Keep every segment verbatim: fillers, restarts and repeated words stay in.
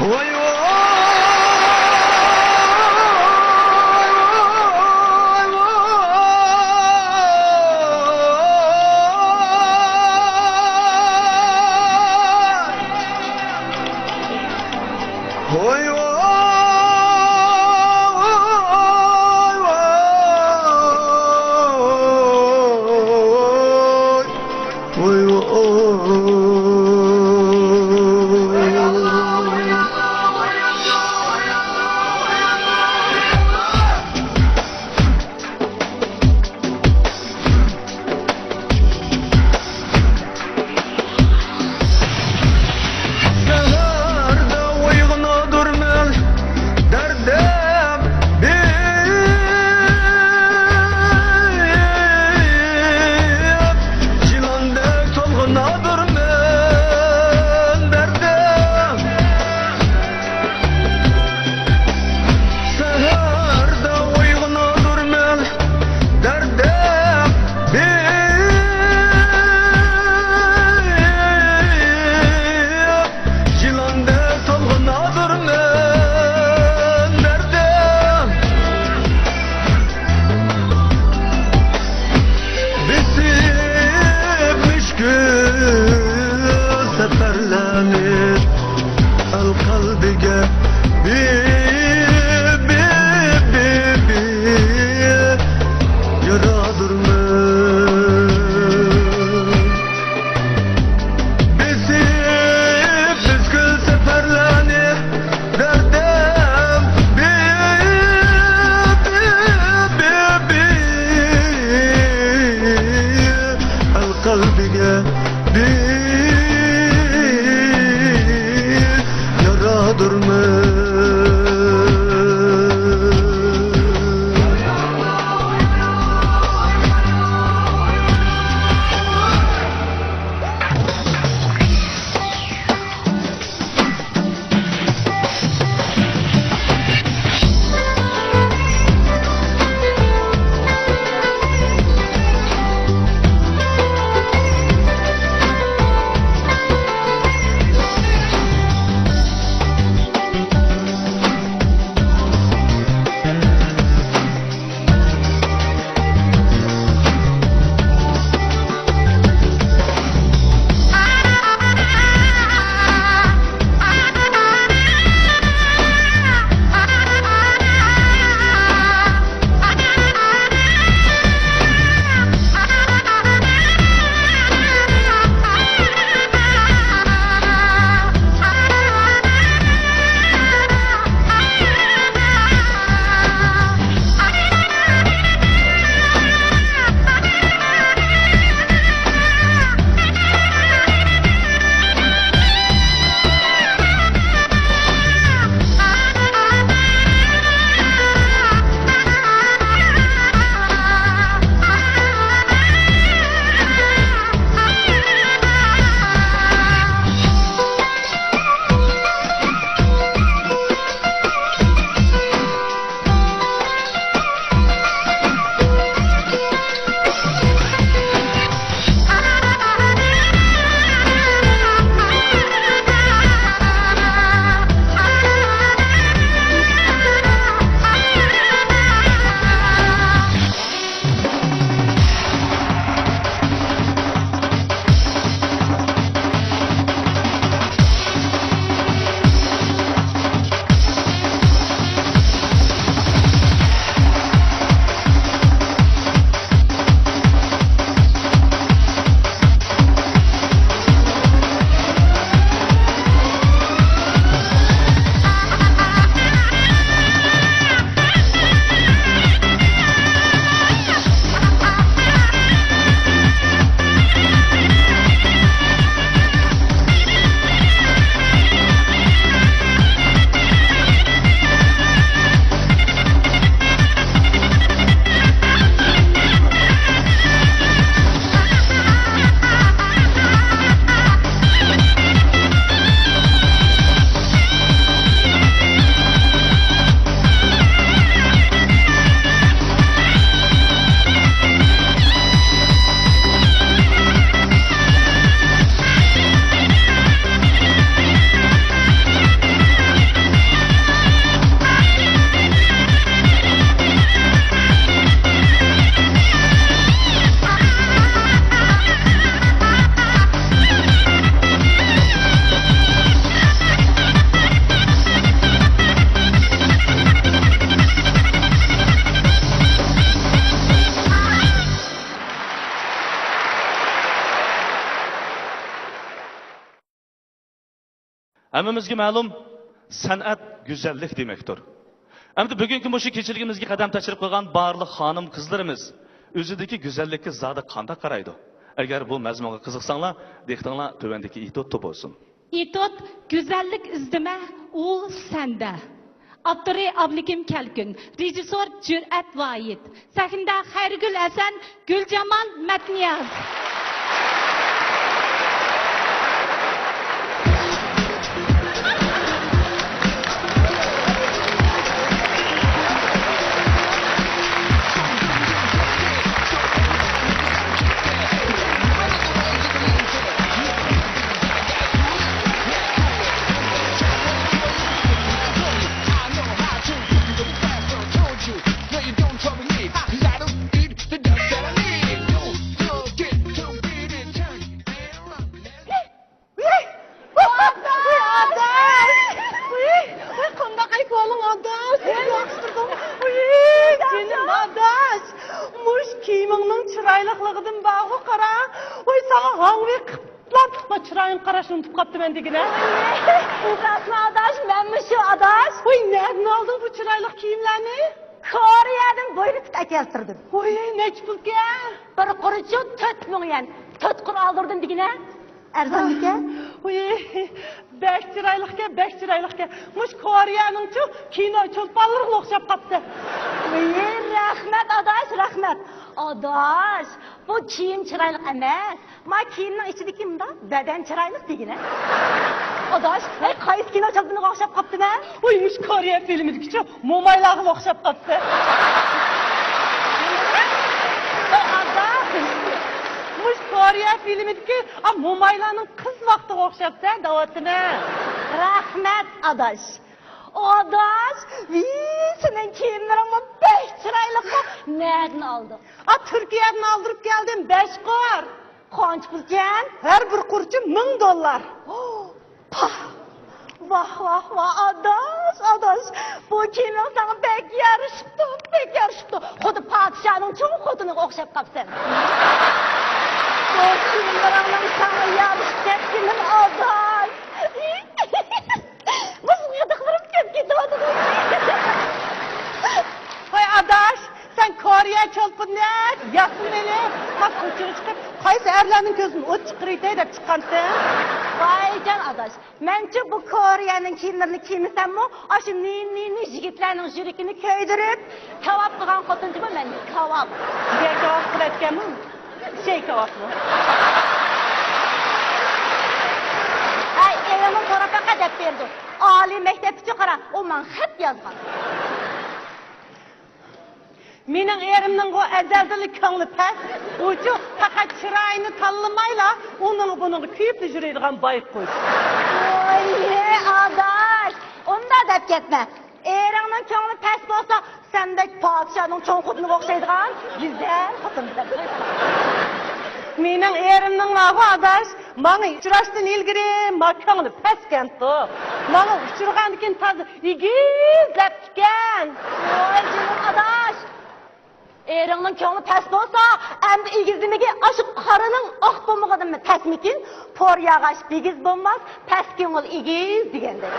ۋاي، ۋاي، ۋاي، ۋاي. ھەممىمىزگە مەلۇم، سەنئەت گۈزەللىك دېمەكتۇر. ئەمدى بۈگۈنكى مۇشۇ كېچىلىكىمىزگە قەدەم تەشرىپ قىلغان بارلىق خانىم-قىزلىرىمىز ئۆزىدىكى گۈزەللىككە زادى قانداق قارايدۇ؟ ئەگەر بۇ مەزمۇنغا قىزىقساڭلار، دىققىتىڭلار تۆۋەندىكى ئېتيۇدتا بولسۇن. ئېتيۇد، گۈزەللىك ئىزدىمە، ئۇ سەندە. ئاپتورى ئابلىكىم كەلكۈن، رېژىسسور جۈرئەت ۋاھىت، سەھنىدە خەيرىگۈل ھەسەن، گۈلجامال مەتنىياز. ئاداش! ۋۇي، ۋۇي، قانداق ئەھۋالىڭ، ئاداش؟ ياخشى تۇردۇڭ؟ ۋۇي، جېنىم ئاداش! مۇش كىيىمىڭنىڭ چىرايلىقلىقىدىن بارغۇ قارا. ۋۇي، ساڭا ھاڭۋېي قىپلارتىقلا چىرايىڭ قاراشنى ئۇنتۇپ قاپتىمەن دېگىنە. ئۇنداقمۇ ئاداش، مەنمۇ شۇ ئاداش. ۋۇي، نەدىن ئالدىڭ بۇ چىرايلىق كىيىملەرنى؟ كورېيەدىن بۇيرۇتۇپ ئەكەلتۈردۈم. ۋۇي، نەچچە پۇلكەن؟ بىر قۇرىچۇ تۆت مىڭ يۈەن. تۆت قۇر ئالدۇردۇم دېگىنە. ئەرزانمىكەن؟ ۋۇي، بەك چىرايلىقكەن، بەك چىرايلىقكەن. مۇشۇ كورېيەنىڭچۇ كىنو چولپانلىرىغا ئوخشاپ قاپتۇ. ۋۇي، رەھمەت ئاداش، رەھمەت. ئاداش، بۇ كىيىم چىرايلىق ئەمەس. ما كىيىمنىڭ ئىچىدىكى مۇنداق بەدەن چىرايلىق دېگىنە. ئاداش، ھەي، قايسى كىنو چولپىنىغا ئوخشاپ قاپتىمەن؟ ۋۇي، مۇشۇ كورېيە فىلىمىدىكىچۇ مومايلارغا ئوخشاپ قاپتۇ. ۋاي ئاداش، مۇشۇ كورېيە فىلىمىدىكى ئا مومايلارنىڭ قىز ۋاقتىغا ئوخشاپسەن دەۋاتىمەن. رەھمەت ئاداش. ئاداش، ۋىي، سېنىڭ كىيىملىرىڭمۇ بەك چىرايلىققۇ. نەدىن ئالدىڭ؟ ئا، تۈركىيەدىن ئالدۇرۇپ كەلدىم، بەش قۇر. قانچە پۇلكەن؟ ھەر بىر قۇرچى مىڭ دوللار. پاھ! ۋاھ، ۋاھ، ۋاھ، ئاداش، ئاداش، بۇ كىيىمىڭ ساڭا بەك يارىشىپتۇ، بەك يارىشىپتۇ. خۇددى پادىشاھنىڭ چوڭ خوتۇنىغا ئوخشاپ قاپسەن. بۇ كىيىملىرىڭنىڭ ساڭا يارىشىپ كەتكىنىدىن، ئاداش. مۇشۇ غىدىقلىرىم كۆپ كېتىۋاتىدۇ. ھوي ئاداش، سەن كورېيە چولپىنىدەك ياسىنىپ ئېلىپ، ما كوچىغا چىقىپ، قايسى ئەرلەرنىڭ كۆزىدىن ئوت چىقىرىۋېتەي دەپ چىققانتىڭ؟ ۋايجان ئاداش، مەنچۇ بۇ كورېيەنىڭ كىيىملىرىنى كىيمىسەممۇ، ئاشۇ نى-، نى-، نى يىگىتلەرنىڭ يۈرىكىنى كۆيدۈرۈپ، كاۋاپ قىلغان خوتۇنچىمۇ مەن كاۋاپ. بىر كاۋاپ قىلىۋەتكەنمۇ؟ شەي كاۋاپمۇ؟ ھەي، ئېرىڭنىڭ تورۇقلىرىغا دەپ بېرىدۇ. ئالىي مەكتەپكىچۇ قارا، ئۇ ماڭا خەت يازغان. مېنىڭ ئېرىمنىڭغۇ ئەزەلدىنلا كۆڭلى پەس. ئۇچۇ پەقەت چىرايىنى تاللىمايلا، ئۇنىڭغا بۇنىڭغا كۆيۈپلا يۈرىدىغان بايقۇش. ۋاي، ئاداش، ئۇنداق دەپ كەتمە. ئېرىڭنىڭ كۆڭلى پەس بولسا، سەندەك پادىشاھنىڭ چوڭ خوتۇنىغا ئوخشايدىغان گۈزەل خوتۇن بىلەن توي قىلىڭ. مېنىڭ ئېرىمنىڭ ماۋۇ ئاداش، ماڭا ئۇچراشتىن ئىلگىرى ما كۆڭلى پەسكەنتۇ. ماڭا ئۇچرىغاندىكىن تازا ئېگىزلەپتىكەن. ۋاي جېنىم ئاداش! ئېرىڭنىڭ كۆڭلى پەس بولسا، ئەمدى ئېگىزلىمىگە ئاشۇ قارىنىڭ ئاق بولمىغىنىمۇ تەسمىكىن، پور ياغاچ بىگىز بولماس، پەس كۆڭۈل ئېگىز دېگەندەك.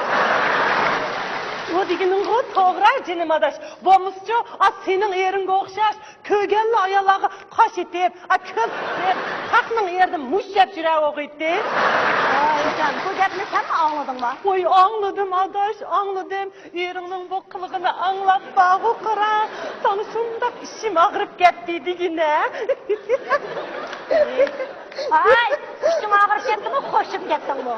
ئۇ دېگىنىڭغۇ توغرا، جېنىم ئاداش. بولمىسىچۇ، ئا، سېنىڭ ئېرىڭگە ئوخشاش كۆرگەنلا ئاياللارغا قاش ئېتىپ، ئا، كۆز قىسىپ، خەقنىڭ ئېرىدىن مۇش يەپ يۈرەۋوغىيتتى. ۋايجان، بۇ گەپنى سەنمۇ ئاڭلىدىڭما؟ ۋوي، ئاڭلىدىم، ئاداش، ئاڭلىدىم. ئېرىڭنىڭ بۇ قىلىقىنى ئاڭلاپ بارغۇ قارا، ساڭا شۇنداق ئىچىم ئاغرىپ كەتتى دېگىنە. ھاي، ئىچىڭ ئاغرىپ كەتتىمۇ، خوشۇپ كەتتىڭمۇ؟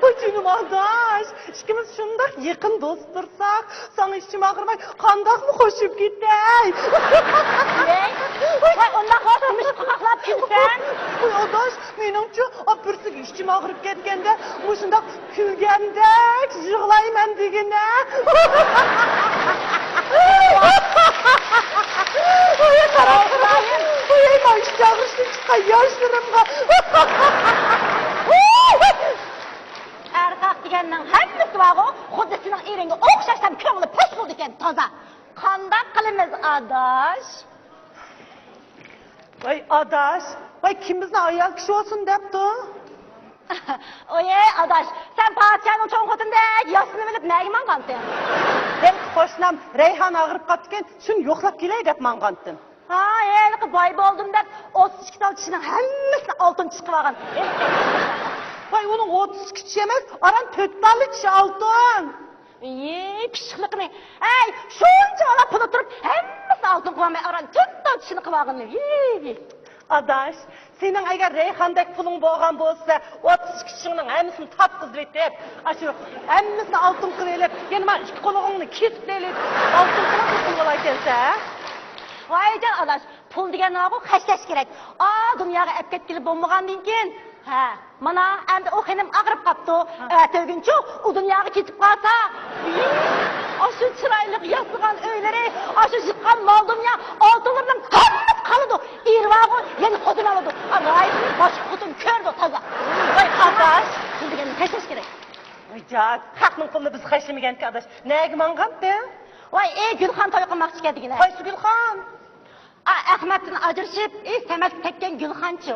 ۋوي جېنىم ئاداش، ئىككىمىز شۇنداق يېقىن دوست تۇرساق، ساڭا ئىچىم ئاغرىماي قانداقمۇ خوشۇپ كېتەي؟ ۋاي، ۋاي، ئۇنداق قىلىپ تۇرمۇشقا قاقلاپ كۈلسەن. ۋوي ئاداش، مېنىڭچۇ، ئاپىرسىگە ئىچىم ئاغرىپ كەتكەندە مۇشۇنداق كۈلگەندەك يىغلايمەن دېگىنە. ۋوي، قاراڭ، قاراڭ. ۋوي، مانا ئىچ ئاغرىشتىن چىققان ياشلىرىمغا. ئەرخەق دېگەننىڭ ھەممىسى بارغۇ، خۇددى سېنىڭ ئېرىڭگە ئوخشاشلا كۆڭلى پەس بولىدىكەن، تازا. قانداق قىلىمىز، ئاداش؟ ۋاي ئاداش، ۋاي كىم بىزنى ئايال كىشى بولسۇن دەپتۇ؟ ئويەي، ئاداش، سەن پادىشاھنىڭ چوڭ خوتۇنىدەك ياسىنىۋېلىپ نەگە ماڭغانتىڭ؟ ھېلىقى قوشنام رەيھان ئاغرىپ قاپتىكەن، شۇنى يوقلاپ كېلەي دەپ ماڭغانتىم. ھا، ھېلىقى باي بولدۇم دەپ ئوتتۇز ئىككى تال چىشىنىڭ ھەممىسىنى ئالتۇن چىشقا قىلىۋالغان. ۋاي، ئۇنىڭ ئوتتۇز ئىككى چىشى ئەمەس، ئاران تۆت تاللا چىشى ئالتۇن. يېي، پىششىقلىقىنى. ھەي، شۇنچە بالا پۇلى تۇرۇپ، ھەممىسىنى ئالتۇن قىلىۋالماي، ئاران تۆت تال چىشىنى قىلىۋالغىنى. يېي، يېي. ئاداش، سېنىڭ ئەگەر رەيھاندەك پۇلۇڭ بولغان بولسا، ئوتتۇز ئىككى چىشىڭنىڭ ھەممىسىنى تاپقۇزۇۋېتىپ، ئاشۇ ھەممىسىنى ئالتۇن قىلىۋېلىپ، يەنە مانا ئىككى قۇلىقىڭنى كېسىپ ئېلىپ، ئالتۇن قىلىپ پۇل بولايكەنسە، ھە؟ ۋايجان ئاداش، پۇل دېگەن ناغۇ خەجلەش كېرەك. ئا، دۇنياغا ئەپ كەتكىلى بولمىغاندىن كېيىن، ھە، مانا ئەمدى ئۇ خېنىم ئاغرىپ قاپتۇ. ھە. ئەتىگۈنچۇ ئۇ دۇنياغا كېتىپ قالسا، ئاشۇ چىرايلىق ياسىغان ئۆيلىرى، ئاشۇ يىغقان مال دۇنيا، ئالتۇنلىرىنىڭ ھەممىسى قالىدۇ. ئېرى بارغۇ، يەنە خوتۇن ئالىدۇ. ئا، رايىسىنى باشقا خوتۇن كۆرىدۇ تازا. ۋاي ئاداش، پۇل دېگەننى خەجلەش كېرەك. ۋايجان، خەقنىڭ پۇلىنى بىز خەجلىمىگەنكەن ئاداش. نەگە ماڭغانتى؟ ۋاي، ئى، گۈلخان توي قىلماقچى ئىكەن دېگىنە. قايسى گۈلخان؟ ئا، ئەخمەتتىن ئاجرىشىپ، ئى، سەمەتكە كەتكەن گۈلخانچۇ.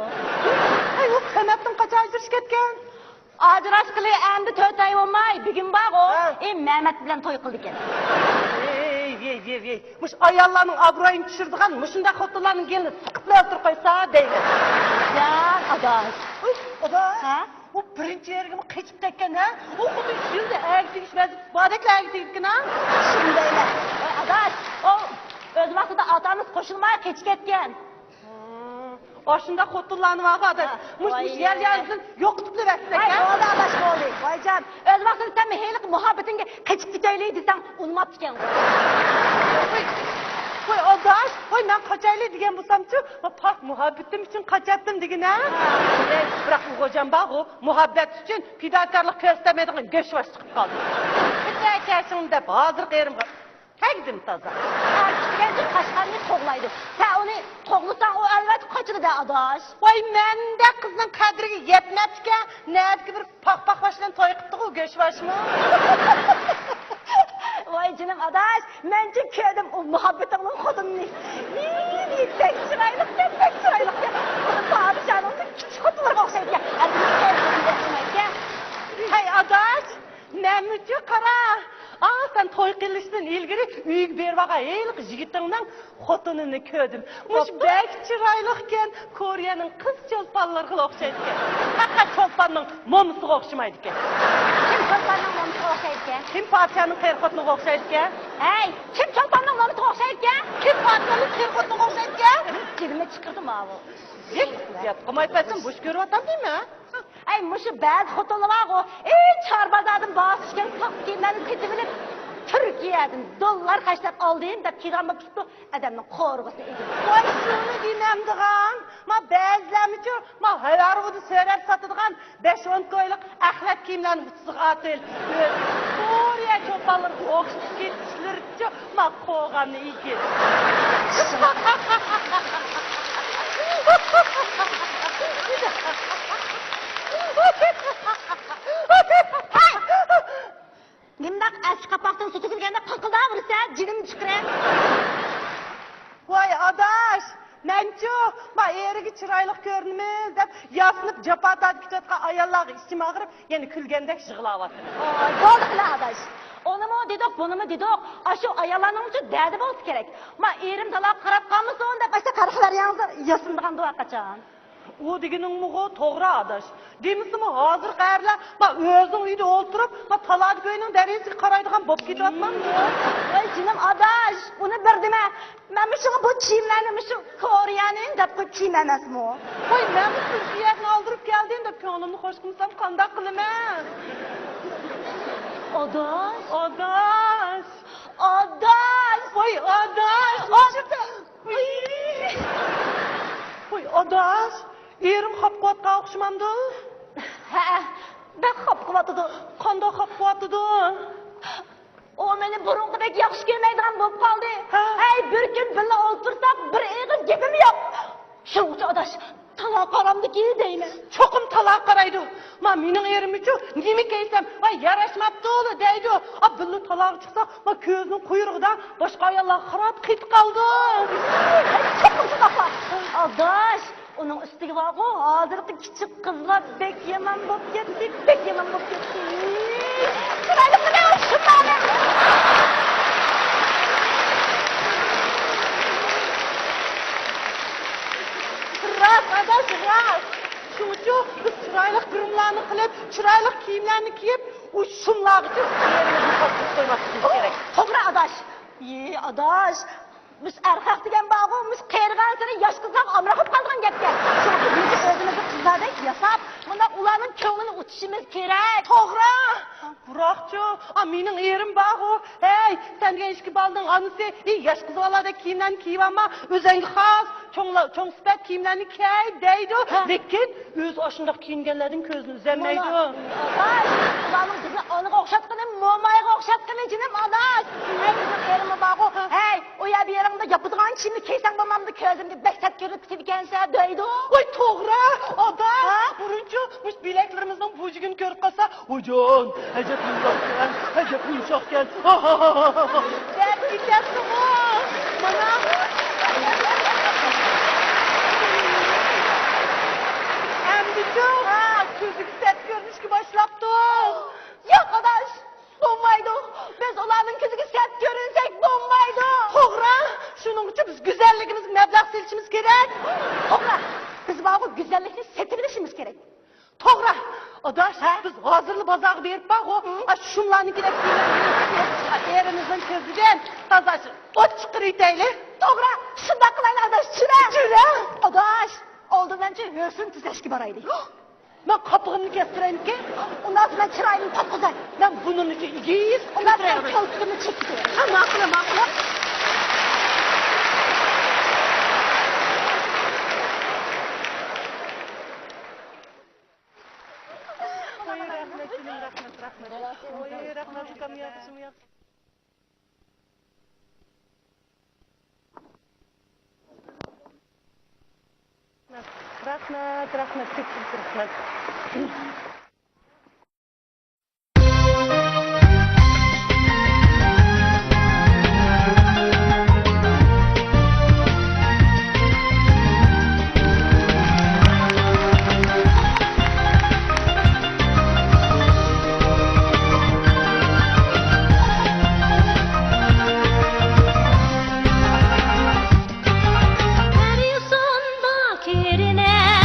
ھەي، ئۇ سەمەتتىن قاچان ئاجرىشىپ كەتكەن؟ ئاجراشقىلى ئەمدى تۆت ئاي بولماي، بۈگۈن بارغۇ، ھە. ئى، مەمەت بىلەن توي قىلىدىكەن. ۋېي، ۋېي، ۋېي، ۋېي. مۇشۇ ئاياللارنىڭ ئابرۇيىنى چۈشۈرىدىغان مۇشۇنداق خوتۇنلارنىڭ گېلىنى سىقىپلا ئولتۇرۇپ قويسا دەيمەن. جان ئاداش. ئۇي، ئاداش. ھە؟ ئۇ بىرىنچى ئېرىگىمۇ قېچىپ كەتكەن، ھە؟ ئۇ خۇددى ئۈچ يىلدا ئەگە تېگىش ۋەزىپىسى باردەكلا ئەگە تېگىپتىكەن، ھە؟ شۇندايلا. ۋاي ئاداش، ئۇ ئۆز ۋاقتىدا ئاتا-ئانىسى قوشۇلماي قېچىپ كەتكەن. ھىم، ئاشۇنداق خوتۇنلارنى بارغۇ ئاداش. ھە، مۇش، مۇش ۋاي. يەر يەردىن يوقىتىپ بېرىۋەتسەك، ھەي، ھە؟ بولدى ئاداش، بولدى. ۋايجان، ئۆز ۋاقتىدا سەن ھېلىقى مۇھەببىتىڭگە قېچىپ كېتەيلى دېسەڭ، ئۇنىماپتىكەنغۇ. ۋاي، ۋاي ئاداش، ۋاي مەن قاچايلى دېگەن بولسامچۇ، پاك مۇھەببىتىم ئۈچۈن قاچاتتىم دېگىنە. ھە. ئەي، بىراق ئۇ غوجام بارغۇ، مۇھەببەت ئۈچۈن پىداكارلىق كۆرسىتەلمەيدىغان گۆشۋاش چىقىپ قالدى. كېتە كەشىڭ دەپ ھازىرقى ئېرىمغا تەگدىم تازا. ئەر كىشىگە قاچقاننى قوغلايدۇ. سەن ئۇنى قوغلىساڭ، ئۇ ئەلۋەتتە قاچىدۇ دە، ئاداش. ۋاي، مەندەك قىزنىڭ قەدرىگە يەتمەپتىكەن. نەدىكى بىر پاخپاخۋاش بىلەن توي قىپتىغۇ، گۆشۋاشمۇ؟ ۋاي جېنىم ئاداش، مەنچە كۆردۈم ئۇ مۇھەببىتىڭنىڭ خوتۇنىنى. ھىي، بەك چىرايلىقكەن، بەك چىرايلىقكەن. پادىشاھنىڭ كىچىك خوتۇنلىرىغا ئوخشايدىكەن. ھەي ئاداش، مەنمۇچۇ قارا. ئا، سەن توي قىلىشتىن ئىلگىرى ئۆيگە بېرىۋالغان ھېلىقى يىگىتىڭنىڭ خوتۇنىنى كۆردۈم. مۇشۇ بوپتۇ. بەك چىرايلىقكەن، كورېيەنىڭ قىز چولپانلىرىغىلا ئوخشايدىكەن. پەقەت چولپاننىڭ مومىسىغا ئوخشىمايدىكەن. كىم چولپاننىڭ مومىسىغا ئوخشايدىكەن؟ كىم پادىشاھنىڭ قېرى خوتۇنىغا ئوخشايدىكەن؟ ھەي، كىم چولپاننىڭ مومىسىغا ئوخشايدىكەن؟ كىم پادىشاھنىڭ قېرى خوتۇنىغا ئوخشايدىكەن؟ جېنىمنى چىقىردى ماۋۇ. گەپ قىلماي بەرسەم بوش كۆرۈۋاتامدىمەن. ئەي، مۇشۇ بەزى خوتۇنلار بارغۇ، ئى، چاربازاردىن باھاسى چۈشكەن ساختا كىيىملەرنى سېتىۋېلىپ، تۈركىيەدىن دوللار خەجلەپ ئالدىم دەپ كىيىدىغان بولۇپ تۇرۇپتۇ، ئادەمنىڭ قورىغۇسىنى ئېگىپ. ۋاي، شۇنى دېمەمدىغان. ما بەزىلەرمىچۇ، ما ھاۋارغۇدا سۆرەپ ساتىدىغان بەش ئون كويلۇق ئەخلەت كىيىملەرنى ئۇچىسىغا ئاتىۋېلىپ، كورېيە چولپانلىرىغا ئوخشىتىپ كېتىشلىرىچۇ، ما قوغاننى ئېگىپ. نېمانداق ئەسلى قاپاقتىن سۇ تۆكۈلگەندەك قاقىلداۋېرىسەن، جېنىمنى چىقىرىپ. ۋاي ئاداش، مەنچۇ، ما ئېرىگە چىرايلىق كۆرۈنىمىز دەپ ياسىنىپ جاپا تارتىپ كېتىۋاتقان ئاياللارغا ئىچىم ئاغرىپ، يەنە كۈلگەندەك يىغلاۋاتىمەن. ئاي، بولدى قىلە ئاداش. ئۇنىمۇ دېدۇق، بۇنىمۇ دېدۇق. ئاشۇ ئاياللارنىڭمۇچۇ دەردى بولسا كېرەك. ما ئېرىم تالاغا قاراپ قالمىسۇن دەپ ئاشۇنداق قارا خەۋەر ياڭزا ياسىنىدىغاندۇ ھەرقاچان. ئۇ دېگىنىڭمۇغۇ توغرا ئاداش. دېمىسىمۇ ھازىرقى ئەرلەر ما ئۆزىنىڭ ئۆيىدە ئولتۇرۇپ، ما تالادا كۆينىڭ دەرىجىسىگە قارايدىغان بولۇپ كېتىۋاتمامدۇ؟ ۋاي جېنىم ئاداش، ئۇنى بىر دېمە. مەن مۇشۇ بۇ كىيىملەرنى مۇشۇ كورېيەنىڭ دەپ قويۇپ كىيىم ئەمەسمۇ؟ ۋاي مەنمۇ تۈركىيەدىن ئالدۇرۇپ كەلدىم دەپ كۆڭلۈمنى خوش قىلمىسام قانداق قىلىمەن؟ ئاداش. ئاداش. ئاداش. ۋاي ئاداش. ئاداش. ۋاي ئاداش، ئېرىڭ خاپا قىلىۋاتقان ئوخشىمامدۇ؟ ھەئە، بەك خاپا قىلىۋاتىدۇ. قانداق خاپا قىلىۋاتىدۇ؟ ئۇ مېنى بۇرۇنقىدەك ياخشى كۆرمەيدىغان بولۇپ قالدى. ھە؟ ھەي، بىر كۈن بىللە ئولتۇرساق، بىر ئېغىز گېپىمۇ يوق. شۇنىڭ ئۈچۈن ئاداش، تالاغا قارامدىكىن دەيمەن. چوقۇم تالاغا قارايدۇ. ما مېنىڭ ئېرىممۇچۇ نېمە كىيسەم، ۋاي ياراشماپتۇ دەيدۇ. ئا، بىللە تالاغا چىقسا، ما كۆزىنىڭ قۇيرۇقىدا باشقا ئاياللارغا قاراپ قېتىپ قالىدۇ. ئاداش، ئۇنىڭ ئۈستىگە بارغۇ، ھازىرقى كىچىك قىزلار بەك يامان بولۇپ كەتتى، بەك يامان بولۇپ كەتتى. چىرايلىق قىلىڭ، شۇنداق. راست، ئاداش، راست. شۇڭىچۇ بىز چىرايلىق گىرىملارنى قىلىپ، چىرايلىق كىيىملەرنى كىيىپ، ئۇ شۇملارغىچە ئېرىمىزنى قاچۇرۇپ قويماسلىقىمىز كېرەك. توغرا، ئاداش. يې، ئاداش. مۇشۇ ئەرخەق دېگەن بارغۇ، مۇشۇ قېرىغانسېرى ياش قىزلارغا ئامراق بولۇپ قالىدىغان گەپكەن. شۇڭا بىز ئۆزىمىزنى قىزلاردەك ياساپ، مۇنداق ئۇلارنىڭ كۆڭلىنى ئۇتۇشىمىز كېرەك. توغرا. بىراقچۇ، ئا، مېنىڭ ئېرىم بارغۇ. ھەي، سەن دېگەن ئىككى بالىنىڭ ئانىسى، ھېي، ياش قىز بالىلاردەك كىيىملەرنى كىيىۋالما، ئۆزۈڭگە خاس، چوڭلا-، چوڭ سۈپەت كىيىملەرنى كىي، دەيدۇ. ھە. لېكىن ئۆزى ئاشۇنداق كىيىنگەنلەردىن كۆزىنى ئۈزەلمەيدۇ. مانا، ئاداش، ئۇلارنىڭ بىزنى ئانىغا ئوخشاتقىنى، مومايغا ئوخشاتقىنى، جېنىم ئاداش. ھەي، بىزنىڭ ئېرىممۇ بارغۇ. ھەي، ئۇ يەر بۇ يېرىڭدە ياپىدىغان كىيىمنى كىيسەڭ بولمامدۇ، كۆزۈمگە بەك سەت كۆرۈنۈپ كېتىدىكەنسەن، دەيدۇ. ۋاي، توغرا، ئاداش. ھە؟ بۇرۇنچۇ مۇشۇ بىلەكلىرىمىزنىڭ بۇجىكىنى كۆرۈپ قالسا، ۋايجان، ئەجەب يۇمشاقكەن، ئەجەپ يۇمشاقكەن. دەپ كېتەتتىغۇ. مانا. ئەمدىچۇ؟ ھە. كۆزىگە سەت كۆرۈنۈشكە باشلاپتۇ. ياق، ئاداش، بولمايدۇ. بىز ئۇلارنىڭ كۆزىگە سەت كۆرۈنسەك بولمايدۇ. توغرا. شۇنىڭ ئۈچۈن بىز گۈزەللىكىمىزگە مەبلەغ سېلىشىمىز كېرەك. توغرا. بىز بارغۇ گۈزەللىكنى سېتىۋېلىشىمىز كېرەك. توغرا. ئاداش، ھە؟ بىز ھازىرلا بازارغا بېرىپ بارغۇ، ھە؟ ئاشۇ شۇملارنىڭكىدەك كىيىملەرنى ئېرىمىزنىڭ كۆزىدىن تازا ئوت چىقىرىۋېتەيلى. توغرا، شۇنداق قىلايلى ئاداش، چۈرە. چۈرە. ئاداش، ئالدى بىلەنچۇ ھۆسن تۈزەشكە بارايلى. مەن قاپىغىمنى كەستۈرەيمىكىن؟ ئۇنداق بولسا مەن چىرايىمنى قاپقۇزاي. مەن بۇنىڭنىڭكى ئېگىز ئۇنداق بولسا مەن كۆتۈرەيلى. كالپۇكۇمنى چېكىپ قوياي. ھە، ماقۇل، ماقۇل. ۋاي، رەھمەت، جېنىم، رەھمەت، رەھمەت. ۋاي، رەھمەت، ئۇكام، ياخشىمۇ، ياخشى. رەھمەت، رەھمەت، كۆپچىلىك رەھمەت. ھەر يوسۇندا كۆرۈنەرمىز،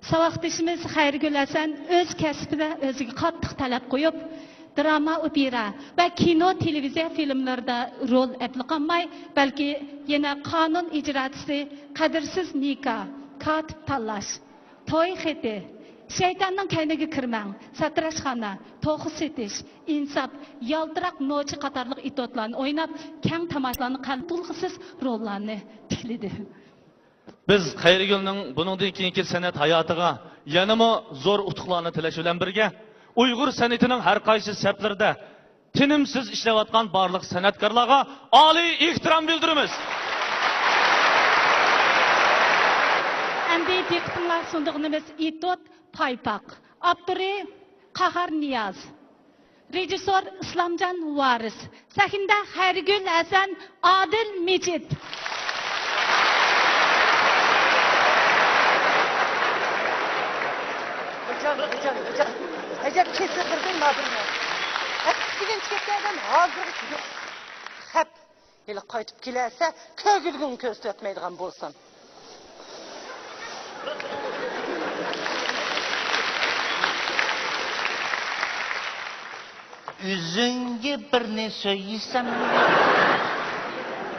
ساۋاقدىشىمىز خەيرىگۈل ھەسەن ئۆز كەسپىدە ئۆزىگە قاتتىق تەلەپ قويۇپ، دىراما، ئوپېرا ۋە كىنو، تېلېۋىزىيە فىلىملىرىدا رول ئەپلا قالماي، بەلكى يەنە قانۇن ئىجراچىسى، قەدىرسىز نىكاھ، كاتىپ تاللاش، توي خېتى، شەيتاننىڭ كەينىگە كىرمەڭ، ساتىراشخانا، توخۇ سېتىش، ئىنساپ، يالتىراق نوچى قاتارلىق ئېتيۇدلارنى ئويناپ، كەڭ تاماشىلارنى قەلب تولغۇسىز روللارنى تىكلىدى. بىز خەيرىگۈلنىڭ بۇنىڭدىن كېيىنكى سەنئەت ھاياتىغا يەنىمۇ زور ئۇتۇقلارنى تىلەش بىلەن بىرگە، ئۇيغۇر سەنئىتىنىڭ ھەر قايسى سەپلىرىدە تىنىمسىز ئىشلەۋاتقان بارلىق سەنئەتكارلارغا ئالىي ئېھتىرام بىلدۈرىمىز. ئەمدى دىققىتىڭلارغا سۇنىدىغىنىمىز ئېتيۇد پايپاق. ئاپتورى قاھار نىياز. رېژىسسور ئىسلامجان ۋارىس. سەھنىدە خەيرىگۈل ھەسەن، ئادىل مىجىت. ئەجەب، ئەجەب، ئەجەب. ئەجەب كېسىل بىردىن نادىرمەن. ئەتىسى دېگەن چېكەتكە ئادەم ھازىرغىچە يوق. خەپ. ھېلى قايتىپ كېلەلىسە، كۆرگۈزگۈڭ كۆرسىتىۋەتمەيدىغان بولسۇن. ئۆزۈڭگە بىرنى سۆيسەم،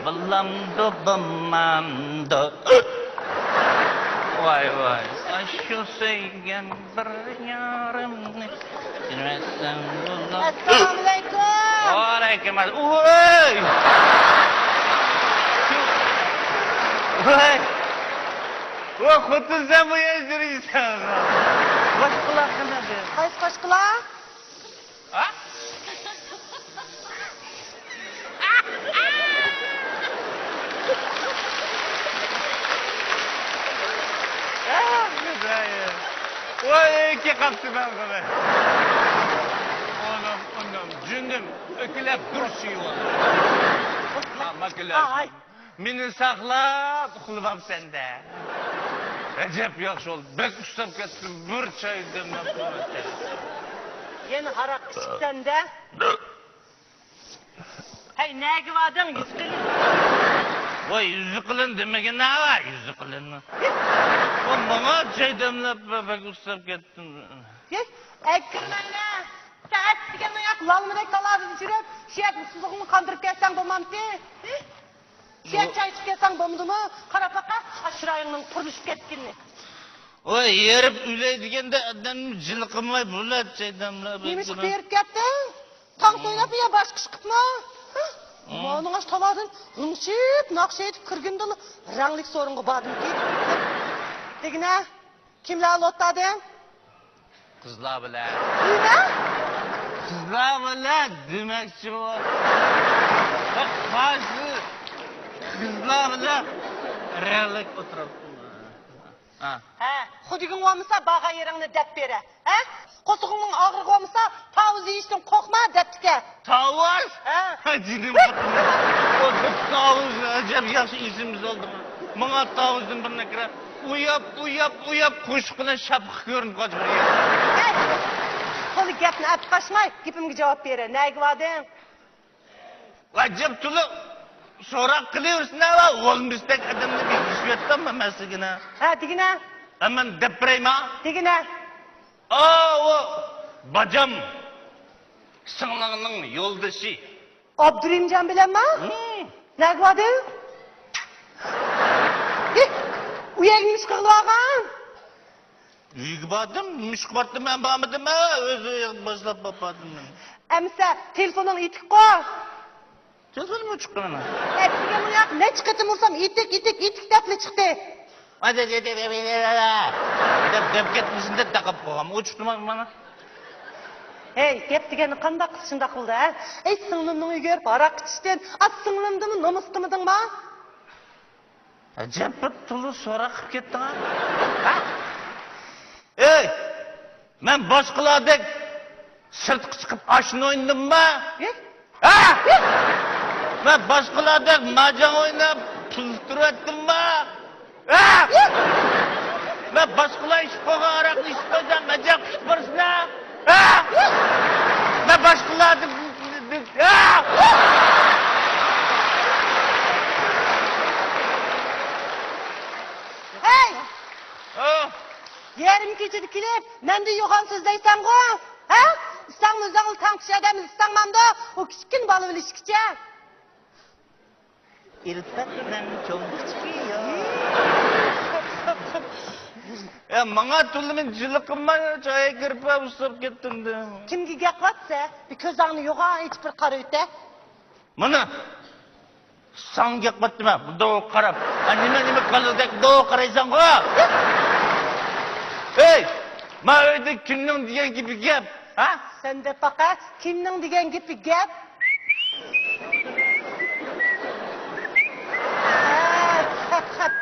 بولامدۇ، بولمامدۇ؟ ۋاي، ۋاي، ئاشۇ سۆيگەن بىر يارىمنى ئەسلىمەسەم بولامدۇ؟ ئەسسالامۇئەلەيكۇم. ۋەئەلەيكۇم ئەسسالام. ۋوي! ۋوي! ۋوي، خوتۇن سەن بۇ يەردە يۈرۈيسەن. باشقىلار قانداق؟ قايسى باشقىلار؟ ھە؟ ۋاي، ئىككى قاپتىمەن قىلىپ. ئۇنۇم، ئۇنۇم، جۈندۈم، ئۆكۈلەپ دۇرۇس يۇيۇۋالدى. ھا، ماكىياژ. ئاي. مېنى ساقلاپ ئۇخلىۋاپسەن-دە. ئەجەب ياخشى بولدى. بەك ئۇسساپ كەتتىم. بىر چاي دەملەپ قويۇۋەتسەم. يەنە ھاراق ئىچىپسەن-دە. ھەي، نەگە باردىڭ، يۈزى قېلىن؟ ۋاي، يۈزى قېلىن دېمىگىن ھە، يۈزى قېلىن. ۋاي، ماڭا چاي دەملەپ، بەك ئۇسساپ كەتتىم. ھېي، ئەكىرمەيلى. سەن ئەتىگەن ئاياق لالمىدەك تالادىن چۈشۈرۈپ، شۇ يەردە ئۇسسۇزلۇقۇڭنى قاندۇرۇپ كەتسەڭ بولمامتى؟ ھە؟ شۇ يەردە چاي ئىچىپ كەتسەڭ بولمىدىمۇ؟ قاراپ باقە، ئاشۇ چىرايىڭنىڭ پۇرلىشىپ كەتكىنىنى. ۋاي، ھېرىپ ئۆلەي دېگەندە ئادەمنى جىلقىماي بولاتتى، ئادەملەر. نېمە ئىش قىلىپ ھېرىپ كەتتىڭ؟ تانسا ئويناپمۇ يا باشقا ئىش قىپمۇ؟ ھە؟ ھە؟ مانا ئاشۇ تالادىن غىڭشىپ، ناخشا ئېيتىپ كىرگىنىدىلا رەڭلىك سورۇنغا باردىمكى. دېگىنە، كىملەر بىلەن ئولتۇردۇڭ؟ قىزلار بىلەن. نېمە؟ قىزلار بىلەن دېمەكچى بولدۇم. قايسى قىزلار بىلەن رەڭلىك ئولتۇرۇپتىمەن. ھە. ھە، خۇدىگىڭ بولمىسا بارغان يېرىڭنى دەپ بېرە. ھە؟ قورسىقىڭنىڭ ئاغرىقى بولمىسا تاۋۇز يېيىشتىن قورقما دەپتىكەن. تاۋۇز؟ ھە. جېنىم قۇتۇلدى. ئۇ تاۋۇز ئەجەب ياخشى ئېسىمگە سالدىڭ. ماڭا تاۋۇزدىن بىرنى كىرە. ئۇياپ، ئۇياپ، ئۇياپ قوشۇق بىلەن شاپىقى كۆرۈنۈپ قالدى بىر يەردە. ھەي! تولا گەپنى ئەپ قاچماي، گېپىمگە جاۋاب بېرە. نەگە باردىڭ؟ ئەجەب تولا سوراق قىلىۋېرىسەن ھە، بولمىسىدەك ئادەمنى بىر يېتىشىۋەتتىم مەن سىزگىنە. ھە، دېگىنە. ھە، مەن دەپ بېرەيمۇ؟ دېگىنە. ئاۋۇ باجام سىڭلىڭنىڭ يولدىشى. ئابدۇرېھىمجان بىلەنمۇ؟ ھىم. نەگە باردىڭ؟ ھېي، ئۇ يەرگە نېمە ئىش قىلغىلى بارغان؟ ئۆيگە باردىم، نېمە ئىشقا باردىم، مەن بارمىدىم، ھە، ئۆزى باشلاپ باردىم مەن. ئەمىسە، تېلېفونۇڭ ئېتىكقۇ؟ تېلېفونۇم ئۆچۈكتۇ مېنىڭ. ئەتىگەن ئۇياق نەچچە قېتىم ئۇرسام، ئېتىك، ئېتىك، ئېتىك دەپلا چىقتى. دەپ، دەپ كەتمىسۇن دەپ تاقاپ قويغان. ئۆچۈكتۇ مانا. ھەي، گەپ دېگەننى قانداق قىلىپ شۇنداق قىلدى، ھە؟ ئەي، سىڭلىمنىڭ ئۆيىگە بېرىپ ھاراق ئىچىشتىن، ئا، سىڭلىمدىنمۇ نومۇس قىلمىدىڭما؟ ئەجەب بىر تولا سوراق قىلىپ كەتتىڭ ھە؟ ھە؟ ئەي! مەن باشقىلاردەك سىرتقا چىقىپ ئاشنا ئوينىدىمما؟ ھە؟ ھە؟ مەن باشقىلاردەك ماجاڭ ئويناپ پۇل تۇرۇۋەتتىمما؟ ھە؟ مەن باشقىلار ئىچىپ قويغان ھاراقنى ئىچىپ قويسام، ئەجەب قۇتۇپ بارىسىلەر. ھە؟ مەن باشقىلاردىن، ھە؟ ھەي! ھە؟ يېرىم كېچىدە كېلىپ، مەندىن يوغان سۆزلەيسەنغۇ؟ ھە؟ ئىسەڭمۇ ئۆزۈڭلا تەڭتۇش ئادەمنى ئىسەڭمامدۇ؟ ئۇ كىچىككىنە بالا بىلىشكىچە. ئۈلپەتنىڭ چوڭ كىچىكى يوق. يا، ماڭا تولىمۇ جىلىقىنما، چايغا كىرىپ ئۇسساپ كەتتىم دە. كىمگە گەپ قىلاتسە؟ بىر كۆزۈڭنى يوغان ئېچىپ بىر قارىۋېتە. مانا، ساڭا گەپ قىلاتتىم، مۇنداق قاراپ. ھە، نېمە، نېمە، كالىدەك مۇنداق قارايسەنغۇ؟ ھەي، ما ئۆيدە كىمنىڭ دېگەن گېپى گەپ، ھە؟ سەن دەپ باقە، كىمنىڭ دېگەن گېپى گەپ؟ ھە، خەپ، خەپ.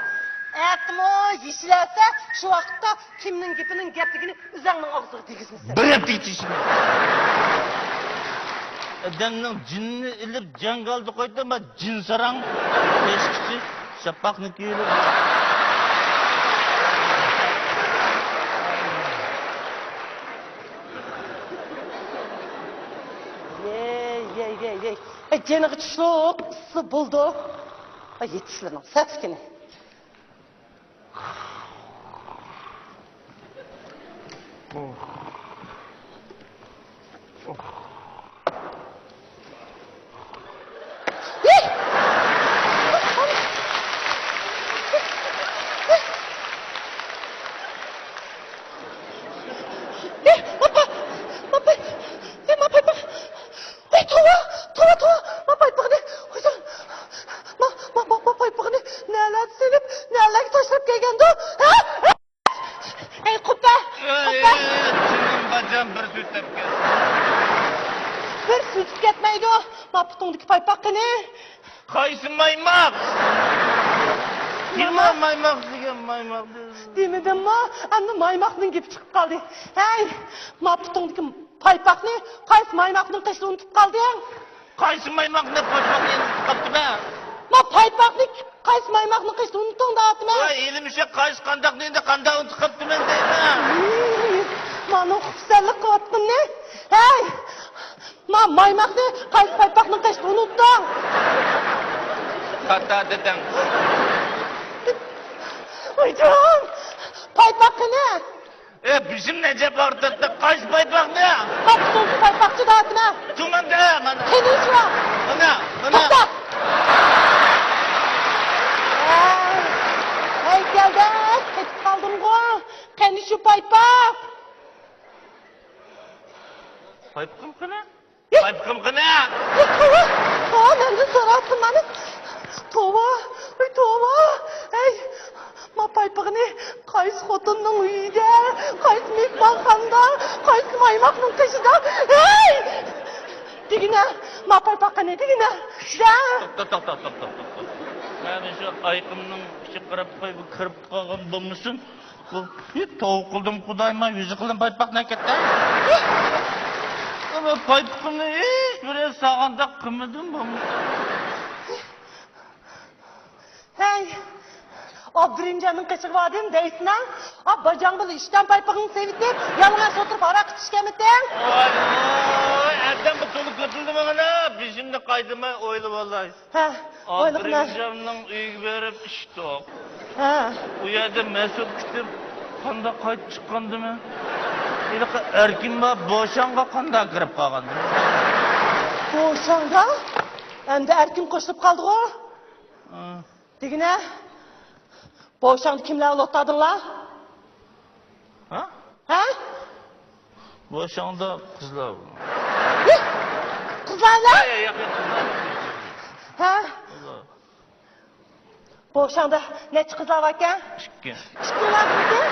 ئەتىمۇ يېشىلەتسە، شۇ ۋاقىتتا كىمنىڭ گېپىنىڭ گەپلىكىنى ئۆزۈڭنىڭ ئاغزىغا دېگۈزمىسەن. بىر ھەپتە ئىچىشىمە. ئادەمنىڭ جېنىنى ئېلىپ جاڭگالدا قويدۇم، ما جىن ساراڭ. كەچكىچە شاپاقنى كىيىپ. يەي، يەي، يەي، يەي. ئەي، جېنىغا چۈشسۇن، ئىسسىق بولدى. ئەي، يېتىشلىرىنىڭ سەتلىكىنى. ئەي، توۋا، توۋا، توۋا، ما پايپاقنى، ما، ما، ما، ما پايپاقنى نەلەرگە سېلىپ، نەلەرگە تاشلاپ كەلگەندۇ؟ ھە؟ ھەي، قوپە! ئەي، قوپە! جېنىم باجام بىر سۈرتەپ كەت. بىر سۈرتۈپ كەتمەيدۇ. ما پۇتۇڭدىكى پايپاق قېنى؟ قايسى مايماق؟ نېمە مايماق دېگەن مايماق؟ دېمىدىممۇ؟ ئەمدى مايماقنىڭ گېپى چىقىپ قالدى. ھەي، ما پۇتۇڭدىكى پايپاقنى قايسى مايماقنىڭ قېشىدا ئۇنتۇپ قالدىڭ؟ قايسى مايماقنى، پايپاقنى ئۇنتۇپ قاپتىمەن؟ ما پايپاقنى قايسى مايماقنىڭ قېشىدا ئۇنتۇڭ دەۋاتىمەن؟ ۋاي، ھېلىمۇ شۇ قايسى قانداقنى ئەمدى قانداق ئۇنتۇپ قاپتىمەن دەيمەن. مانا خۇپسەنلىك قىلىۋاتقىنىنى. ھەي! ما مايماقنى قايسى پايپاقنىڭ قېشىدا ئۇنتۇڭ؟ خاتا دېدىڭ. ۋايجان! پايپاق قېنى؟ ئە، بېشىم نەجەپ ئاغرىتاتتى، قايسى پايپاقنى؟ قاپتۇلدى پايپاقچى داتىمە. تۇماندا، مانا. قېنى شۇ؟ مانا، مانا. توختا! ھەي، ھەيكەلدەك قېتىپ قالدىمغۇ. قېنى شۇ پايپاق؟ پايپىقىم قېنى؟ پايپىقىم قېنى؟ توۋا، توۋا، مەندىن سوراپتۇ مانا. توۋا، ۋاي توۋا. ھەي، ما پايپىقىنى قايسى خوتۇننىڭ ئۆيىدە، قايسى مېھمانخانىدا، قايسى مايماقنىڭ قېشىدا؟ ھەي! دېگىنە، ما پايپاق قېنى دېگىنە. دە. توختا، توختا، توختا، توختا، توختا. مانا شۇ ئايىقىمنىڭ ئىچىگە قاراپ قوي، بۇ كىرىپ قالغان بولمىسۇن. بۇ، ھى، توۋا قىلدىم خۇدايىم، يۈزى قىلدىم پايپاق نەكەتتە. ئەمما پايپىقىمنى ھېچ بىرى ساغانداق قىلمىدىم بولمىسا. ھەي، ئابدۇرېھىمجاننىڭ قېشىغا باردىم دەيسىنا، ئا، باجاڭ بىلەن ئىشتان پايپىقىڭنى سېۋىتىپ، يالىڭاچ ئولتۇرۇپ ھاراق ئىچىشكەنمىتىڭ؟ ۋاي، ۋاي، ئەردەم بۇ تولۇق كۆتۈردى ماڭا، بېشىمنى قايدىماي ئويلىۋالاي. ھە، ئويلىغىنا. ئابدۇرېھىمجاننىڭ ئۆيىگە بېرىپ ئىچتۇق. ھە. ئۇ يەردە مەسئۇل كۈتۈپ، قانداق قايتىپ چىققاندىمەن؟ ھېلىقى ئەركىن بار بوشاڭغا قانداق كىرىپ قالغاندىمەن؟ بوشاڭغا؟ ئەمدى ئەركىن قوشۇلۇپ قالدىغۇ؟ ھە. دېگىنە، بوشاڭدا كىملەر بىلەن ئولتۇردۇڭلار؟ ھە؟ ھە؟ بوشاڭدا قىزلار بار. نېمە؟ قىزلار بىلەن؟ ياق، ياق، ياق، قىزلار. ھە؟ قىزلار. بوشاڭدا نەچچە قىزلار باركەن؟ ئىككى. ئىككى بارمىكەن؟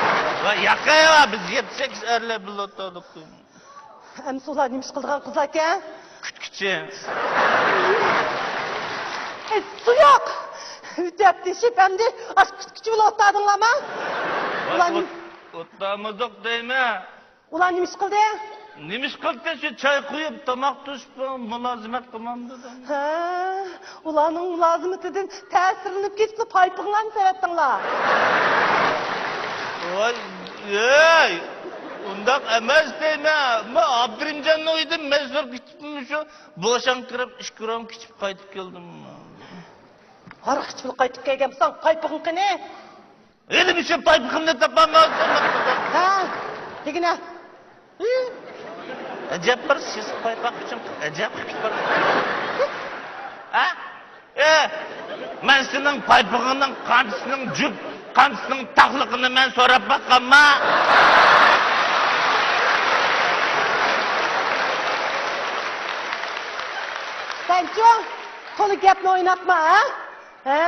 ۋاي، ياق، ياق، بىز يەتتە سەككىز ئەرلەر بىللە ئولتۇردۇق. ئەمسە ئۇلار نېمە ئىش قىلىدىغان قىزلاركەن؟ كۈتكۈچى. ئەي، سۇيۇق! دەپ دېشىپ، ئەمدى ئاشۇ كۈتكۈچى بىلەن ئولتۇردۇڭلارمۇ؟ ۋاي، ئۇلار نېمە ئوت-، ئولتۇرمىدۇق دەيمەن. ئۇلار نېمە ئىش قىلدى؟ نېمە ئىش قىلدى؟ شۇ چاي قۇيۇپ، تاماق توشۇپ، مۇلازىمەت قىلمامدۇ دەيمەن. ھە، ئۇلارنىڭ مۇلازىمىتىدىن تەسىرلىنىپ كېتىپلا پايپىقىڭلارنى سېۋەتتىڭلار. ۋاي، ئەي، ئۇنداق ئەمەس دەيمەن. مەن ئابدۇرېھىمجاننىڭ ئۆيىدىن مەسئۇل كېتىپمۇ شۇ بوشاڭ كىرىپ ئىككى رومكا ئىچىپ قايتىپ كەلدىم. ھاراق ئىچىپلا قايتىپ كەلگەن بولساڭ، پايپىقىڭ قېنى؟ ھېلى مۇشۇ پايپىقىمنى تاپالمايۋاتىمەن. ھە، دېگىنە. ئەجەب بىر سېسىق پايپاق ئۈچۈن ئەجەب قىلىپ بار. ھە؟ ئە، مەن سېنىڭ پايپىقىڭنىڭ قانچىسىنىڭ جۈپ، قانچىسىنىڭ تاقلىقىنى مەن سوراپ باققانما؟ سەنچۇ، تولا گەپنى ئويناتما، ھە؟ ھە.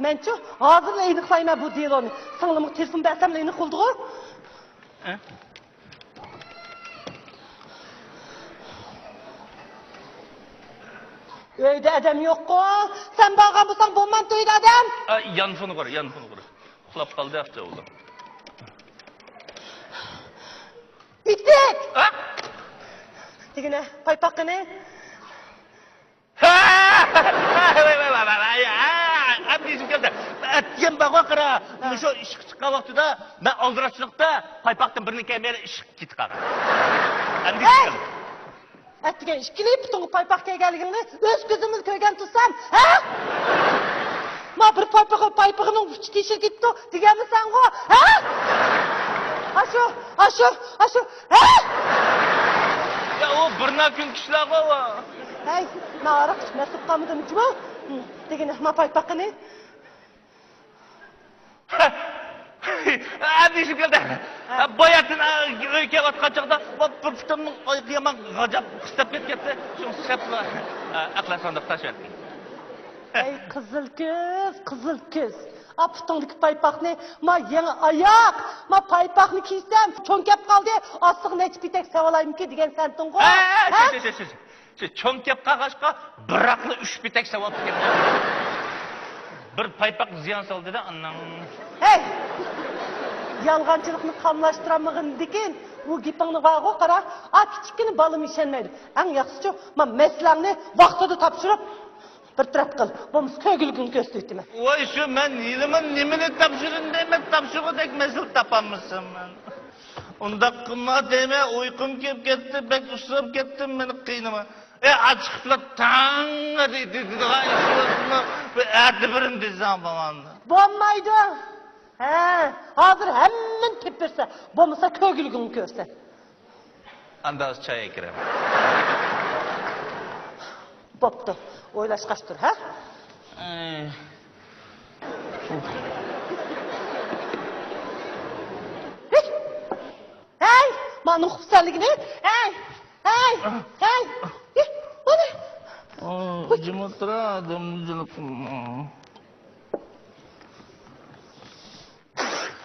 مەنچۇ، ھازىرلا ئېنىقلايمەن بۇ دېلونى. سىڭلىمغا تېلېفون بەرسەملا ئېنىق بولىدىغۇ؟ ھە؟ ئۆيدە ئادەم يوققۇ؟ سەن بارغان بولساڭ بولمامتى ئۆيدە ئادەم؟ ئا، يانفونغا قارا، يانفونغا قارا. ئۇخلاپ قالدى ئاقچا ئوغلۇم. ئىتتىك! ئا؟ دېگىنە، پايپاق قېنى؟ ھە! ۋاي، ۋاي، ۋاي، ۋاي، ۋاي، ھە! ئەمدى ئېسىمگە كەلدى. ئەتىگەن بارغۇ، قارا، مۇشۇ ئىشقا چىققان ۋاقتىدا مەن ئالدىراشچىلىقتا پايپاقتىن بىرنى كىيمەي ئىشقا كېتىپ قالغان. ئەمدى ھەي! ئېسىمگە كەلدى. ئەتىگەن ئىككىلى پۇتۇڭغا پايپاق كىيگەنلىكىڭنى ئۆز كۆزۈم بىلەن كۆرگەن تۇرسام، ھە؟ ما بىر پايپىقى، پايپىقىنىڭ ئۇچى تېشىلىپ كېتىپتۇ دېگەنمىسەنغۇ، ھە؟ ئاشۇ، ئاشۇ، ئاشۇ، ھە؟ يا، ئۇ بىرنا كۈنكى ئىشلارغۇ ئۇ. ھەي، مەن ھاراق ئىچىپ مەست بولۇپ قالمىدىم جۇمۇ؟ دېگىنە، ما پايپاقىنى. ئەمدى ئېسىمگە كەلدى. ھە. باياتىن، ئە، ئۆيگە كېلىۋاتقان چاغدا، بۇ بىر پۇتۇمنىڭ ئايىقى يامان غاجاپ قىستاپ كەتكەنتى. شۇڭا سەپلا، ئە، ئەقلەت ساندۇق تاشلاۋەتتىم. ئەي، قىزىل كۆز، قىزىل كۆز. ئا، پۇتۇڭدىكى پايپاقنى، ما يېڭى ئاياق، ما پايپاقنى كىيسەم، چوڭ كەپ قالدى. ئاستىغا نەچچە پېتەك سېۋالايمىكىن دېگەن سەنتىڭغۇ. ھە، ھە؟ شۇ، شۇ، شۇ، شۇ. شۇ چوڭ كەپ قالغاچقا، بىراقلا ئۈچ پېتەك سېۋىپتىكەن. بىر پايپاق زىيان سالدى-دە، ئاناڭ. ھەي! يالغانچىلىقنى قاملاشتۇرالمىغىنىدىكىن، ئۇ گېپىڭنى بارغۇ قارا، ئا، كىچىككىنە بالىمۇ ئىشەنمەيدۇ. ئەڭ ياخشىسىچۇ، ما مەسىلەڭنى ۋاقتىدا تاپشۇرۇپ، بىر تەرەپ قىل. بولمىسا كۆرگۈلۈكۈڭنى كۆرسىتىۋېتىمەن. ۋاي، شۇ مەن ھېلىمۇ نېمىنى تاپشۇرىمەن دەيمەن، تاپشۇرغۇدەك مەسىلە تاپالمىسام مەن. ئۇنداق قىلما دەيمەن، ئۇيقۇم كېلىپ كەتتى، بەك ئۇسساپ كەتتىم، مېنى قىينىما. ئە، ئاچىقىپلا تاڭ دېيدىغان ئىش بولسىمۇ، بىر ئەتە بېرىم دېسەڭ بولامدۇ؟ بولمايدۇ. ھە، ھازىر ھەممىنى تېپىپ بېرىسەن، بولمىسا كۆرگۈلۈكۈڭنى كۆرىسەن. ئاندىن چاي ئەكىرەم. بوپتۇ، ئويلاشقاچ تۇر، ھە؟ ئەي. ھەي! ھەي! مانا خۇپسەنلىكىنى. ھەي! ھەي! ھەي! ھەي! مانا. جىم ئولتۇرا، ئادەمنى جىلقىما.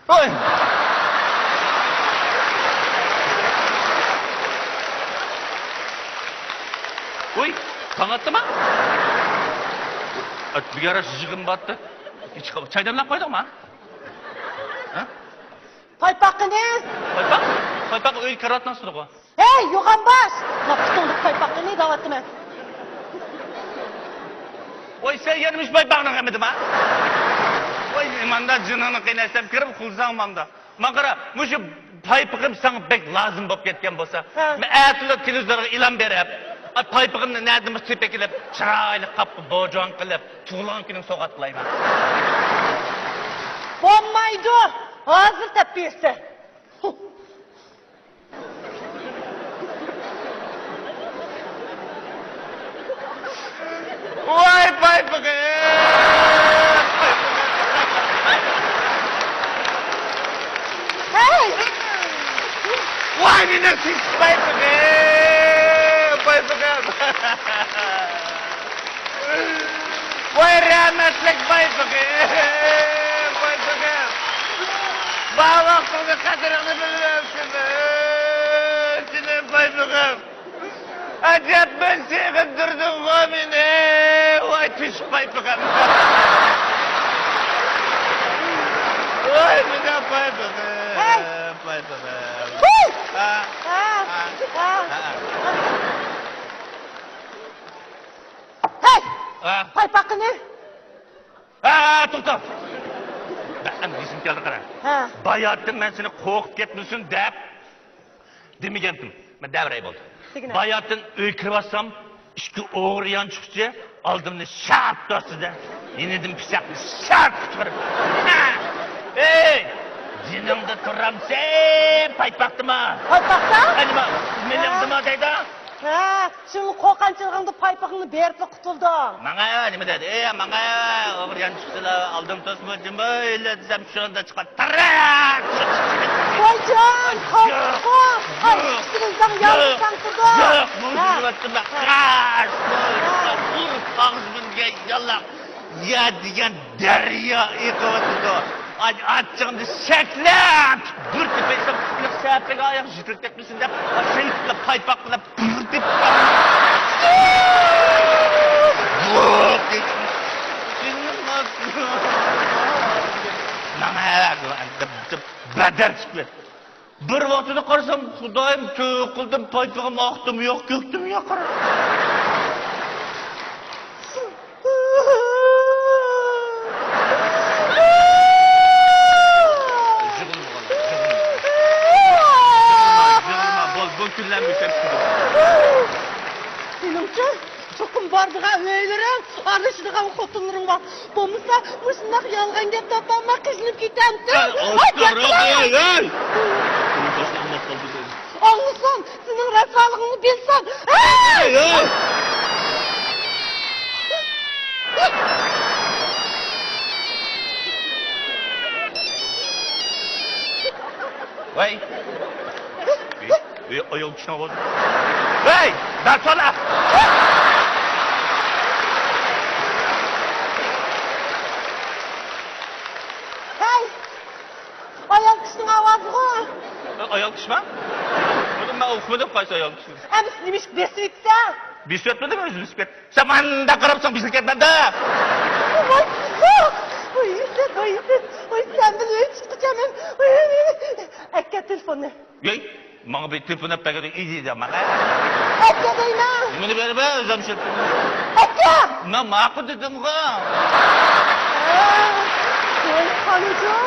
ۋوي! ۋوي، تاڭ ئاتتىما؟ ئەتىگە ياراشلىق يىغىن بارتتى. چاي دەملەپ قويدۇڭما؟ ھە؟ پايپاقىنى؟ پايپاق؟ پايپاق ئۆيدە كارىۋاتنىڭ ئۈستىدىغۇ. ھەي، يوغان باش! ما پۇتۇڭدىكى پايپاقنى دەۋاتىمەن. ۋاي، سەن يەنە مۇشۇ پايپاقنىڭ غېمىدىما؟ ۋاي، ماندا جېنىڭنى قىينايسەن، كىرىپ قىلساڭ ماندا. ماڭا قارا، مۇشۇ پايپىقىم ساڭا بەك لازىم بولۇپ كەتكەن بولسا، ھە. مەن ئەتىلا تېلېۋىزورغا ئېلان بېرىپ، ئا، پايپىقىمنى نەدىن تېپىپ ئەكېلىپ، چىرايلىق قاپقا بوجاڭ قىلىپ، تۇغۇلغان كۈنۈڭگە سوۋغات قىلايمەن. بولمايدۇ، ھازىر تېپىپ بېرىسەن. ۋاي پايپىقىم! ھەي! ۋاي مېنىڭ سېسىق پايپىقىم! پايپىقىم! ۋاي رەھمەتلىك پايپىقىم، پايپىقىم. بار ۋاقتىڭدا قەدرىڭنى بىلمەپسىز، جېنىم پايپىقىم. ئەجەب بىر سېغىندۇردۇڭغۇ مېنى، ۋاي تۆشۈك پايپىقىم. ۋاي مېنىڭ پايپىقىم، ھەي! پايپىقىم. ھۇي! ھە؟ ھە؟ ھە؟ ھە؟ ھە؟ ھەي! ھە؟ پايپاقىنى! ھە، توختا! مەن ئەمدى ئېسىمگە كەلدى، قارا. ھە. باياتىن مەن سېنى قورقۇپ كەتمىسۇن دەپ دېمىگەنتىم. مەن دەۋرەي بولدى. دېگىنە. باياتىن ئۆيگە كىرىۋاتسام، ئىككى ئوغرى يانچۇقچى ئالدىمنى شارت توستىدە، يېنىدىن پىچاقنى شارت چىقىرىپ، ھە! تۇرامسەن پايپاقتىما؟ پايپاقتا؟ ئەنىما، مېلىڭدىما دەيدۇ. ھە، شۇڭا قورققانچىلىقىڭدا پايپىقىڭنى بېرىپلا قۇتۇلدۇڭ. ماڭا نېمە دەيدۇ؟ ئەي، ماڭا ئوغرى يان چىقسىلا، ئالدىم توسما، جىمبايلا دېسەم، شۇندا چىققان تارراق! ۋايجان، قورقۇپ، ئاي، ياق، ئىككىمىزنىڭ يالغۇز ياق، تەڭ تۇردۇق. ياق، ھە. مۇشۇ ۋاقىتتا ھە. قاش، ھە. ئۇر، ئاغزىمدىن ياللاق. يا دېگەن دەريا ئېقىۋاتىدۇ. ئاچ-، ئاچچىقىمنى سەكلەپ، بىر تېپەيسەم، سېنىڭ سەپىگە ئاياغ يېتىلىپ كەتمىسۇن دەپ، شەيتىلەپ پايپاق بىلەن بىر تېپىپ، ماڭا بەدەر چىقتى. بىر ۋاقتىدا قارىسام، خۇدايىم، تۆۋە قىلدىم، پايپىقىم ئاقتىمۇ يوق، كۆكتىمۇ يوق. يىغلىما، يىغلىما. يىغلىما، يىغلىما. بول، بۇ كۈنلەر مۇشۇ. سېنىڭچۇ؟ چوقۇم بارىدىغان ئۆيلىرىڭ، ئارىلىشىدىغان خوتۇنلىرىڭ بار. بولمىسا، مۇشۇنداق يالغان گەپ تاپالماي قىينىلىپ كېتەمتىڭ. ھەي، ھەي، ھەي، ھەي! ئاڭلىسام، سېنىڭ رەسۋالىقىڭنى بىلسەم. ھەي! ھەي، ھەي! ۋاي! ۋاي، ئايال كىشىنىڭ ئاۋازى. ۋاي! دەرسالا! ھەي! ئايال كىشىنىڭ ئاۋازىغۇ! ئايال كىشىما؟ بۇنى مەن ئۇقمىدىم، قايسى ئايال كىشى؟ ئەمىسە نېمىشقا بېسىۋېتىسەن؟ بېسىۋەتمىدىم، ئۆزى بېسىپ كەتتى. سەن مانداق قاراپسەن، بېسىلىپ كەتمەمدە. ۋاي، ۋاي، ۋاي، سەن، ۋاي، ۋاي، سەندىن ئۆي چىققۇچە مەن، ۋاي، ۋاي، ۋاي. ئەكە تېلېفوننى. ۋاي، ماڭا بىر تېلېفون ئەپ بەرگىن، ئىدى دە ماڭا. ئەكە دەيمەن. نېمىنى بېرىمەن، ئۆزۈم شۇ. ئەكە! مەن ماقۇل دېدىمغۇ. ۋاي، خانجۇ،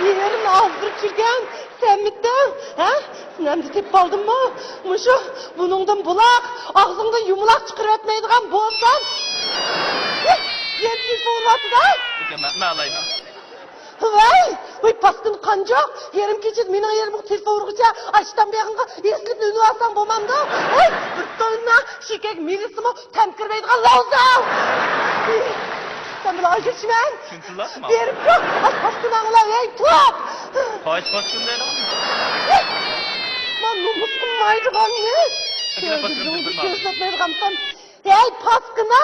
يېرىم ئازدۇرۇپ يۈرگەن. سەنمىتىڭ، ھە؟ سېنى ئەمدى تېپىپ ئالدىممۇ؟ مۇشۇ بۇنىڭدىن بۇلاق، ئاغزىڭدىن يۇمىلاق چىقىرىۋەتمەيدىغان بولسام. يەنە تېلېفون ئۇرۇۋاتىدۇ. ئۇكا، مەن، مەن ئالايمەن. ۋاي، ۋاي، پاسكىنا قانجۇق، يېرىم كېچىدە مېنىڭ يېرىمگە تېلېفون ئۇرغۇچە، ئاشتان بېغىڭغا ئېسىلىپ ئۈنۈۋالساڭ بولمامدۇ؟ ۋاي، بىر توننا شېكەك مېلىسىمۇ تەم كىرمەيدىغان لاۋزا! سەن بىلەن ئاجرىشىمەن. چۈنچىلاسما؟ بېرىپ تۇر. ئاز پاسكىناڭلا، ھەي، توپ! قايسى پاسكىنا دەيدىغان؟ مەن نومۇس قىلمايدىغاننى. ئەكىلە پاسكىنا كۆزۈمگە دېدىم، كۆرسەتمەيدىغانسەن. ھەي، پاسكىنا!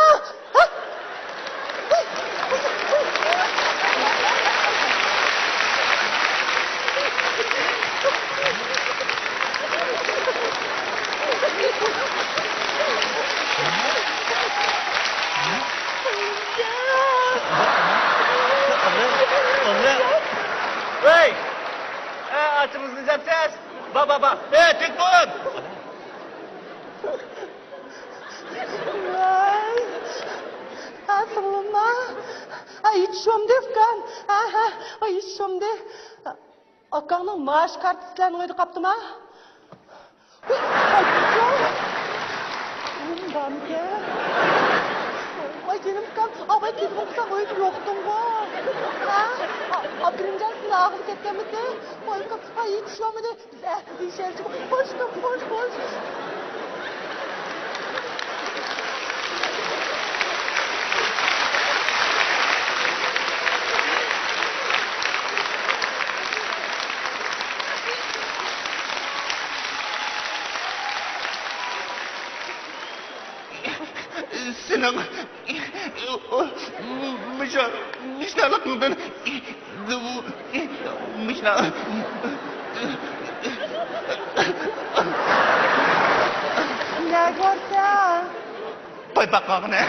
ۋەي! ئە، ئاچىڭىزنى دەپسىز! با، با، با! ئە، تېلېفون! ۋەي! ھە، سىڭلىمما! ھە، يېتىشىۋامدى، ئۇكام! ھە، ھە، ھە، يېتىشىۋامدى! ئاكاڭنىڭ مائاش كارتىسى سىلەرنىڭ ئۆيدە قاپتىما؟ ۋاي، جېنىم ئۇكام، ئاۋاي تېلېفون قىلساڭ ئۆيدە يوقتۇڭغۇ. ھە؟ ئا-، ئاپىرىمجان سېنى ئاغزى كەتكەنمىدى؟ ۋاي ئۇكام، ھە، يېتىشىۋالمىدى. بىز ئەتە دېيىشەيلى. خوش ئۇكام، خوش، خوش. سېنىڭ مۇشۇ مۇشۇنداقلىقىڭدىن مۇشۇنداق. نەگە بارسەن؟ پايپاق قالغىنى.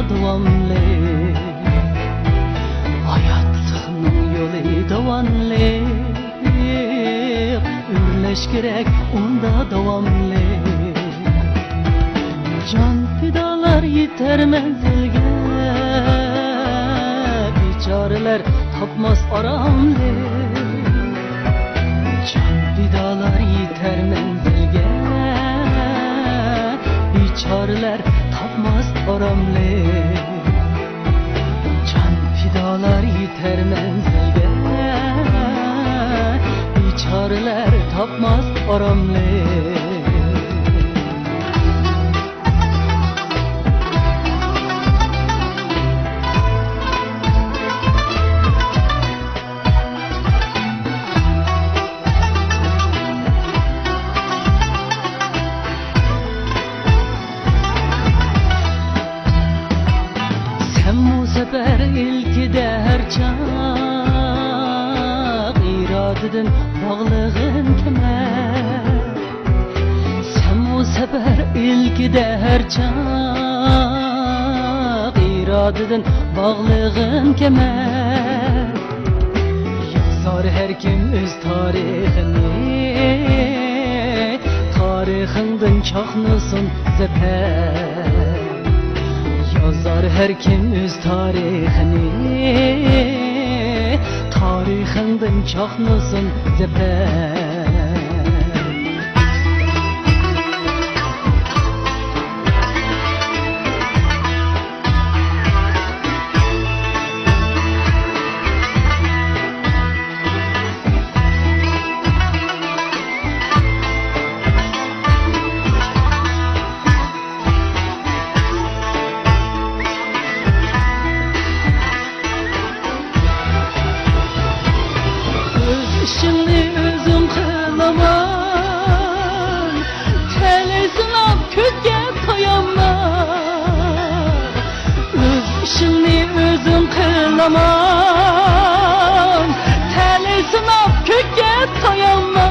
داۋاملىق، ھاياتلىقنىڭ يولى داۋاملىق، ئۆرلەش كېرەك ئۇندا داۋاملىق. جان پىدالار يېتەر مەنزىلگە، بىچارىلەر تاپماس ئاراملىق. جان پىدالار يېتەر مەنزىلگە، بىچارىلەر تاپماس ئاراملىق. جان پىدالار يېتەر مەنزىلگە، بىچارىلەر تاپماس ئاراملىق. سەنمۇ سەپەر ئىلكىدە ھەر چاغ، ئىرادىدىن باغلىغىن كېمە. سەنمۇ سەپەر ئىلكىدە ھەر چاغ، ئىرادىدىن باغلىغىن كېمە. يازار ھەر كىم ئۆز تارىخىنى، تارىخىڭدىن چاقنىسۇن زەپەر. يازار ھەر كىم ئۆز تارىخىنى، تارىخىڭدىن چاقنىسۇن زەپەر. ئۆز ئىشىڭنى ئۆزۈڭ قىلامان، تەلەي سىناپ كۆككە تايانما. ئۆز ئىشىڭنى ئۆزۈڭ قىلامان، تەلەي سىناپ كۆككە تايانما.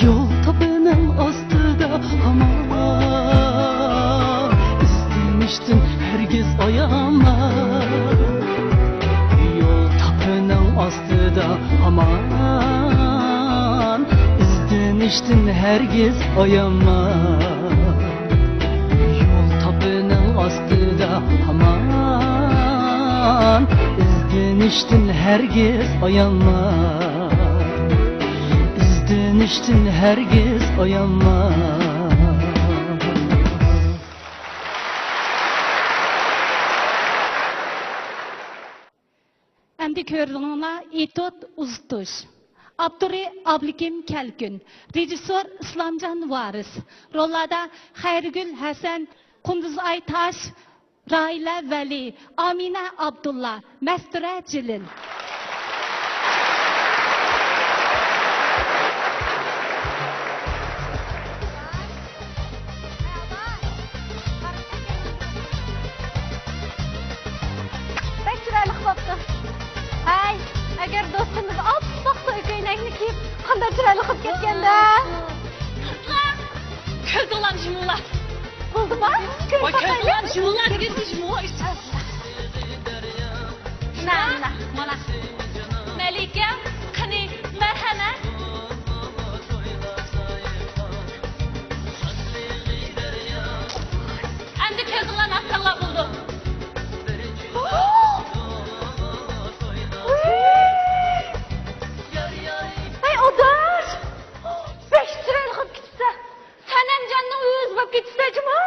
يول تاپىنىڭ ئاستىدا ھامان، ئىزدىنىشتىن ھەرگىز ئايانما. يول تاپىنىڭ ئاستىدا ھامان، ئىزدىنىشتىن ھەرگىز ئايانما. يول تاپىنىڭ ئاستىدا ھامان، ئىزدىنىشتىن ھەرگىز ئايانما. ئىزدىنىشتىن ھەرگىز ئايانما. ئەمدى كۆرۈڭلار، ئېتوت ئۇزىتىش. ئاپتورى ئابلىكىم كەلكۈن، رېژىسسور ئىسلامجان ۋارىس، روللاردا خەيرىگۈل ھەسەن، قۇندۇزئاي تاش، راھىلە ۋەلى، ئامىنە ئابدۇللا، مەستۇرە جېلىل. بەك چىرايلىق بوپتۇ. ھەي، ئەگەر دوستىمىز ئاپئاق توي كۆينەكنى كىيىپ، قانداق چىرايلىق بولۇپ كەتكەندە. قىزلار، كۆزۈڭلارنى يۇمۇڭلار. بولدىما؟ كۆرۈپ باقايلى. كۆزۈڭلارنى يۇمۇڭلار دېگەن يۇمۇڭلار. مانا، مانا. مەلىكە، قېنى، مەرھەمەت. ئەمدى كۆزۈڭلارنى ئاچساڭلار بولىدۇ. ۋاي، ئاداش! بەك چىرايلىق بولۇپ كېتىپسەن. سەنەمجاننىڭ ئۆزى بولۇپ كېتىپسەن جۇمۇ.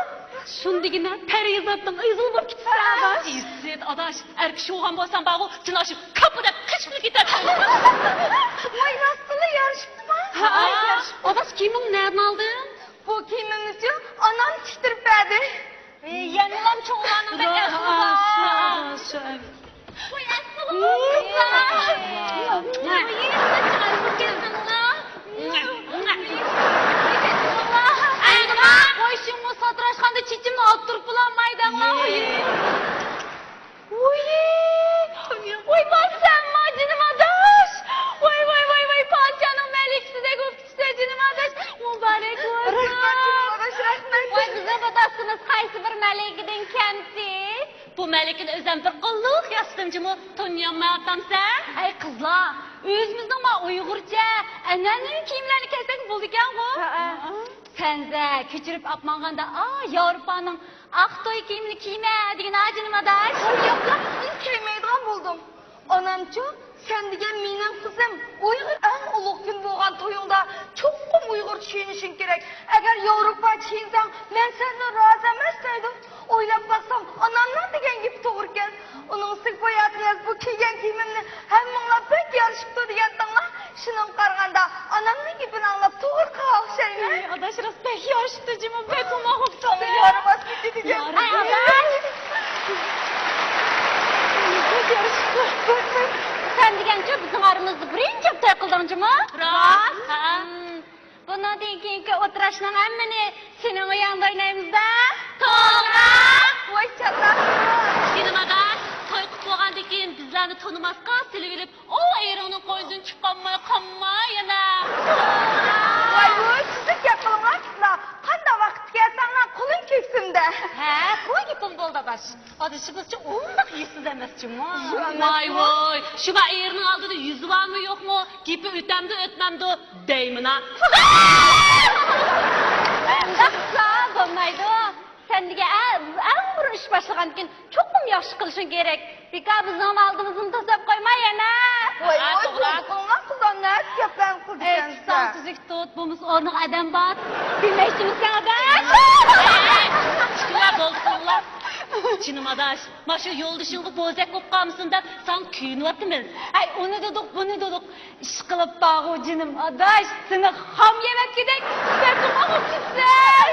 شۇندىگىنە پەرىزاتنىڭ ئۆزى بولۇپ كېتىپسەن ئاداش. ئىززەت ئاداش، ئەر كىشى بولغان بولسام بارغۇ، سېنى ئاشۇ كاپا دەپ قېچىپلا كېتەتتىم. ۋاي، راستتىنلا يارىشىپتىما؟ ھە، ئاداش، كىيىمىڭنى نەدىن ئالدىڭ؟ بۇ كىيىمىمنىچۇ ئانام تىكتۈرۈپ بەردى. ئى، يەنىلا چوڭلارنىڭ بەك ئەقلى بار. ۋاي، ئەسلىغۇ قىزلار. قويۇشۇڭمۇ ساتىراشخانىدا چېچىمنى ئالدۇرۇپ بولالمايدىغۇ. ۋوي! ۋوي، پادىشاھنىڭ مەلىكىسىدەك بولۇپ كېتىپسەن جېنىم ئاداش. مۇبارەك بولسۇن. رەھمەت جېنىم ئاداش، رەھمەت. ۋاي، بىزنىڭ بۇ داستىمىز قايسى بىر مەلىكىدىن جىمۇ تونۇيالمايۋاتامسەن؟ ئەي قىزلار، ئۆزىمىزنىڭ ما ئۇيغۇرچە ئەنئەنىۋى كىيىملەرنى كىيسەك بولىدىكەنغۇ. ھەئە. سەنزە كۆچۈرۈپ ئاپمانغاندا، ئا، ياۋروپانىڭ ئاق توي كىيىمىنى كىيمە دېگىن ھا جېنىم ئاداش. ياق، ياق، مەن كىيمەيدىغان بولدۇم. ئانامچۇ، سەن دېگەن مېنىڭ قىزىم، ئۇيغۇر ئەڭ ئۇلۇغ كۈن بولغان تويۇڭدا چوقۇم ئۇيغۇرچە كىيىنىشىڭ كېرەك. ئەگەر ياۋروپاچە كىيىنسەڭ، مەن سەندىن رازى ئەمەس دەيدۇ. ئويلاپ باقسام، ئانامنىڭ دېگەن گېپى توغرىكەن. ئۇنىڭ ئۈستىگە بۇ ياتنىياز بۇ كىيگەن كىيىمىمنى ھەممىڭلار بەك يارىشىپتۇ دېگەنتىڭلار. شۇنىڭغا قارىغاندا، ئانامنىڭ گېپىنى ئاڭلاپ توغرا قىلغان ئوخشايمەن. ئەي، ئاداش، راست بەك يارىشىپتۇ جىمۇ، بەك ئوماق بوپتۇ. يارىماس كېتىدىكەن. يارىماس. بەك يارىشىپتۇ. سەن دېگەنچۇ بىزنىڭ ئارىمىزدا بىرىنچى بولۇپ توي قىلدىڭ جىمۇ؟ راست. ھە. بۇنىڭدىن كېيىنكى ئولتۇرۇشنىڭ ھەممىنى سېنىڭ ئۆيۈڭدە ئوينايمىز-دە. توغرا. ۋاي چاتاق. جېنىم ئاداش، توي قىلىپ بولغاندىن كېيىن بىزلەرنى تونۇماسقا سېلىۋېلىپ، ئۇ ئېرىڭنىڭ قوينىدىن چىقالماي قالما يەنە. ۋاي ۋۇي، تۈزۈك گەپ قىلىڭلار قىزلار. قانداق ۋاقىتتا كەلسەڭلار قولۇم كۆكسۈمدە. ھە، بۇ گېپىڭ بولدى ئاداش. ئادىشىمىزچە ئۇنداق يۈزسىز ئەمەس جۇمۇ. ۋاي ۋاي، شۇڭا ئېرىنىڭ ئالدىدا يۈزى بارمۇ يوقمۇ، گېپى ئۆتەمدۇ ئۆتمەمدۇ دەيمىنا. ئۇنداق قىلسا بولمايدۇ. سەن دېگەن ئە-، ئەڭ بۇرۇن ئىش باشلىغاندىن كېيىن چوقۇم ياخشى قىلىشىڭ كېرەك. بىكار بىزنىڭ ئالدىمىزنى توسۇپ قويما يەنە. ۋاي ھە، ۋاي، توغرا. توغرا قىلغان قىزلار نەدە گەپلەرنى قىلىدىكەنسىز. ئەي، ساڭا تۈزۈك تۇت، بولمىسا ئورنىغا ئادەم بار. بىلمەيسىمۇ سەن ئادەم؟ ئىشقىلىپ بولسۇنلا. جېنىم ئاداش، مانا شۇ يولدىشىڭغا بوزەك بولۇپ قالمىسۇن دەپ ساڭا كۆيۈنۈۋاتىمىز. ئەي، ئۇنى دېدۇق، بۇنى دېدۇق. ئىشقىلىپ بارغۇ جېنىم ئاداش، سېنى خام يېمەككىدەك بەك ئوماق بوپسەن.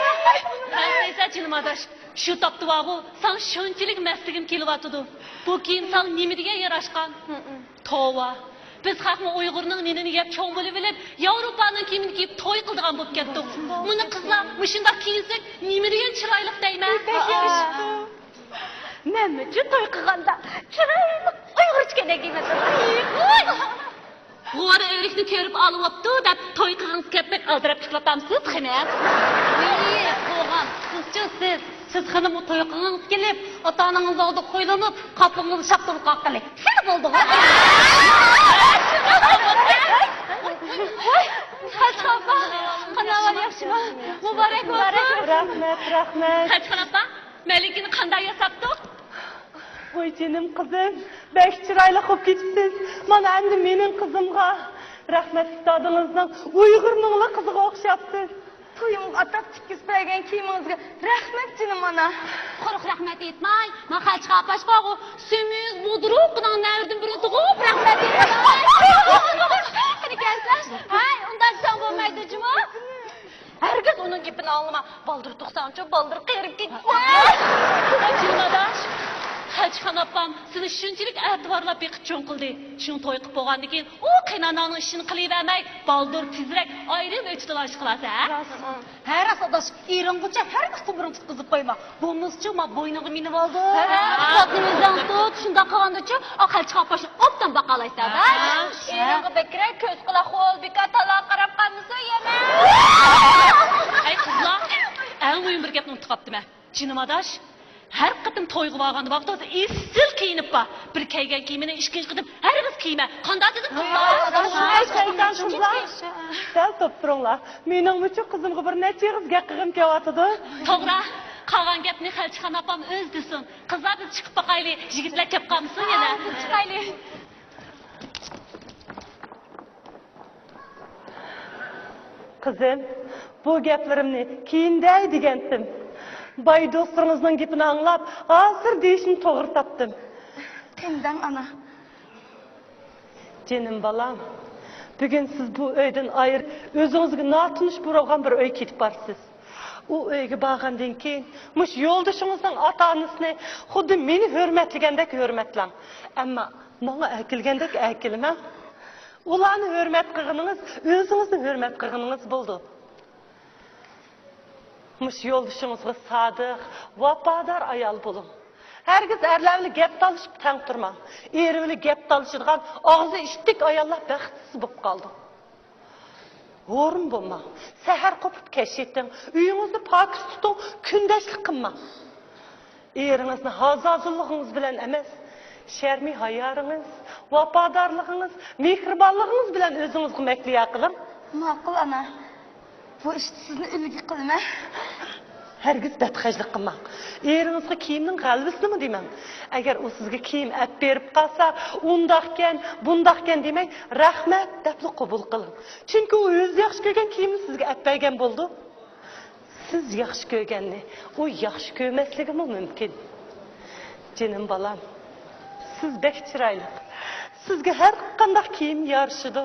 مەن دېسە جېنىم ئاداش، شۇ تاپتا بارغۇ، ساڭا شۇنچىلىك مەستلىگۈم كېلىۋاتىدۇ. بۇ كىيىم ساڭا نېمە دېگەن ياراشقان؟ توۋا، بىز خەقمۇ ئۇيغۇرنىڭ نېنىنى يەپ چوڭ بولۇۋېلىپ، ياۋروپانىڭ كىيىمىنى كىيىپ توي قىلىدىغان بولۇپ كەتتۇق. مانا قىزلار مۇشۇنداق كىيىنسەك نېمە دېگەن چىرايلىق دەيمەن. بەك يارىشىپتۇ. مەنمۇچۇ توي قىلغاندا چىرايلىق ئۇيغۇرچە كەينەك كىيمەپتىمەن. غورا ئۆرۈكنى كۆرۈپ ئالىۋاپتۇ دەپ توي قىلغىڭىز كەپ بەك ئالدىراپ كېتىۋاتامسىز خېنىم؟ ئىي، قىلغان، سىزچۇ سىز؟ سىز خېنىممۇ توي قىلغىڭىز كېلىپ، ئاتا-ئانىڭىز ئالدىدا خۇيلىنىپ، قاپىڭىزنى شاپتۇلۇپ قالغىلى. سىز بولدىغۇ. ۋاي، خەلچە ئاپا، قانداق ئەھۋال، ياخشىمۇ؟ مۇبارەك بولسۇن. رەھمەت، رەھمەت. خەلچىخان ئاپا، مەلىكىنى قانداق ياساپتۇ؟ ۋاي جېنىم قىزىم، بەك چىرايلىق بولۇپ كېتىپسىز. مانا ئەمدى مېنىڭ قىزىمغا رەھمەتلىك دادىڭىزنىڭ ئۇيغۇرنىڭلا قىزىغا ئوخشاپسىز. تويۇمغا ئاتاپ تىككۈزۈپ بەرگەن كىيىمىڭىزگە رەھمەت جېنىم ئانا. قۇرۇق رەھمەت ئېيتماي، ما خەلچىخان ئاپاش بارغۇ، سېمىز، بۇدرۇقىنىڭ نەۋرىدىن بىرىدىغۇ، رەھمەت ئېيتماي. قېنى كەلسە، ھەي، ئۇنداق دېسەڭ بولمايدۇ جۇمۇ. ھەرگىز ئۇنىڭ گېپىنى ئاڭلىما. بالدۇر تۇغساڭچۇ، بالدۇر قېرىپ كېتىسەن. جېنىم ئاداش، خەلچىخان ئاپام سېنى شۇنچىلىك ئەتىۋارلاپ بېقىپ چوڭ قىلدى. شۇڭا توي قىلىپ بولغاندىن كېيىن ئۇ قېيناناڭنىڭ ئىشىنى قىلىۋەرمەي، بالدۇر تېزرەك ئايرىلىپ ئۆتىدىغان ئىش قىلارسەن، ھە؟ راست. ھە، راست ئاداش، ئېرىڭغىچە ھەرگىز تومۇرۇڭ تۇتقۇزۇپ قويما. بولمىسىچۇ، ما بوينۇڭغا مىنىۋالدى. ھە، ھە. ئاتنى ئۆزۈڭ تۇت، شۇنداق قىلغاندىچۇ، ئا، خەلچىخان ئاپاشنى ئوبدان باقالايسەن، ھە؟ ھە. ئېرىڭگە بەكرەك كۆز قۇلاق بول، بىكار تالاغا قاراپ قالمىسۇن يەنە. ئەي قىزلار، ئەڭ مۇھىم بىر گەپنى ئۇنتۇپ قاپتىمەن. جېنىم ئاداش، ھەر قېتىم تويغا بارغاندا ۋاقتىدا ئېسىل كىيىنىپ بار. بىر كىيگەن كىيىمىنى ئىككىنچى قېتىم ھەرگىز كىيمە. قانداق دېدىم؟ قىزلار، سەل توپ تۇرۇڭلار. مېنىڭمۇچۇ قىزىمغا بىر نەچچە ئېغىز گەپ قىلغۇم كېلىۋاتىدۇ. توغرا، قالغان گەپنى خەلچىخان ئاپام ئۆزى دېسۇن. قىزلار، بىز چىقىپ باقايلى، يىگىتلەر كەپ قالمىسۇن يەنە. ھە، چىقايلى. قىزىم، بۇ گەپلىرىمنى كېيىن دەي دېگەنتىم. باي دوستلىرىڭىزنىڭ گېپىنى ئاڭلاپ، ھازىر دېيىشنى توغرا تاپتىم. قېنى دەڭ، ئانا. جېنىم بالام، بۈگۈن سىز بۇ ئۆيدىن ئايرىپ، ئۆزىڭىزگە ناتونۇش بولغان بىر ئۆيگە كېتىپ بارىسىز. ئۇ ئۆيگە بارغاندىن كېيىن، مۇشۇ يولدىشىڭىزنىڭ ئاتا-ئانىسىنى خۇددى مېنى ھۆرمەتلىگەندەك ھۆرمەتلەڭ. ئەمما ماڭا ئەركىلىگەندەك ئەركىلىمەڭ. ئۇلارنى ھۆرمەت قىلغىنىڭىز ئۆزىڭىزنى ھۆرمەت قىلغىنىڭىز بولىدۇ. مۇشۇ يولدىشىڭىزغا سادىق، ۋاپادار ئايال بولۇڭ. ھەرگىز ئەرلەر بىلەن گەپ تالىشىپ تەڭ تۇرماڭ. ئېرى بىلەن گەپ تالىشىدىغان ئاغزى ئىتتىك ئاياللار بەختسىز بولۇپ قالىدۇ. ھورۇن بولماڭ. سەھەر قوپۇپ كەچ يېتىڭ. ئۆيىڭىزنى پاكىز تۇتۇڭ، كۈندەشلىك قىلماڭ. ئېرىڭىزنى ھازازۇللۇقىڭىز بىلەن ئەمەس، شەرمى ھايالىقىڭىز، ۋاپادارلىقىڭىز، مېھرىبانلىقىڭىز بىلەن ئۆزىڭىزغا مەھلىيا قىلىڭ. ماقۇل، ئانا. بۇ ئىشتا سىزنى ئۈلگە قىلىمەن. ھەرگىز بەتخەجلىك قىلماڭ. ئېرىڭىزغا كىيىمنىڭ غەلۋىسىنىمۇ دېمەڭ. ئەگەر ئۇ سىزگە كىيىم ئەپ بېرىپ قالسا، ئۇنداقكەن، بۇنداقكەن دېمەي، رەھمەت دەپلا قوبۇل قىلىڭ. چۈنكى ئۇ ئۆزى ياخشى كۆرگەن كىيىمنى سىزگە ئەپ بەرگەن بولىدۇ. سىز ياخشى كۆرگەننى ئۇ ياخشى كۆرمەسلىكىمۇ مۇمكىن. جېنىم بالام، سىز بەك چىرايلىق. سىزگە ھەر قانداق كىيىم يارىشىدۇ.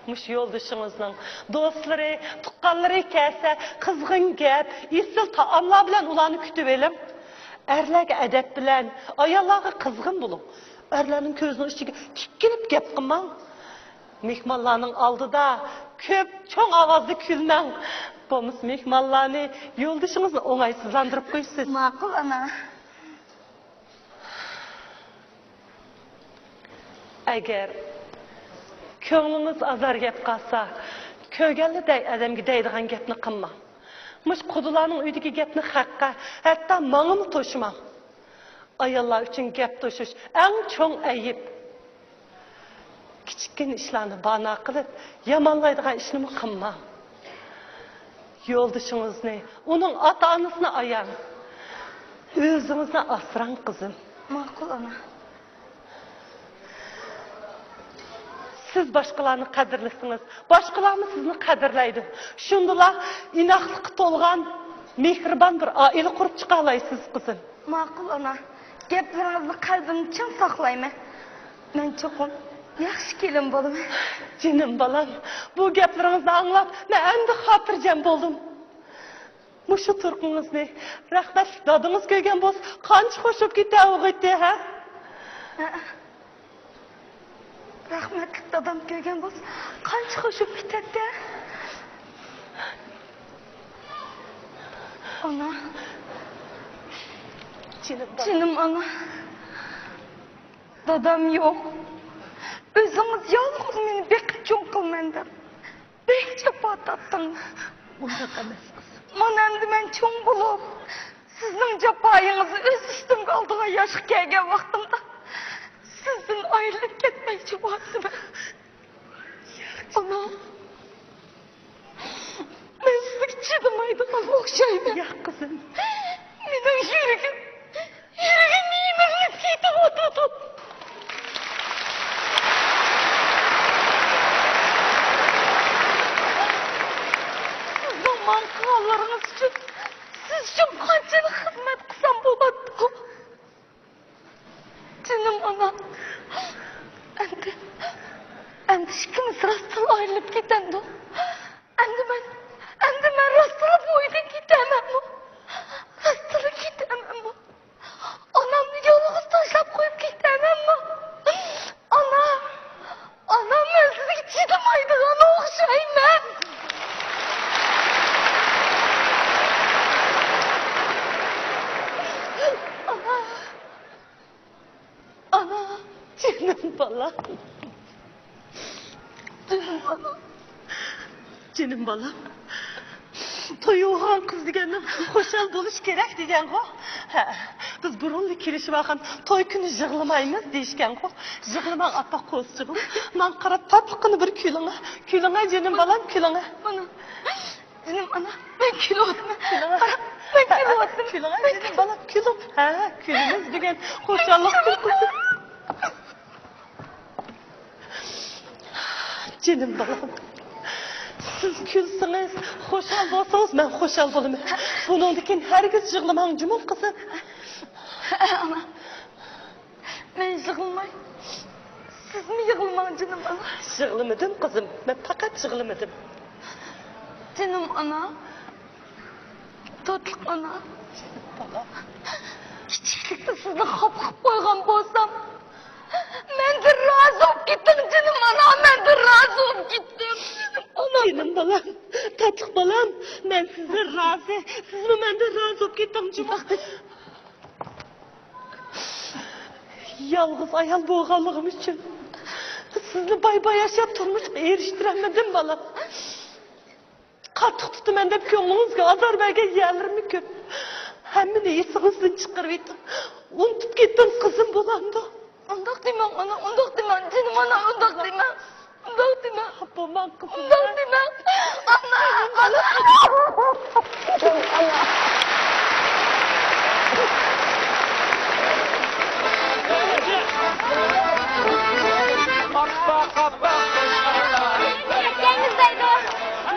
مۇشۇ يولدىشىڭىزنىڭ دوستلىرى، تۇغقانلىرى كەلسە، قىزغىن گەپ، ئېسىل تائاملار بىلەن ئۇلارنى كۈتۈۋېلىڭ. ئەرلەرگە ئەدەپ بىلەن، ئاياللارغا قىزغىن بولۇڭ. ئەرلەرنىڭ كۆزىنىڭ ئىچىگە تىكىلىپ گەپ قىلماڭ. مېھمانلارنىڭ ئالدىدا كۆپ چوڭ ئاۋازدا كۈلمەڭ. بولمىسا مېھمانلارنى، يولدىشىڭىزنى ئوڭايسىزلاندۇرۇپ قويىسىز. ماقۇل، ئانا. ئەگەر كۆڭلىڭىز ئازار يەپ قالسا، كۆرگەنلا دەي-، ئادەمگە دەيدىغان گەپنى قىلماڭ. مۇشۇ قۇدىلارنىڭ ئۆيىدىكى گەپنى خەققە، ھەتتا ماڭىمۇ توشۇماڭ. ئاياللار ئۈچۈن گەپ توشۇش ئەڭ چوڭ ئەيىب. كىچىككىنە ئىشلارنى بانا قىلىپ، يامانلايدىغان ئىشنىمۇ قىلماڭ. يولدىشىڭىزنى، ئۇنىڭ ئاتا-ئانىسىنى ئاياڭ. ئۆزىڭىزنى ئاسراڭ، قىزىم. ماقۇل، ئانا. سىز باشقىلارنى قەدىرلىسىڭىز، باشقىلارمۇ سىزنى قەدىرلەيدۇ. شۇندىلا ئىناقلىققا تولغان، مېھرىبان بىر ئائىلە قۇرۇپ چىقالايسىز، قىزىم. ماقۇل، ئانا. گەپلىرىڭىزنى قەلبىمدە چىڭ ساقلايمەن. مەن چوقۇم ياخشى كېلىن بولىمەن. جېنىم بالام، بۇ گەپلىرىڭىزنى ئاڭلاپ، مەن ئەمدى خاتىرجەم بولدۇم. مۇشۇ تۇرقىڭىزنى رەھمەتلىك دادىڭىز كۆرگەن بولسا، قانچە خۇش بولۇپ كېتەرغۇيتتى، ھە؟ ھە. رەھمەتلىك دادام كۆرگەن بولسا، قانچە خۇش بولۇپ كېتەتتى. ئانا. جېنىم بالام. جېنىم ئانا. دادام يوق. ئۆزىڭىز يالغۇز مېنى بېقىپ چوڭ قىلىمەن دەپ بەك جاپا تارتتىڭ. ئۇنداق ئەمەس، قىزىم. مانا ئەمدى مەن چوڭ بولۇپ، سىزنىڭ جاپايىڭىزنى ئۆز ئۈستۈمگە ئالىدىغان ياشقا كەلگەن ۋاقتىمدا، سىزدىن ئايرىلىپ كەتمەكچى بولۇۋاتىمەن. ئانا، مەن سىزگە چىدىمايدىغان ئوخشايمەن. ياق، قىزىم. مېنىڭ يۈرىكىم، يۈرىكىم يېمىرىلىپ كېتىۋاتىدۇ. سىزنىڭ ماڭا قىلغانلىرىڭىز ئۈچۈن، سىز ئۈچۈن قانچىلىك خىزمەت قىلسام بولاتتىغۇ؟ جېنىم ئانا، ئەمدى، ئەمدى ئىككىمىز راستلا ئايرىلىپ كېتەمدۇ؟ ئەمدى مەن، ئەمدى مەن راستلا بۇ ئۆيدىن كېتەمەنمۇ؟ راستلا كېتەمەنمۇ؟ ئانامنى يالغۇز تاشلاپ قويۇپ كېتەمەنمۇ؟ ئانا، ئانا، مەن سىزگە چىدىمايدىغان ئوخشايمەن. ئانا. ئانا، جېنىم بالام. جېنىم ئانا. جېنىم بالام. توي بولغان قىز دېگەننىڭ خۇشال بولۇش كېرەك دېگەنغۇ. ھە، بىز بۇرۇنلا كېلىشىۋالغان توي كۈنى يىغلىمايمىز دېيىشكەنغۇ. يىغلىماڭ ئاپا، قوزىچىغىم. ماڭا قاراپ تاتلىققىنا بىر كۈلۈڭە. كۈلۈڭە، جېنىم بالام، كۈلۈڭە. مانا. جېنىم ئانا، مەن كۈلۈۋاتىمەن. كۈلۈڭە. قارا، مەن كۈلۈۋاتىمەن. كۈلۈڭە، جېنىم بالام، كۈلۈڭ. ھە، كۈلىمىز بۈگۈن. خۇشاللىق كۈلكىسى. جېنىم بالام، سىز كۈلسىڭىز، خۇشال بولسىڭىز، مەن خۇشال بولىمەن. بۇنىڭدىن كېيىن ھەرگىز يىغلىماڭ جۇمۇ، قىزىم. ئانا. مەن يىغلىماي. سىزمۇ يىغلىماڭ، جېنىم ئانا. يىغلىمىدىم، قىزىم. مەن پەقەت يىغلىمىدىم. جېنىم ئانا. تاتلىق ئانا. بالام. كىچىكلىكتە سىزنى خاپا قىلىپ قويغان بولسام، مەندىن رازى بولۇپ كېتىڭ، جېنىم ئانا، مەندىن رازى بولۇپ كېتىڭ، جېنىم ئانا. جېنىم بالام، تاتلىق بالام، مەن سىزدىن رازى، سىزمۇ مەندىن رازى بولۇپ كېتىڭ، جۇمۇ. يالغۇز ئايال بولغانلىقىم ئۈچۈن سىزنى باي-باي ياشاپ تۇرمۇشقا ئېرىشتۈرەلمىدىم، بالام. قاتتىق تۇتىمەن دەپ كۆڭلىڭىزگە ئازار بەرگەن يەرلىرىممۇ كۆپ. ھەممىنى ئېسىڭىزدىن چىقىرىۋېتىڭ. ئۇنتۇپ كېتىڭ، قىزىم بولامدۇ؟ ئۇنداق دېمەڭ، ئانا، ئۇنداق دېمەڭ، جېنىم ئانا، ئۇنداق دېمەڭ. ئۇنداق دېمەڭ. خاپا بولماڭ، قىزىم. ئۇنداق دېمەڭ. ئانا، ئانا.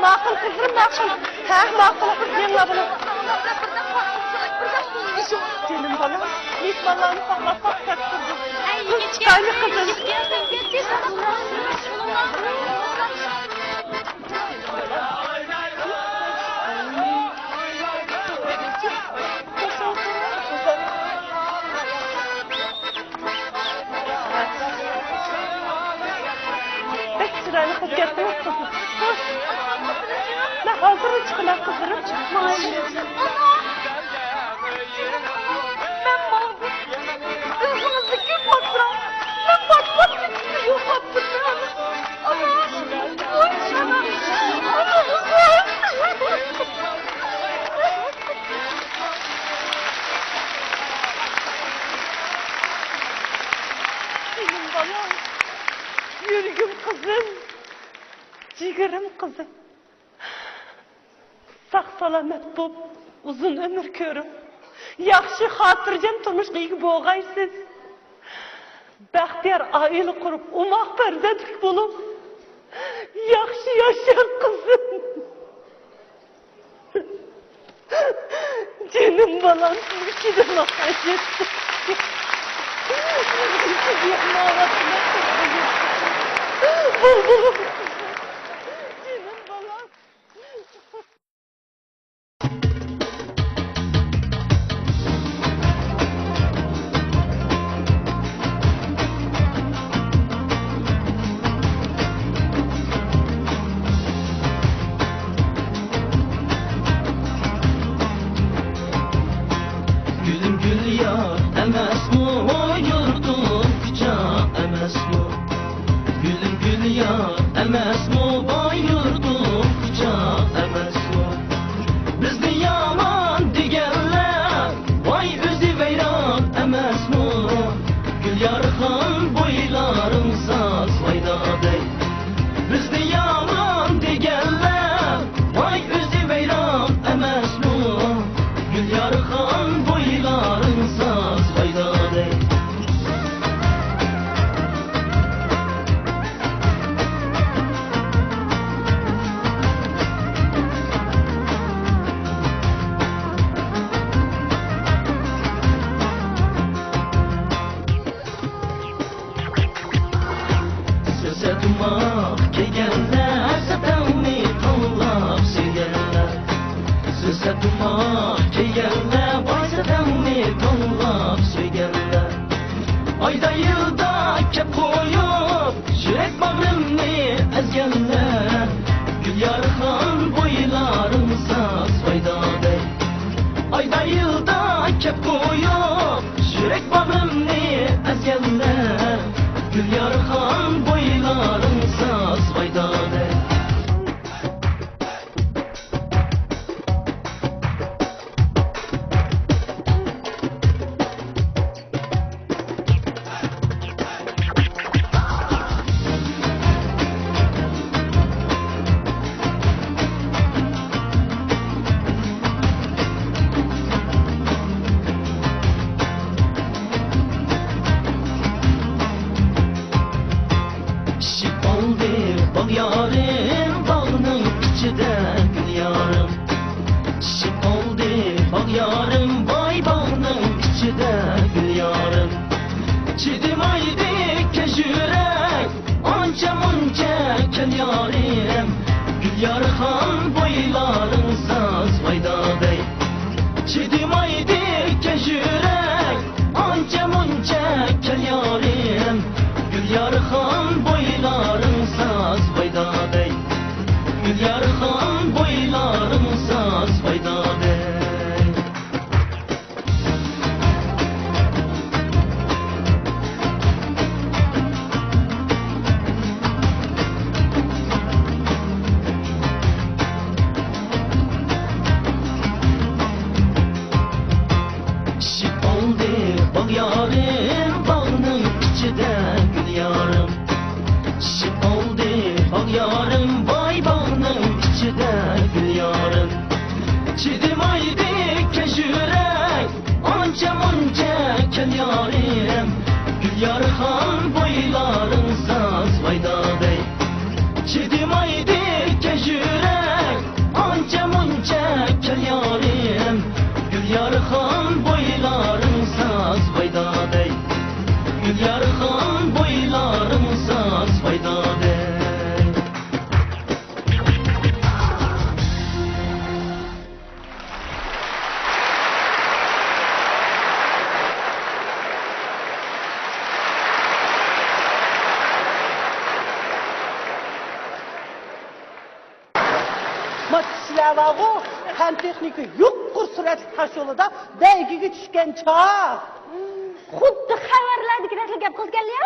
ماقۇل قىزىم، ماقۇل. ھە، ماقۇل قىز، يېڭىلا بۇنى. جېنىم بالام، مېھمانلارنى ساقلاپ ساقلاپ تۇردۇم. قىز چىقايلى قىزىم. بەك چىرايلىق بولۇپ كەتتىڭىز قىزىم. خوش. مەن ھازىرلا چىقىمەن قىزلىرىم. ماڭايلى. مەن ماڭدىم. ئۆزىڭىزنى كۆپ قاپتۇرۇڭ. مەن پاتلاپ كېتىشنى يوقاپتىمەن. ئانا، ئانا، ئانا. جېنىم بالام، يۈرىكىم قىزىم، جىگىرىم قىزىم. ساق-سالامەت بولۇپ، ئۇزۇن ئۆمۈر كۆرۈپ، ياخشى خاتىرجەم تۇرمۇشقا ئىگە بولغايسىز. بەختىيار ئائىلە قۇرۇپ، ئوماق پەرزەنتلىك بولۇپ، ياخشى ياشاڭ قىزىم. جېنىم بالام، مۇشۇ دەملەپ قايتىپ. بۇلبۇلۇم. جېنىم بالام. گۈلۈم گۈل يار ئەمەسمۇ، يۇرتۇم كۇچا ئەمەسمۇ؟ گۈلۈم گۈل يار ئەمەسمۇ، باي يۇرتۇم كۇچا ئەمەسمۇ؟ بىزنى يامان دېگەنلەر، ۋاي ئۆزى ۋەيران ئەمەسمۇ؟ گۈليارخان بويلارىڭ ساز ۋايدا دەي. بىزنى يامان دېگەنلەر، ۋاي ئۆزى ۋەيران ئەمەسمۇ؟ گۈليارخان بويلارىڭ ساز ۋايدا دەي. سۆسە تۇماق كىيگەنلەر، سەتەڭنى تاۋلاپ سۆيگەنلەر. سۆسە تۇماق كىيگەنلەر، باي سەتەڭنى تاۋلاپ سۆيگەنلەر. ئايدا يىلدا كەپ قويۇپ، يۈرەك باغرىمنى ئەزگەنلەر. گۈليارخان بويلارىڭ ساز ۋايدا دەي. ئايدا يىلدا كەپ قويۇپ، يۈرەك باغرىمنى ئەزگەنلەر. گۈليارخان بويلارىڭ ساز ۋايدا دەي. پىشىپ قالدى باغ يارىم، باغنىڭ ئىچىدە گۈل يارىم. پىشىپ قالدى باغ يارىم، ۋاي باغنىڭ ئىچىدە گۈل يارىم. چىدىمايدىكەن يۈرەك ئانچە مۇنچە كەل يارىم. گۈليارخان بويلارىڭ ساز ۋايدا دەي. چىدىمايدىكەن يۈرەك ئانچە مۇنچە كەل يارىم. گۈليارخان بويلارىڭ ساز ۋايدا دەي. گۈليارخان بويلارىڭ ساز ۋايدا دەي. بويلارىڭ ساز ۋايدا دەي، چىدىمايدىكەن يۈرەك ئانچە مۇنچە، كەل يارىم، گۈليارخان بويلارىڭ ساز ۋايدا دەي، گۈليارخان بويلارىڭ ساز ۋايدا دەي. ما كىشىلەر بارغۇ، پەن تېخنىكا يۇقىرى سۈرئەتلىك تاش يولىدا بەيگىگە چۈشكەن چاغ. خۇددى خەۋەرلەردىكىدەكلا گەپ قىلىدىكەنلا.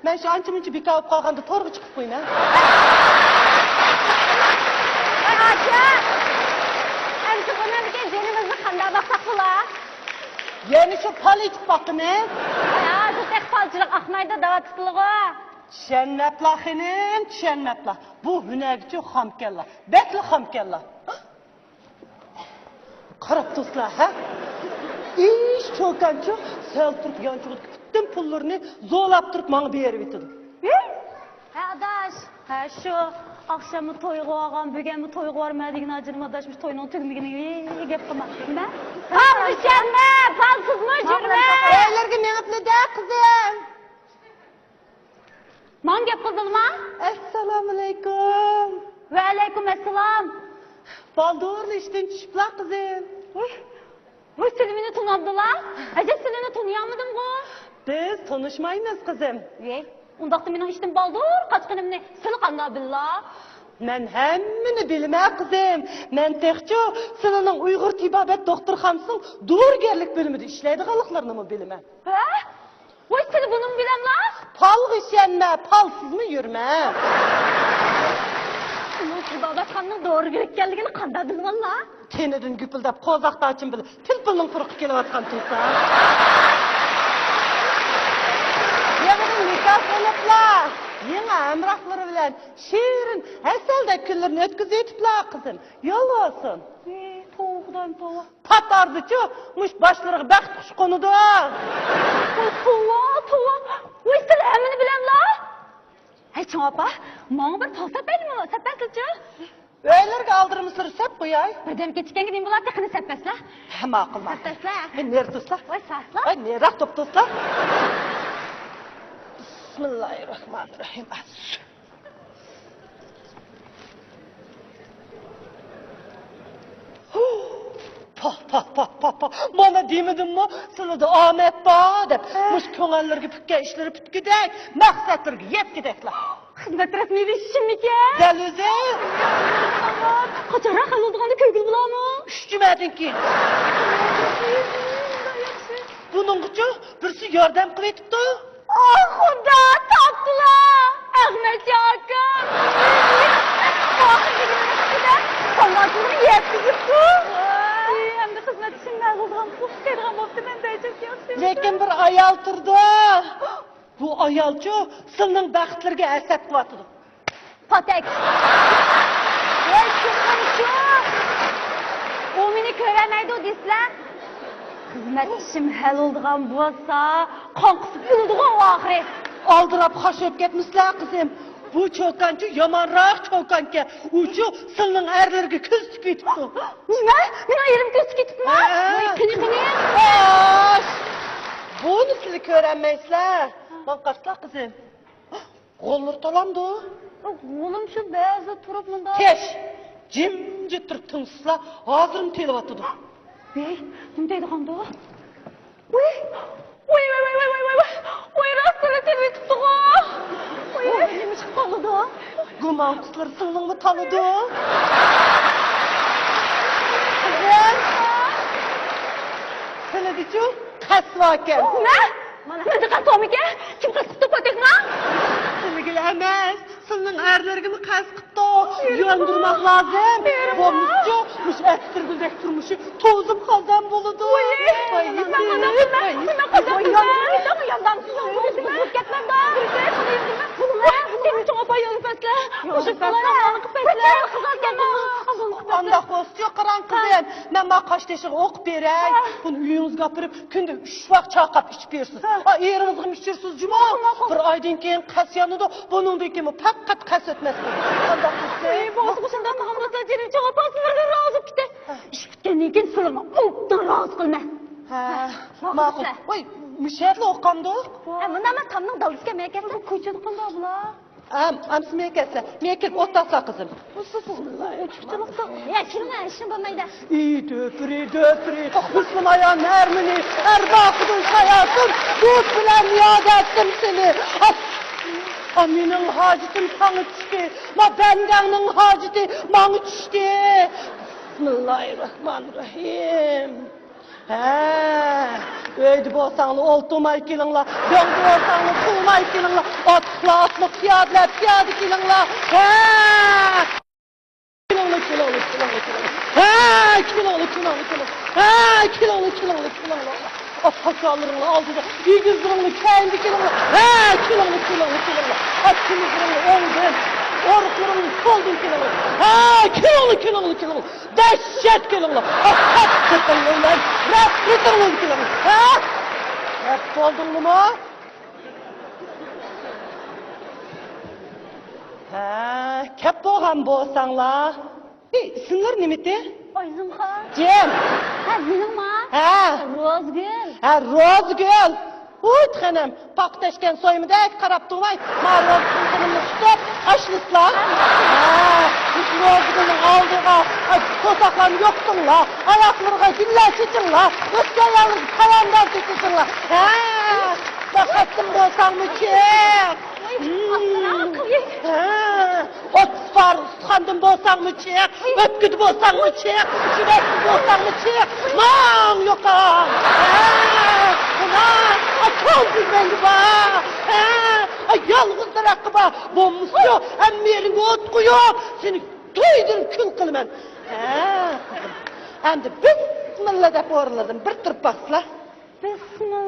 مەن شۇ ئانچە-مۇنچە بىكار بولۇپ قالغاندا تورغا چىقىپ قويىمەن. ۋاي ئاچا! ئەمسە بۇنىڭدىكى جېنىمىزنى قانداق باقساق بولا؟ يەنە شۇ پال ئېتىپ باقىمىز. ۋاي ھازىر تېخى پالچىلىق ئاقمايدۇ، دەۋاتىسىلىغۇ. چۈشەنمەپلا خېنىم، چۈشەنمەپلا. بۇ ھۈنەرگىچۇ خامكەنلا، بەكلا خامكەنلا. قاراپ تۇرسىلا، ھە؟ ئىش چوكانچۇ سەل تۇرۇپ يانچۇقىدىكى پۈتۈن پۇللىرىنى زورلاپ تۇرۇپ ماڭا بېرىۋېتىدۇ. ھە، ئاداش، ھە، شۇ ئاخشاممۇ تويغا بارغان، بۈگۈنمۇ تويغا بارىمەن دېگەن ئاجىنىم ئاداش، مۇشۇ توينىڭ تۈگىمىگىنىگە گەپ قىلما. نېمە؟ پالمۇ يۈرمە، پالسىزمۇ يۈرمە. ئۆيلەرگە مېڭىپلا دە، قىزىم. ماڭا گەپ قىلدىڭما؟ ئەسسالامۇئەلەيكۇم. ۋەئەلەيكۇم ئەسسالام. بالدۇرلا ئىشتىن چۈشۈپلا، قىزىم. ۋۇي، ۋۇي، سىلى مېنى تونۇمدىلا؟ ئەجەب، سىلىنى تونۇيالمىدىمغۇ؟ بىز تونۇشمايمىز، قىزىم. ۋەي، ئۇنداقتا مېنىڭ ئىشتىن بالدۇر قاچقىنىمنى سىلى قانداق بىللا؟ مەن ھەممىنى بىلىمەن، قىزىم. مەن تېخىچۇ سىلىنىڭ ئۇيغۇر تېبابەت دوختۇرخانىسىنىڭ دورىگەرلىك بۆلۈمىدە ئىشلەيدىغانلىقلىرىنىمۇ بىلىمەن. ھە؟ ۋاي، سىلى بۇنىمۇ بىلەملا؟ پالغا ئىشەنمە، پالسىزمۇ يۈرمە. ئۇنىڭ تېبابەتخانىنىڭ دورىگەر ئىكەنلىكىنى قانداق بىلىۋاللا؟ تېنىدىن گۈپۈلدەپ قوزاق تاچىم بىلەن پىلپىلنىڭ پۇرىقى كېلىۋاتقان تۇرسا. يېڭىدىن نىكاھ بولۇپلا، يېڭى ھەمراھلىرى بىلەن شېرىن، ھەسەلدەك كۈنلىرىنى ئۆتكۈزۈۋېتىپلا، قىزىم. يالۋۇرسۇن. ۋەي، توۋا، خۇدايىم، توۋا. پات ئارىدىچۇ مۇشۇ باشلىرىغا بەخت قۇشى قونىدۇ. ۋاي، توۋا، توۋا. ۋاي، سىلى ھەممىنى بىلەملا؟ ھەي، چوڭ ئاپا، ماڭا بىر پال سەپ بەرمىلا، سەپ بەرسىلىچۇ. ئۆيلىرىگە ئالدىرىمىسىلەر سەپ قوياي. بىردەم كېچىككەنگە نېمە بولار، تېخىنى سەپ بەرسىلە. ھە، ماقۇل، ماقۇل. سەپ بەرسىلە. ھەي، نېرى تۇرسىلا. ۋاي، ساسلا. ھەي، نېرىراق تۇرۇپ تۇرسىلا. بىسمىللاھىررەھمانىررەھىم. پاھ، پاھ، پاھ، پاھ، پاھ. مانا دېمىدىممۇ، سىلىدە ئامەت بار دەپ. ھە. مۇشۇ كۆڭۈللىرىگە پۈككەن ئىشلىرى پۈتكۈدەك، مەقسەتلىرىگە يەتكۈدەكلا. خىزمەت رەسمىيلىشىشىممىكەن؟ دەل ئۆزى. قاچانراق ھەل بولىدىغاننى كۆرگىلى بولامۇ؟ ئۈچ جۈمەدىن كېيىن. بۇنىڭغىچۇ بىرسى ياردەم قىلىۋېتىپتۇ. ئاھ، خۇدا، تاپتىلا! ئەخمەتجان ئاكام! ئاخىرىدا سالامەتلىكىنى يەتكۈزۈپتۇ. ئەمدى خىزمەت ئىشىم ھەل بولىدىغان، پۇل تۇتىدىغان بوپتۇ، مەن دەيچەك ياخشى. لېكىن بىر ئايال تۇرىدۇ. بۇ ئايالچۇ سىلىنىڭ بەختلىرىگە ھەسەت قىلىۋاتىدۇ. پاتەك. ۋاي، چوقۇمچۇ. ئۇ مېنى كۆرەلمەيدۇ دېسىلە. خىزمەت ئىشىم ھەل بولىدىغان بولسا، قان قۇسۇپ ئۆلىدىغۇ ئۇ ئاخىرى. ئالدىراپ خاش بولۇپ كەتمىسىلە، قىزىم. بۇ چوكانچۇ يامانراق چوكانكەن. ئۇچۇ سىلىنىڭ ئەرلىرىگە كۆز تىكىۋېتىپتۇ. نېمە؟ مېنىڭ ئېرىم كۆز تىكىۋېتىپمۇ؟ ھە. ۋاي، قېنى، قېنى. خوش. بۇنى سىلى كۆرەلمەيسىلە. ماڭا قارىسىلا، قىزىم. غوللىرى تالامدۇ؟ غولۇم شۇ بەزىدە تۇرۇپ مۇنداق. تىش! جىمجىت تۇرۇپ تىڭشىسىلا، ھازىرمۇ تېلىۋاتىدۇ. ۋەي، نېمە دەيدىغاندۇ؟ ۋەي! ۋەي، ۋەي، ۋەي، ۋەي! ۋەي، راستلا تېلىۋېتىپتىغۇ! ۋەي! نېمە چىقىپ قالدى؟ گۇمان قۇسلىرى سىلىنىڭمۇ تالىدۇ؟ قىزىم! سىلىدىچۇ؟ قەست باركەن. نېمە؟ مەندە قەست بارمىكەن؟ كىم قەست قىپتۇ، پاتەكمۇ؟ سىلىگىلا ئەمەس، سىلىنىڭ ئەرلىرىگىمۇ قەست قىپتۇ. يۇياندۇرماق لازىم. بولمىسىچۇ، مۇشۇ ئەتىر گۈلدەك تۇرمۇشى توزۇم خازان بولىدۇ. ۋاي، ۋاي، ۋاي، ۋاي. قانداق بولسىچۇ، قاراڭ قىزىم، مەن ما قاشتېشىغا ئوقۇپ بېرەي. ھە. بۇنى ئۆيىڭىزگە ئاپىرىپ، كۈندە ئۈچ ۋاق چاي قاپ ئىچىپ بېرىسىز. ھە. ئا، ئېرىڭىزغىمۇ ئىچۈرسىز جۇمۇ. ماقۇل، ماقۇل. بىر ئايدىن كېيىن قەس يانىدۇ، بۇنىڭدىن كېيىن پەقەت قەس ئۆتمەس. قانداق قىلسىز؟ ئەي، بولسا شۇنداق قىلغان بولسا، جېنىم چوغا پالسىلىرىدىن رازى بولۇپ كېتەي. ھە. ئىش پۈتكەندىن كېيىن سىلىرنى ئوبدان رازى قىلىمەن. ھە. ماقۇل. ۋاي، مۇشۇ يەردىلا ئوقۇغاندۇق. ھە، مۇنداق ئەمەس، تامنىڭ دالدىسىكەن، مەن كەلسەم. بۇ كوچىدا قانداق بۇلار؟ ئەم، ئەمسە مېنى كەتسە، مېنى كېلىپ ئولتۇرسا قىزىم. يا، كىرمە، ئىشىم بولمايدۇ. ئى، دۆپرى، دۆپرى، مۇسۇلمان ئايال نەرمىنى، ئەرباقىدىن ساياسىن، بۇت بىلەن ياد ئەتتىم سېنى. ئا، ئا، مېنىڭ ھاجىتىم ساڭا چۈشتى، ما بەندەڭنىڭ ھاجىتى ماڭا چۈشتى. بىسمىللاھىررەھمانىررەھىم. ھە، ئۆيدە بولساڭلار ئولتۇرماي كېلىڭلار، دۆڭدە بولساڭلار تۇرماي كېلىڭلار، ئاتلىقلار ئاتلىق، پىيادىلەر پىيادە كېلىڭلار. ھە! كېلىڭلار، كېلىڭلار، كېلىڭلار، كېلىڭلار. ھە، كېلىڭلار، كېلىڭلار، كېلىڭلار. ھە، كېلىڭلار، كېلىڭلار، كېلىڭلار. ئات تاكالىرىڭلار ئالدىدا، ئېگىزلىرىڭلار كەينىدە كېلىڭلار. ھە، كېلىڭلار، كېلىڭلار، كېلىڭلار. ئات تېمىزلىرىڭلار ئوڭدىن، ئورۇقلىرىڭلار سولدىن كېلىڭلار. ھە، كېلىڭلار، كېلىڭلار، كېلىڭلار. دەھشەت كېلىڭلار. ئاققان سېپىڭلار بىلەن نەپرىتىڭلار كېلىڭلار. ھە؟ كەپ بولدۇڭلىمۇ؟ ھە، كەپ بولغان بولساڭلار. ئى، ئىسىملىرى نېمىتى؟ ئايزىمخان. جىم. ھە، مېنىڭما؟ ھە. روزگۈل. ھە، روزگۈل. ھۇي، خېنىم، پاختا تەشكەن سويمىدەك قاراپ تۇرماي، ما روزا قىلغىنىمنى تۇتۇپ ئاشلىسىلا. ھە، مۇشۇ روزىنىڭ ئالدىغا، ئاي، قورساقلارنى يوقىتىڭلار، ئاياقلىرىغا گۈللەر چېچىڭلار، ئۆسكەن ئاياللىرىغا پاياندازچە چېچىڭلار. ھە، مەقەتتىن بولساڭمۇ چىق. ھە، ئوتتۇز پارە ئۇستىخاندىن بولساڭمۇ چىق، ئۆپكىدە بولساڭمۇ چىق، يۈرەكتە بولساڭمۇ چىق، ماڭ يوقال. ھە، ماڭ، ئاچال بىلمەيدۇ بار. ھە، يالغۇز دەرەخكە بار، بولمىسىچۇ، ھەممە يېرىڭگە ئوت قويۇپ، سېنى تويدىن كۈل قىلىمەن. ھە، قىزىم. ئەمدى بىسمىللا دەپ ئورۇنلىرىدىن بىر تۇرۇپ باقسىلا. بىسمىللا.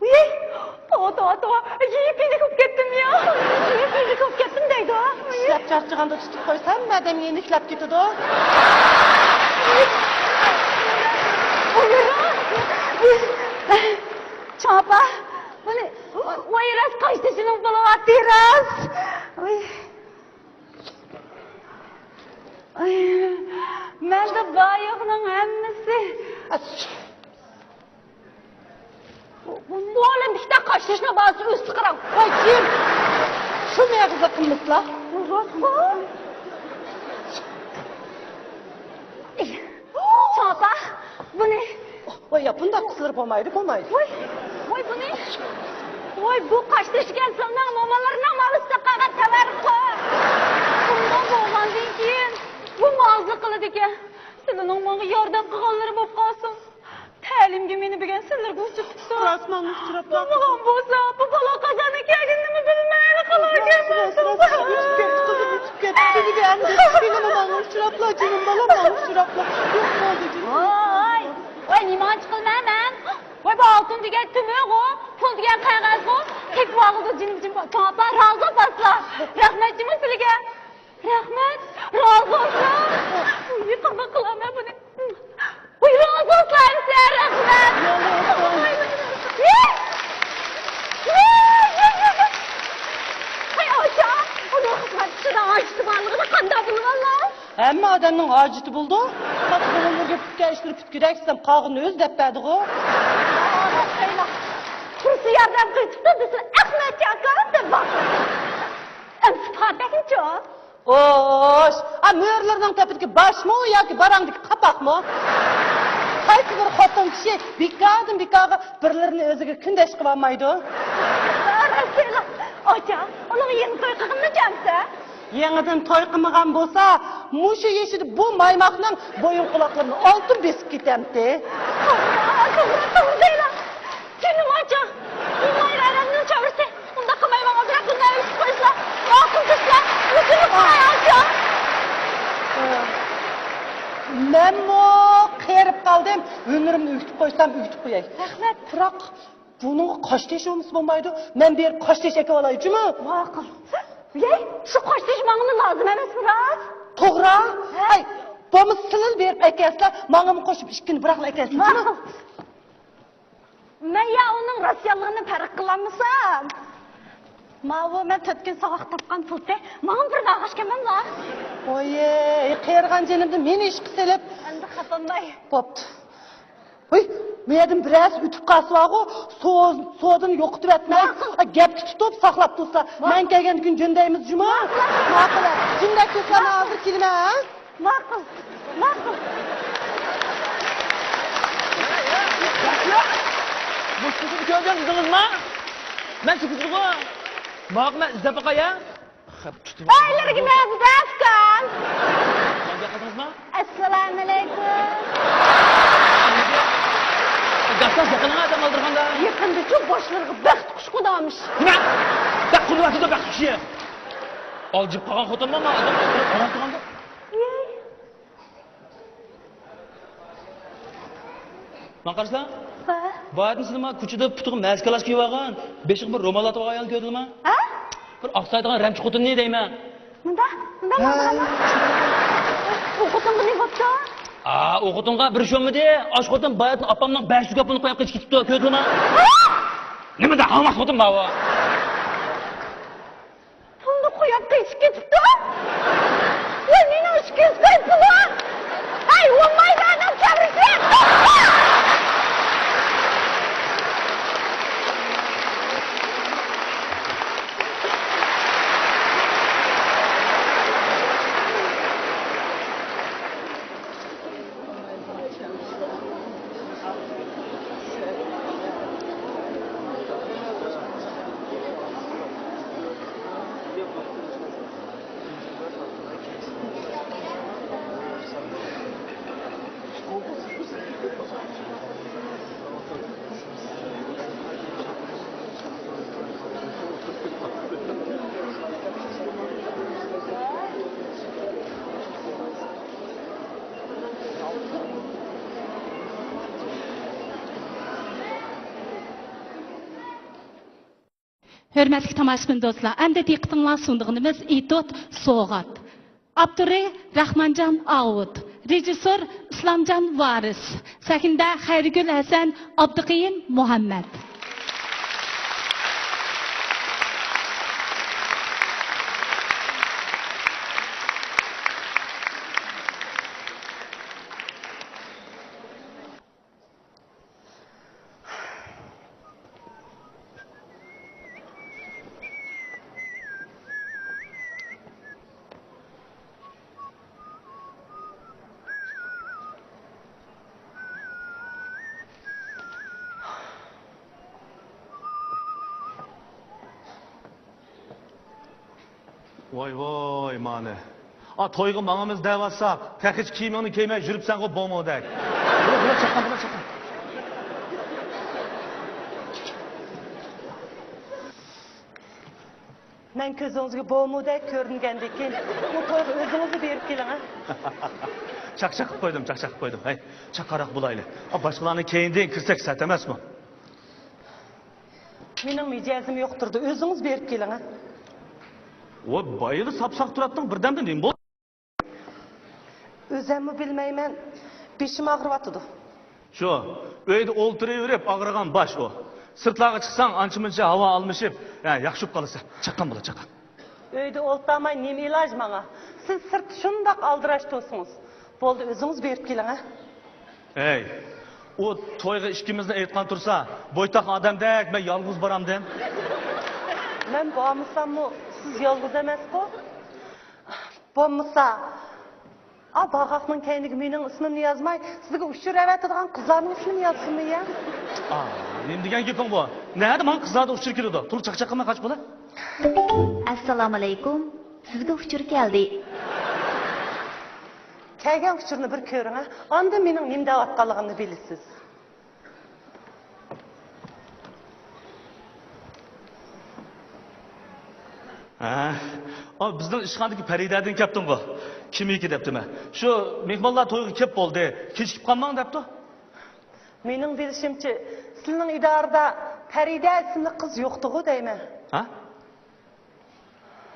ۋىي! توۋا، توۋا، توۋا. يېپىنچىك بولۇپ كەتتىم يا. يېپىنچىك بولۇپ كەتتىم دەيدۇ. ئىشلەپ چارچىغاندا تۇتۇپ قويسا، ھەممە ئادەم يېنىكلەپ كېتىدۇ. چوڭ ئاپا، بۇنى، ۋاي، راست قاشتېشىنىڭ بولۇۋاتتى، راست. ۋىي. ئاي، مەندە بار-يوقنىڭ ھەممىسى. ئۇلارنىڭ بىكتە قاشتېشىنىڭ بالىسى ئۆزى قاراڭ. ۋاي، كىم؟ شۇ مېغىزلىق قىلمىسىلا. چوڭ ئاپا، بۇنى. ۋاي، يا، بۇنداق قىلسىلىرى بولمايدۇ، بولمايدۇ. ۋاي، ۋاي، بۇنى. ۋاي، بۇ قاشتېشى ئىكەن، سىلىنىڭ مومىلىرىنىڭ مالىسىدا قالغان تەۋەررۇخ. بۇنداق بولغاندىن كېيىن بۇ مازلىق قىلىدىكەن. سىلىنىڭ ماڭا ياردەم قىلغانلىرى بولۇپ قالسۇن. تەلىيىمگە مېنى بەرگەن سىلەرگە ئۇچرىتىپتۇ. راست ماڭا ئۇچراپلا. بولغان بولسا، بۇ بالا قازاننىڭ كەلگىنىنىمۇ بىلمەيلا قالاركەن. راست، راست، ئۆتۈپ كەتتى، قىزىم، ئۆتۈپ كەتتى. بىلگەن، مېنىمۇ ماڭا ئۇچراپلا، جېنىم بالام، ماڭا ئۇچراپلا. يوق بولدى، جېنىم. ۋاي، ۋاي، نېمانچە قىلىمەن مەن؟ ۋاي، بۇ ئالتۇن دېگەن تۈمۈرغۇ، پۇل دېگەن قەغەزغۇ، تېپىۋالغۇدۇر جېنىم، جېنىم. چوڭ ئاپا، رازى بولسىلا. رەھمەت جېنىم سىلىگە. رەھمەت، رازى بولسۇن. ۋاي، قانداق قىلىمەن بۇنى؟ ۋاي، رازى بولسۇن، رەھمەت. ۋاي، ۋاي، ۋاي. ۋاي، ئاچا، ئۇنىڭ خىزمەت ئىچىدە ھاجىتى بارلىقىنى قانداق بىلىۋالدىڭ؟ ھەممە ئادەمنىڭ ھاجىتى بولىدۇ. قاتقىلىرىگە پۈتكەن ئىشلىرى پۈتكۈدەك دېسەم، قالغىنىنى ئۆزى دەپ بەردىغۇ. تۇرسا ياردەم قىلىپ چىقسا دېسە، ئەخمەتجان ئاكا دەپ باقىدۇ. ئەمسە پاتەكنىچۇ؟ ئوش، ئا، مۈرىلىرىنىڭ تېپىدىكى باشمۇ ياكى باراڭدىكى قاپاقمۇ؟ قايسى بىر خوتۇن كىشى بىكاردىن بىكارغا بىرلىرىنى ئۆزىگە كۈندەش قىلالمايدۇ؟ ئاچا، ئۇنىڭ يېڭى توي قىلغىنىنى چۈشەنسە؟ يېڭىدىن توي قىلمىغان بولسا، مۇشۇ يېشىدا بۇ مايماقنىڭ بويۇن قۇلاقلىرىنى ئالتۇن بېسىپ كېتەمتى. توغرا، توغرا، توغرا دەيلا. جېنىم ئاچا، بۇ مايرا ئارامنىڭ چاۋرىسى. ئۇنداق قىلمايمەن، ئازراق كۈنلەر ئۆتۈپ قويسىلا. ماقۇل دېسىلە، ئۆتۈنۈپ سوراي ئاچا. مەنمۇ قېرىپ قالدىم. ھۈنىرىمنى ئۆگىتىپ قويسام، ئۆگىتىپ قوياي. رەھمەت. بىراق، بۇنىڭغا قاشتېشى بولمىسا بولمايدۇ. مەن بېرىپ قاشتېشى ئەكىۋالاي، جۇمۇ. ماقۇل. يەي، شۇ قوشتىشىش ماڭىمۇ لازىم ئەمەسمۇ راست؟ توغرا. ھە؟ ئەي، بولمىسا سىلىلا بېرىپ ئەكەلسىلە، ماڭىمۇ قوشۇپ ئىككىنى بىراقلا ئەكەلسىلە. ماقۇل. مەن يا ئۇنىڭ راستىيانلىقىنى پەرق قىلالمىسام، ماۋۇ مەن تۆت كۈن ساۋاق تاپقان پۇلتى، ماڭا بىر ناغاش كەمەملا. ۋويي، قېرىغان جېنىمدىن مېنى ئىشقا سېلىپ. ئەمدى خاپالماي. بوپتۇ. ھۇي، بۇ يەردىن بىرەرسى ئۆتۈپ قالسىۋاغۇ، سو-، سودىنى يوقىتىۋەتمەي، ماقۇل. ئا، گەپكە تۇتۇپ ساقلاپ تۇرسا، ماقۇل. مەن كەلگەندىن كېيىن جۆندەيمىز جۇمۇ. ماقۇل. ماقۇل. جۈمدەك تۇرسا، ماقۇل. ھازىر كېلىمەن، ھە؟ ماقۇل، ماقۇل. مۇشۇ قىزنى كۆردىڭىزمۇ؟ مەن شۇ قىزغۇ. ماقۇل، مەن ئىزدەپ باقاي، ھە؟ خەپ تۇتۇپ. ئەيلىرىگە نەدە ئۇكام؟ مەن گەپ قىلدىڭىزمۇ؟ ئەسسالامۇئەلەيكۇم. گاپلاش يېقىنىڭ ئادەم ئالدۇرغاندا. يېقىندىچۇ باشلىرىغا بەخت قۇشى قونامىش. نېمە؟ بەخت قونۇۋاتىدۇ، بەخت قۇشى. ئالجىپ قالغان خوتۇنمۇ ئادەم ئالدۇرۇپ ئارام قىلغاندا. ماڭا قارىسا، ھە؟ باياتىن سىلىما كوچىدا پۇتىغا مەسكالاش كىيىۋالغان، بېشىغا بىر رومال ئاتىۋالغان ئايالنى كۆردۈڭلارمۇ؟ ھە؟ بىر ئاقسايدىغان رەمچى خوتۇننى دەيمەن. مۇنداق، مۇنداق ھە. بولغانمۇ؟ ئۇ خوتۇنغا نېمە بوپتۇ؟ ئا، ئۇ خوتۇنغا بىر ئىش بولمىدى. ئاش خوتۇن باياتىن ئاپامنىڭ بەش يۈز گاپىنى قويۇپ قېچىپ كېتىپتۇ، كۆردۈڭلارمۇ؟ ھە؟ نېمە دە ھاڭۋاق خوتۇن ماۋۇ؟ پۇلنى قويۇپ قېچىپ كېتىپتۇ. ۋاي، مېنىڭ ئىككى يۈز كوي پۇلۇم. ھەي، بولمايدۇ، ئادەم كەبرىسى. ھۆرمەتلىك تاماشىبىن دوستلار، ئەمدى دىققىتىڭلارنى سۇنىدىغىنىمىز ئېتوت سوغات. ئاپتورى رەھمانجان ئاۋۇت، رېژىسسور ئىسلامجان ۋارىس، سەھنىدە خەيرىگۈل ھەسەن، ئابدۇقېيۇم مۇھەممەد. ۋاي ۋاي، مانى. ئا، تويغا ماڭىمىز دەۋاتساق، تېخىچە كىيىمىڭنى كىيمەي يۈرۈپسەنغۇ بومۇدەك. بۇلا، بۇلا چاققان، بۇلا چاققان. مەن كۆزىڭىزگە بومۇدەك كۆرۈنگەندىكىن، بۇ تويغا ئۆزىڭىزلا بېرىپ كېلىڭ، ھە؟ چاقچاق قىلىپ قويدۇم، چاقچاق قىلىپ قويدۇم. ھەي، چاققانراق بولايلى. ئا، باشقىلارنى كەينىدىن كىرسەك سەت ئەمەسمۇ؟ مېنىڭ مىجەزىم يوق تۇرىدۇ، ئۆزىڭىز بېرىپ كېلىڭ، ھە؟ ۋاي، بايىلا ساپساق تۇراتتىڭ، بىردەمدە نېمە بولدى؟ ئۆزەممۇ بىلمەيمەن، بېشىم ئاغرىۋاتىدۇ. شۇ، ئۆيدە ئولتۇرۇۋېرىپ ئاغرىغان باش ئۇ. سىرتلارغا چىقساڭ، ئانچە-مۇنچە ھاۋا ئالمىشىپ، ھە، ياخشى بولۇپ قالىسەن. چاققان بالا، چاققان. ئۆيدە ئولتۇرماي نېمە ئىلاج ماڭا؟ سىز سىرتتا شۇنداق ئالدىراش تۇرسىڭىز. بولدى، ئۆزىڭىز بېرىپ كېلىڭ، ھە؟ ھەي، ئۇ تويغا ئىككىمىزنى ئېيتقان تۇرسا، بويتاق ئادەمدەك مەن يالغۇز بارامدىم. مەن بارمىساممۇ، سىز يالغۇز ئەمەسقۇ؟ بولمىسا، ئا، باغاقنىڭ كەينىگە مېنىڭ ئىسمىمنى يازماي، سىزگە ئۇچۇر ئەۋەتىدىغان قىزلارنىڭ ئىسمىنى يازسىمۇ يا؟ ئا، نېمە دېگەن گېپىڭ بۇ؟ نەدە ماڭا قىزلاردا ئۇچۇر كېلىدۇ؟ تۇر، چاقچاق قىلماي قاچ بولا. ئەسسالامۇئەلەيكۇم. سىزگە ئۇچۇر كەلدى. كەلگەن ئۇچۇرنى بىر كۆرۈڭ، ھە؟ ئاندىن مېنىڭ نېمە دەۋاتقانلىقىمنى بىلىسىز. ھە؟ ئا، بىزنىڭ ئىشخانىدىكى پەرىدەدىن كەپتىڭغۇ؟ كىمىكى دەپتىمەن. شۇ مېھمانلار تويغا كەپ بولدى، كېچىكىپ قالماڭ دەپتۇ. مېنىڭ بىلىشىمچە، سىلىنىڭ ئىدارىدا پەرىدە ئىسىملىك قىز يوقتىغۇ دەيمەن. ھە؟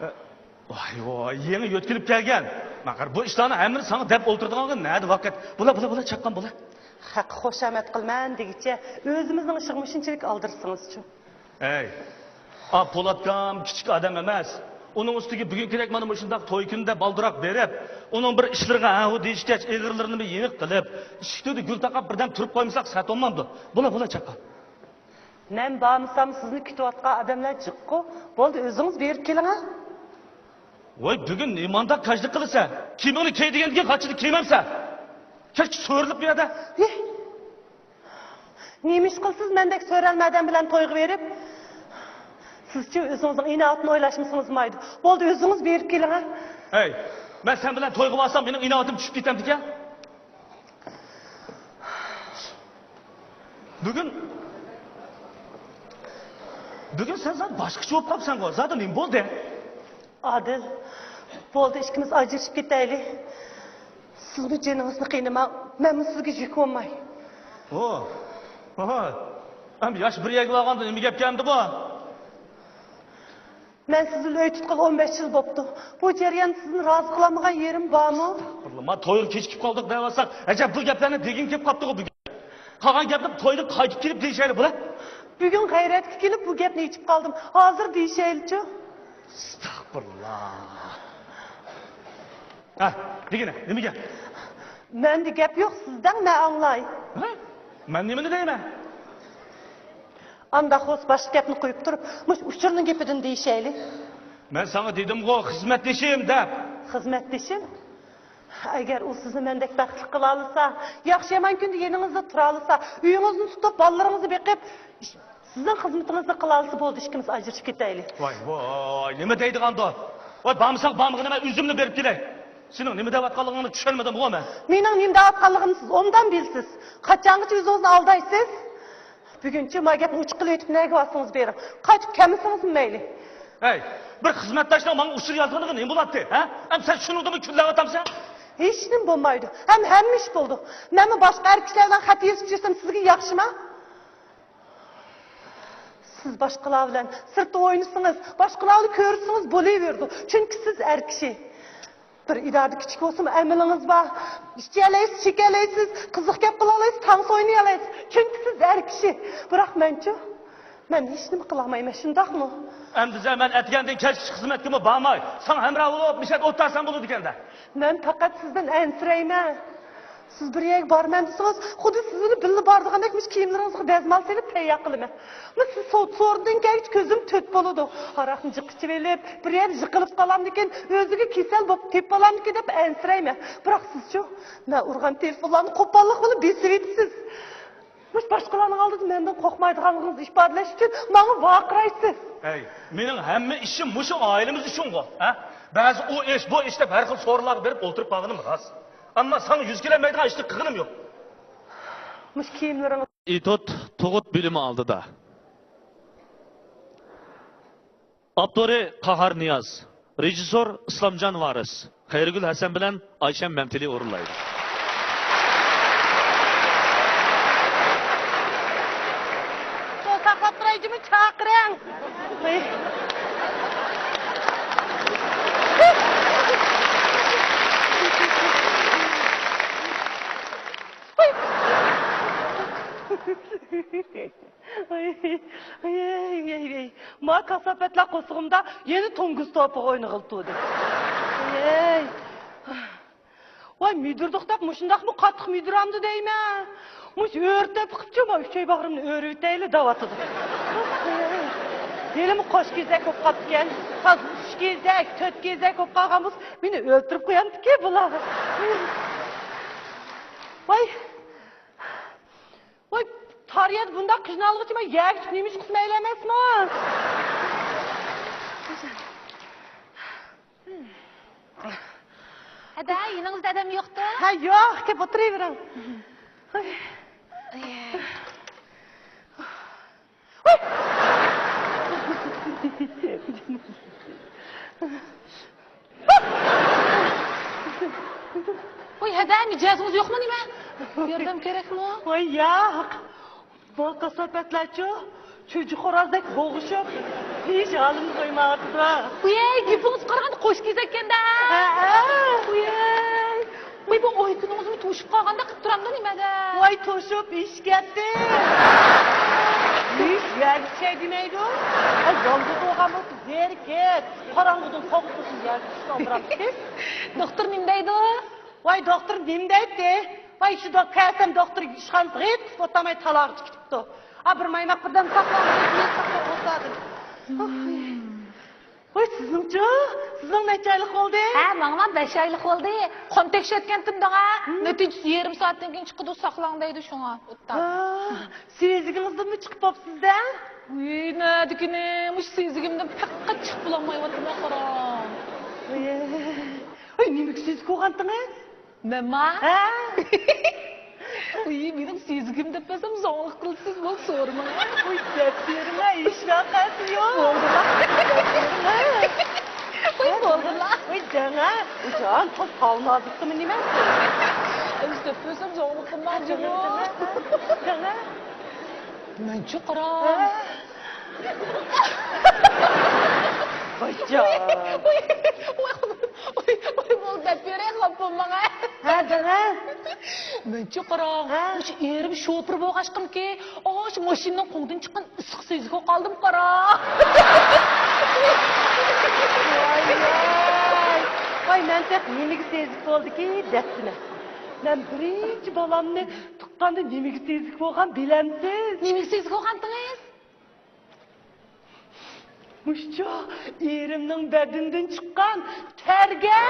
ئە، ۋاي، ۋاي، يېڭى يۆتكىلىپ كەلگەن. ماقار، بۇ ئىشلارنىڭ ھەممىنى ساڭا دەپ ئولتۇرىدىغانغا نەدە ۋاقىت؟ بولا، بولا، بولا، چاققان بولا. خەققە خۇشامەت قىلىمەن دېگۈچە، ئۆزىمىزنىڭ ئىشىغىمۇ شۇنچىلىك ئالدىرىسىڭىزچۇ؟ ئەي، ئا، پولاتكام كىچىك ئادەم ئەمەس. ئۇنىڭ ئۈستىگە بۈگۈنكىدەك مانا مۇشۇنداق توي كۈنىدە بالدۇراق بېرىپ، ئۇنىڭ بىر ئىشلىرىغا ھە-ھۇ دېيىشكەچ، ئېغىرلىرىنىمۇ يېنىك قىلىپ، ئىشىك تۈۋىدە گۈل تاقاپ بىردەم تۇرۇپ قويمىساق سەت بولمامدۇ؟ بولا، بولا، چاققان. مەن بارمىسام، سىزنى كۈتۈۋاتقان ئادەملەر جىققۇ. بولدى، ئۆزىڭىز بېرىپ كېلىڭە. ۋاي، بۈگۈن نېمانداق كاجلىق قىلىسەن؟ كىيىمىڭنى كىي دېگەندىن كېيىن قاچىدا كىيمەمسەن؟ كەچكە سۆرىلىپ بۇ يەردە. ھى! نېمە ئىش قىلسىز مەندەك سۆرەلمە ئادەم بىلەن تويغا بېرىپ؟ سىزچۇ ئۆزىڭىزنىڭ ئىناۋىتىنى ئويلاشمىسىڭىز مايدۇ. بولدى، ئۆزىڭىز بېرىپ كېلىڭە. ھەي، مەن سەن بىلەن تويغا بارسام، مېنىڭ ئىناۋىتىم چۈشۈپ كېتەمدىكەن؟ بۈگۈن، بۈگۈن سەن زادى باشقىچە بولۇپ قاپسەنغۇ. زادى نېمە بولدى؟ ئادىل، بولدى، ئىككىمىز ئاجرىشىپ كېتەيلى. سىزمۇ جېنىڭىزنى قىينىماڭ، مەنمۇ سىزگە يۈك بولماي. ھو، ھو. ئەمدى ياش بىر يەرگە بارغاندا نېمە گەپ كەلدى بۇ؟ مەن سىز بىلەن ئۆي تۇتقىلى ئون بەش يىل بوپتۇ. بۇ جەرياندا سىزنى رازى قىلالمىغان يېرىم بارمۇ؟ ما تويغا كېچىكىپ قالدۇق دەۋاتساق، ئەجەب بۇ گەپلەرنى دېگۈم كېلىپ قاپتىغۇ بۈگۈن. قالغان گەپنى تويدىن قايتىپ كېلىپ دېيىشەيلى بۇلار. بۈگۈن غەيرەتكە كېلىپ بۇ گەپنى ئېچىپ قالدىم. ھازىر دېيىشەيلىچۇ؟ ئەستەغپۇرۇللا. ھە، دېگىنە، نېمە گەپ؟ مەندە گەپ يوق، سىز دەڭ، مەن ئاڭلاي. ھە؟ مەن نېمىنى دەيمەن؟ ئانداق بولسا باشقا گەپنى قويۇپ تۇرۇپ، مۇشۇ ئۇچۇرنىڭ گېپىدىن دېيىشەيلى. مەن ساڭا دېدىمغۇ، خىزمەتدىشىم دەپ. خىزمەتدىشىم؟ ئەگەر ئۇ سىزنى مەندەك بەختلىك قىلالىسا، ياخشى يامان كۈندە يېنىڭىزدا تۇرالىسا، ئۆيىڭىزنى تۇتۇپ، بالىلىرىڭىزنى بېقىپ، سىزنىڭ خىزمىتىڭىزنى قىلالىسا بولدى، ئىككىمىز ئاجرىشىپ كېتەيلى. ۋاي، ۋاي، نېمە دەيدىغاندۇ؟ ۋاي، بارمىساڭ بارمىغىن، مەن ئۆزۈملا بېرىپ كېلەي. سېنىڭ نېمە دەۋاتقانلىقىڭنى چۈشەنمىدىمغۇ مەن. مېنىڭ نېمە دەۋاتقانلىقىمنى سىز ئوبدان بىلىسىز. قاچانغىچە ئۆزىڭىزنى ئالدايسىز؟ بۈگۈنچە ما گەپنى ئوچۇق قىلىۋېتىپ نەگە بارسىڭىز بېرىڭ. قايتىپ كەلمىسىڭىزمۇ مەيلى. ھەي، بىر خىزمەتداشنىڭ ماڭا ئۇچۇر يازغىنىغا نېمە بولاتتى، ھە؟ ئەمدى سەن شۇنىڭدىنمۇ كۈنلەۋاتامسەن؟ ھېچنېمە بولمايدۇ. ھەم ھەممە ئىش بولىدۇ. مەنمۇ باشقا ئەر كىشىلەر بىلەن خەت يېزىپ يۈرسەم سىزگە ياخشىما؟ سىز باشقىلار بىلەن سىرتتا ئوينىسىڭىز، باشقىلارنى كۆرسىڭىز بولۇۋېرىدۇ. چۈنكى سىز ئەر كىشى. بىر ئىدارىدە كىچىك بولسىمۇ ئەمىلىڭىز بار. ئىچەلەيسىز، چېكەلەيسىز، قىزىق گەپ قىلالايسىز، تانسا ئوينىيالايسىز. چۈنكى سىز ئەر كىشى. بىراق مەنچۇ؟ مەن ھېچنېمە قىلالمايمەن، شۇنداقمۇ؟ ئەمدى مەن ئەتىگەندىن كەچكىچە خىزمەتكىمۇ بارماي، ساڭا ھەمراھ بولۇپ، مىشەدە ئولتۇرسام بولىدىكەن-دە. مەن پەقەت سىزدىن ئەنسىرەيمەن. سىز بىر يەرگە بارىمەن دېسىڭىز، خۇددى سىز بىلەن بىللە بارىدىغاندەك مۇشۇ كىيىملىرىڭىزغا دەزمال سېلىپ تەييار قىلىمەن. مانا سىز سودا سورۇندىن كەلگۈچە كۆزۈم تۆت بولىدۇ. ھاراقنى جىق ئىچىۋېلىپ، بىر يەردە يىقىلىپ قالامدىكىن، ئۆزىگە كېسەل بولۇپ تېپىپ ئالامدىكىن دەپ ئەنسىرەيمەن. بىراق سىزچۇ؟ مەن ئۇرغان تېلېفونلارنى قوپاللىق بىلەن بېسىۋېتىسىز. مۇشۇ باشقىلارنىڭ ئالدىدا مەندىن قورقمايدىغانلىقىڭىزنى ئىپادىلەش ئۈچۈن ماڭا ۋارقىرايسىز. ھەي، مېنىڭ ھەممە ئىشىم مۇشۇ ئائىلىمىز ئۈچۈنغۇ، ھە؟ بەزى ئۇ ئىش، بۇ ئىش دەپ ھەر خىل سورۇنلارغا بېرىپ ئولتۇرۇپ قالغىنىم راست. ئەمما ساڭا يۈز كېلەلمەيدىغان ئىشنى قىلغىنىم يوق. مۇشۇ كىيىملىرىڭىز. ئېتوت تۇغۇت بۆلۈمى ئالدىدا. ئاپتورى قاھار نىياز، رېژىسسور ئىسلامجان ۋارىس، خەيرىگۈل ھەسەن بىلەن ئايشەم مەمتىلى ئورۇنلايدۇ. شۇ ساقلاپ تۇراي جىمى، چاقىرىڭ. ۋاي، ۋاي، ۋاي، ۋاي. ما كاساپەتلەر قورسىقىمدا يەنە توڭگۇز توپىغا ئوينىغىلى تۇردى. ۋاي. ۋاي، مۈدۈردۇق دەپ مۇشۇنداقمۇ قاتتىق مۈدۈرەمدۇ دەيمەن. مۇشۇ ئۆرە تېپىقىپچۇ، ما ئۈچەي باغرىمنى ئۆرۈۋېتەيلى دەۋاتىدۇ. ھېلىمۇ قوش كېزەك بولۇپ قاپتىكەن. ھازىر ئۈچ كېزەك، تۆت كېزەك بولۇپ قالغان بولسا، مېنى ئۆلتۈرۈپ قويامدىكى بۇلار. ۋاي. ۋاي، تار يەردە بۇنداق قىينالغۇچە مەن يەرگە چۈشۈپ نېمە ئىش قىلسا مەيلى ئەمەسمۇ؟ ھەدە، يېنىڭىزدا ئادەم يوقتۇ؟ ھە، يوق، كېلىپ ئولتۇرۇۋېرىڭ. ۋاي، ھەدە، مىجەزىڭىز يوقمۇ نېمە؟ ياردەم كېرەكمۇ؟ ۋاي، ياق. بۇ كاساپەتلەرچۇ؟ چۈجە خورازدەك بوغۇشۇپ، ھېچ ھالىمنى قويمايۋاتىدۇ. ۋىي، گېپىڭىزگە قارىغاندا قوش كېزەككەندە. ھەئە. ۋىي. ۋىي، بۇ ئويكىنىڭىزمۇ توشۇپ قالغاندەك قىلىپ تۇرامدۇ نېمىدە؟ ۋاي، توشۇپ ئېشىپ كەتتى. ھېچ يەرگە چۈشەي دېمەيدۇ. ھە، يالغۇز بولغان بولسا زېرىكىپ، قاراڭغۇدىن قوغۇپ تۇرسۇن يەرگە چۈشۈپ ئالدىراپ كېتىپ. دوختۇر نېمە دەيدۇ؟ ۋاي، دوختۇر نېمە دەيتتى؟ ۋاي، شۇنداق كەلسەم دوختۇر ئىشخانىسىغا ھېچ قىسىپ ئولتۇرماي تالاغا چىقىپ كېتىپتۇ. ئا، بىر مايماق بىردەم ساقلاڭ، مېنى ساقلاپ بولسا دېدى. ۋاي، سىزنىڭچۇ؟ سىزنىڭ نەچچە ئايلىق بولدى؟ ھە، ماڭىمۇ بەش ئايلىق بولدى. قان تەكشۈرتكەنتىم داڭا. نەتىجىسى يېرىم سائەتتىن كېيىن چىقىدۇ، ساقلاڭ دەيدۇ شۇڭا. ھا، سېزىكىڭىزدىنمۇ چىقىپ بوپسىز-دە؟ ۋىي، نەدىكىنى، مۇشۇ سېزىكىمدىن پەقەت چىقىپ بولالمايۋاتىمەن، قاراڭ. ۋىي. ۋاي، نېمىگە سېزىك بولغانتىڭىز؟ مەنما؟ ھە؟ ۋىي، مېنىڭ سېزىكىم دەپ بەرسەم زوڭلۇق قىلىسىز، بولدى، سورىماڭ. ۋىي، دەپ بېرىڭە، ھېچ ۋەقەسى يوق. بولدىلا. دەپ بېرىڭە. ۋىي، بولدىلا. ۋىي، دەڭە. ۋىي، جان، تاز تاۋ نازۇكتىمۇ نېمە؟ ئەمىسە دەپ بەرسەم زوڭلۇق قىلماڭ، جۇمۇ. دەڭە. مەنچۇ قارا. ۋايجان. ۋاي، ۋاي، ۋاي، ۋاي، بولدى، دەپ بېرەي، خاپا بولماڭ، ھە. ھە، دەڭە. مەنچۇ قارا. ھە؟ مۇشۇ ئېرىم شوپۇر بولغاچقىمكى، ئاشۇ ماشىنىنىڭ قوڭىدىن چىققان ئىسسىققا سېزىك بولۇپ قالدىم، قارا. ۋاي، ۋاي. ۋاي، مەن تېخى نېمىگە سېزىك بولدىكى دەپتىمەن. مەن بىرىنچى بالامنى تۇغقاندا نېمىگە سېزىك بولغان بىلەمسىز؟ نېمىگە سېزىك بولغانتىڭىز؟ مۇشۇچۇ ئېرىمنىڭ بەدىنىدىن چىققان تەرگە.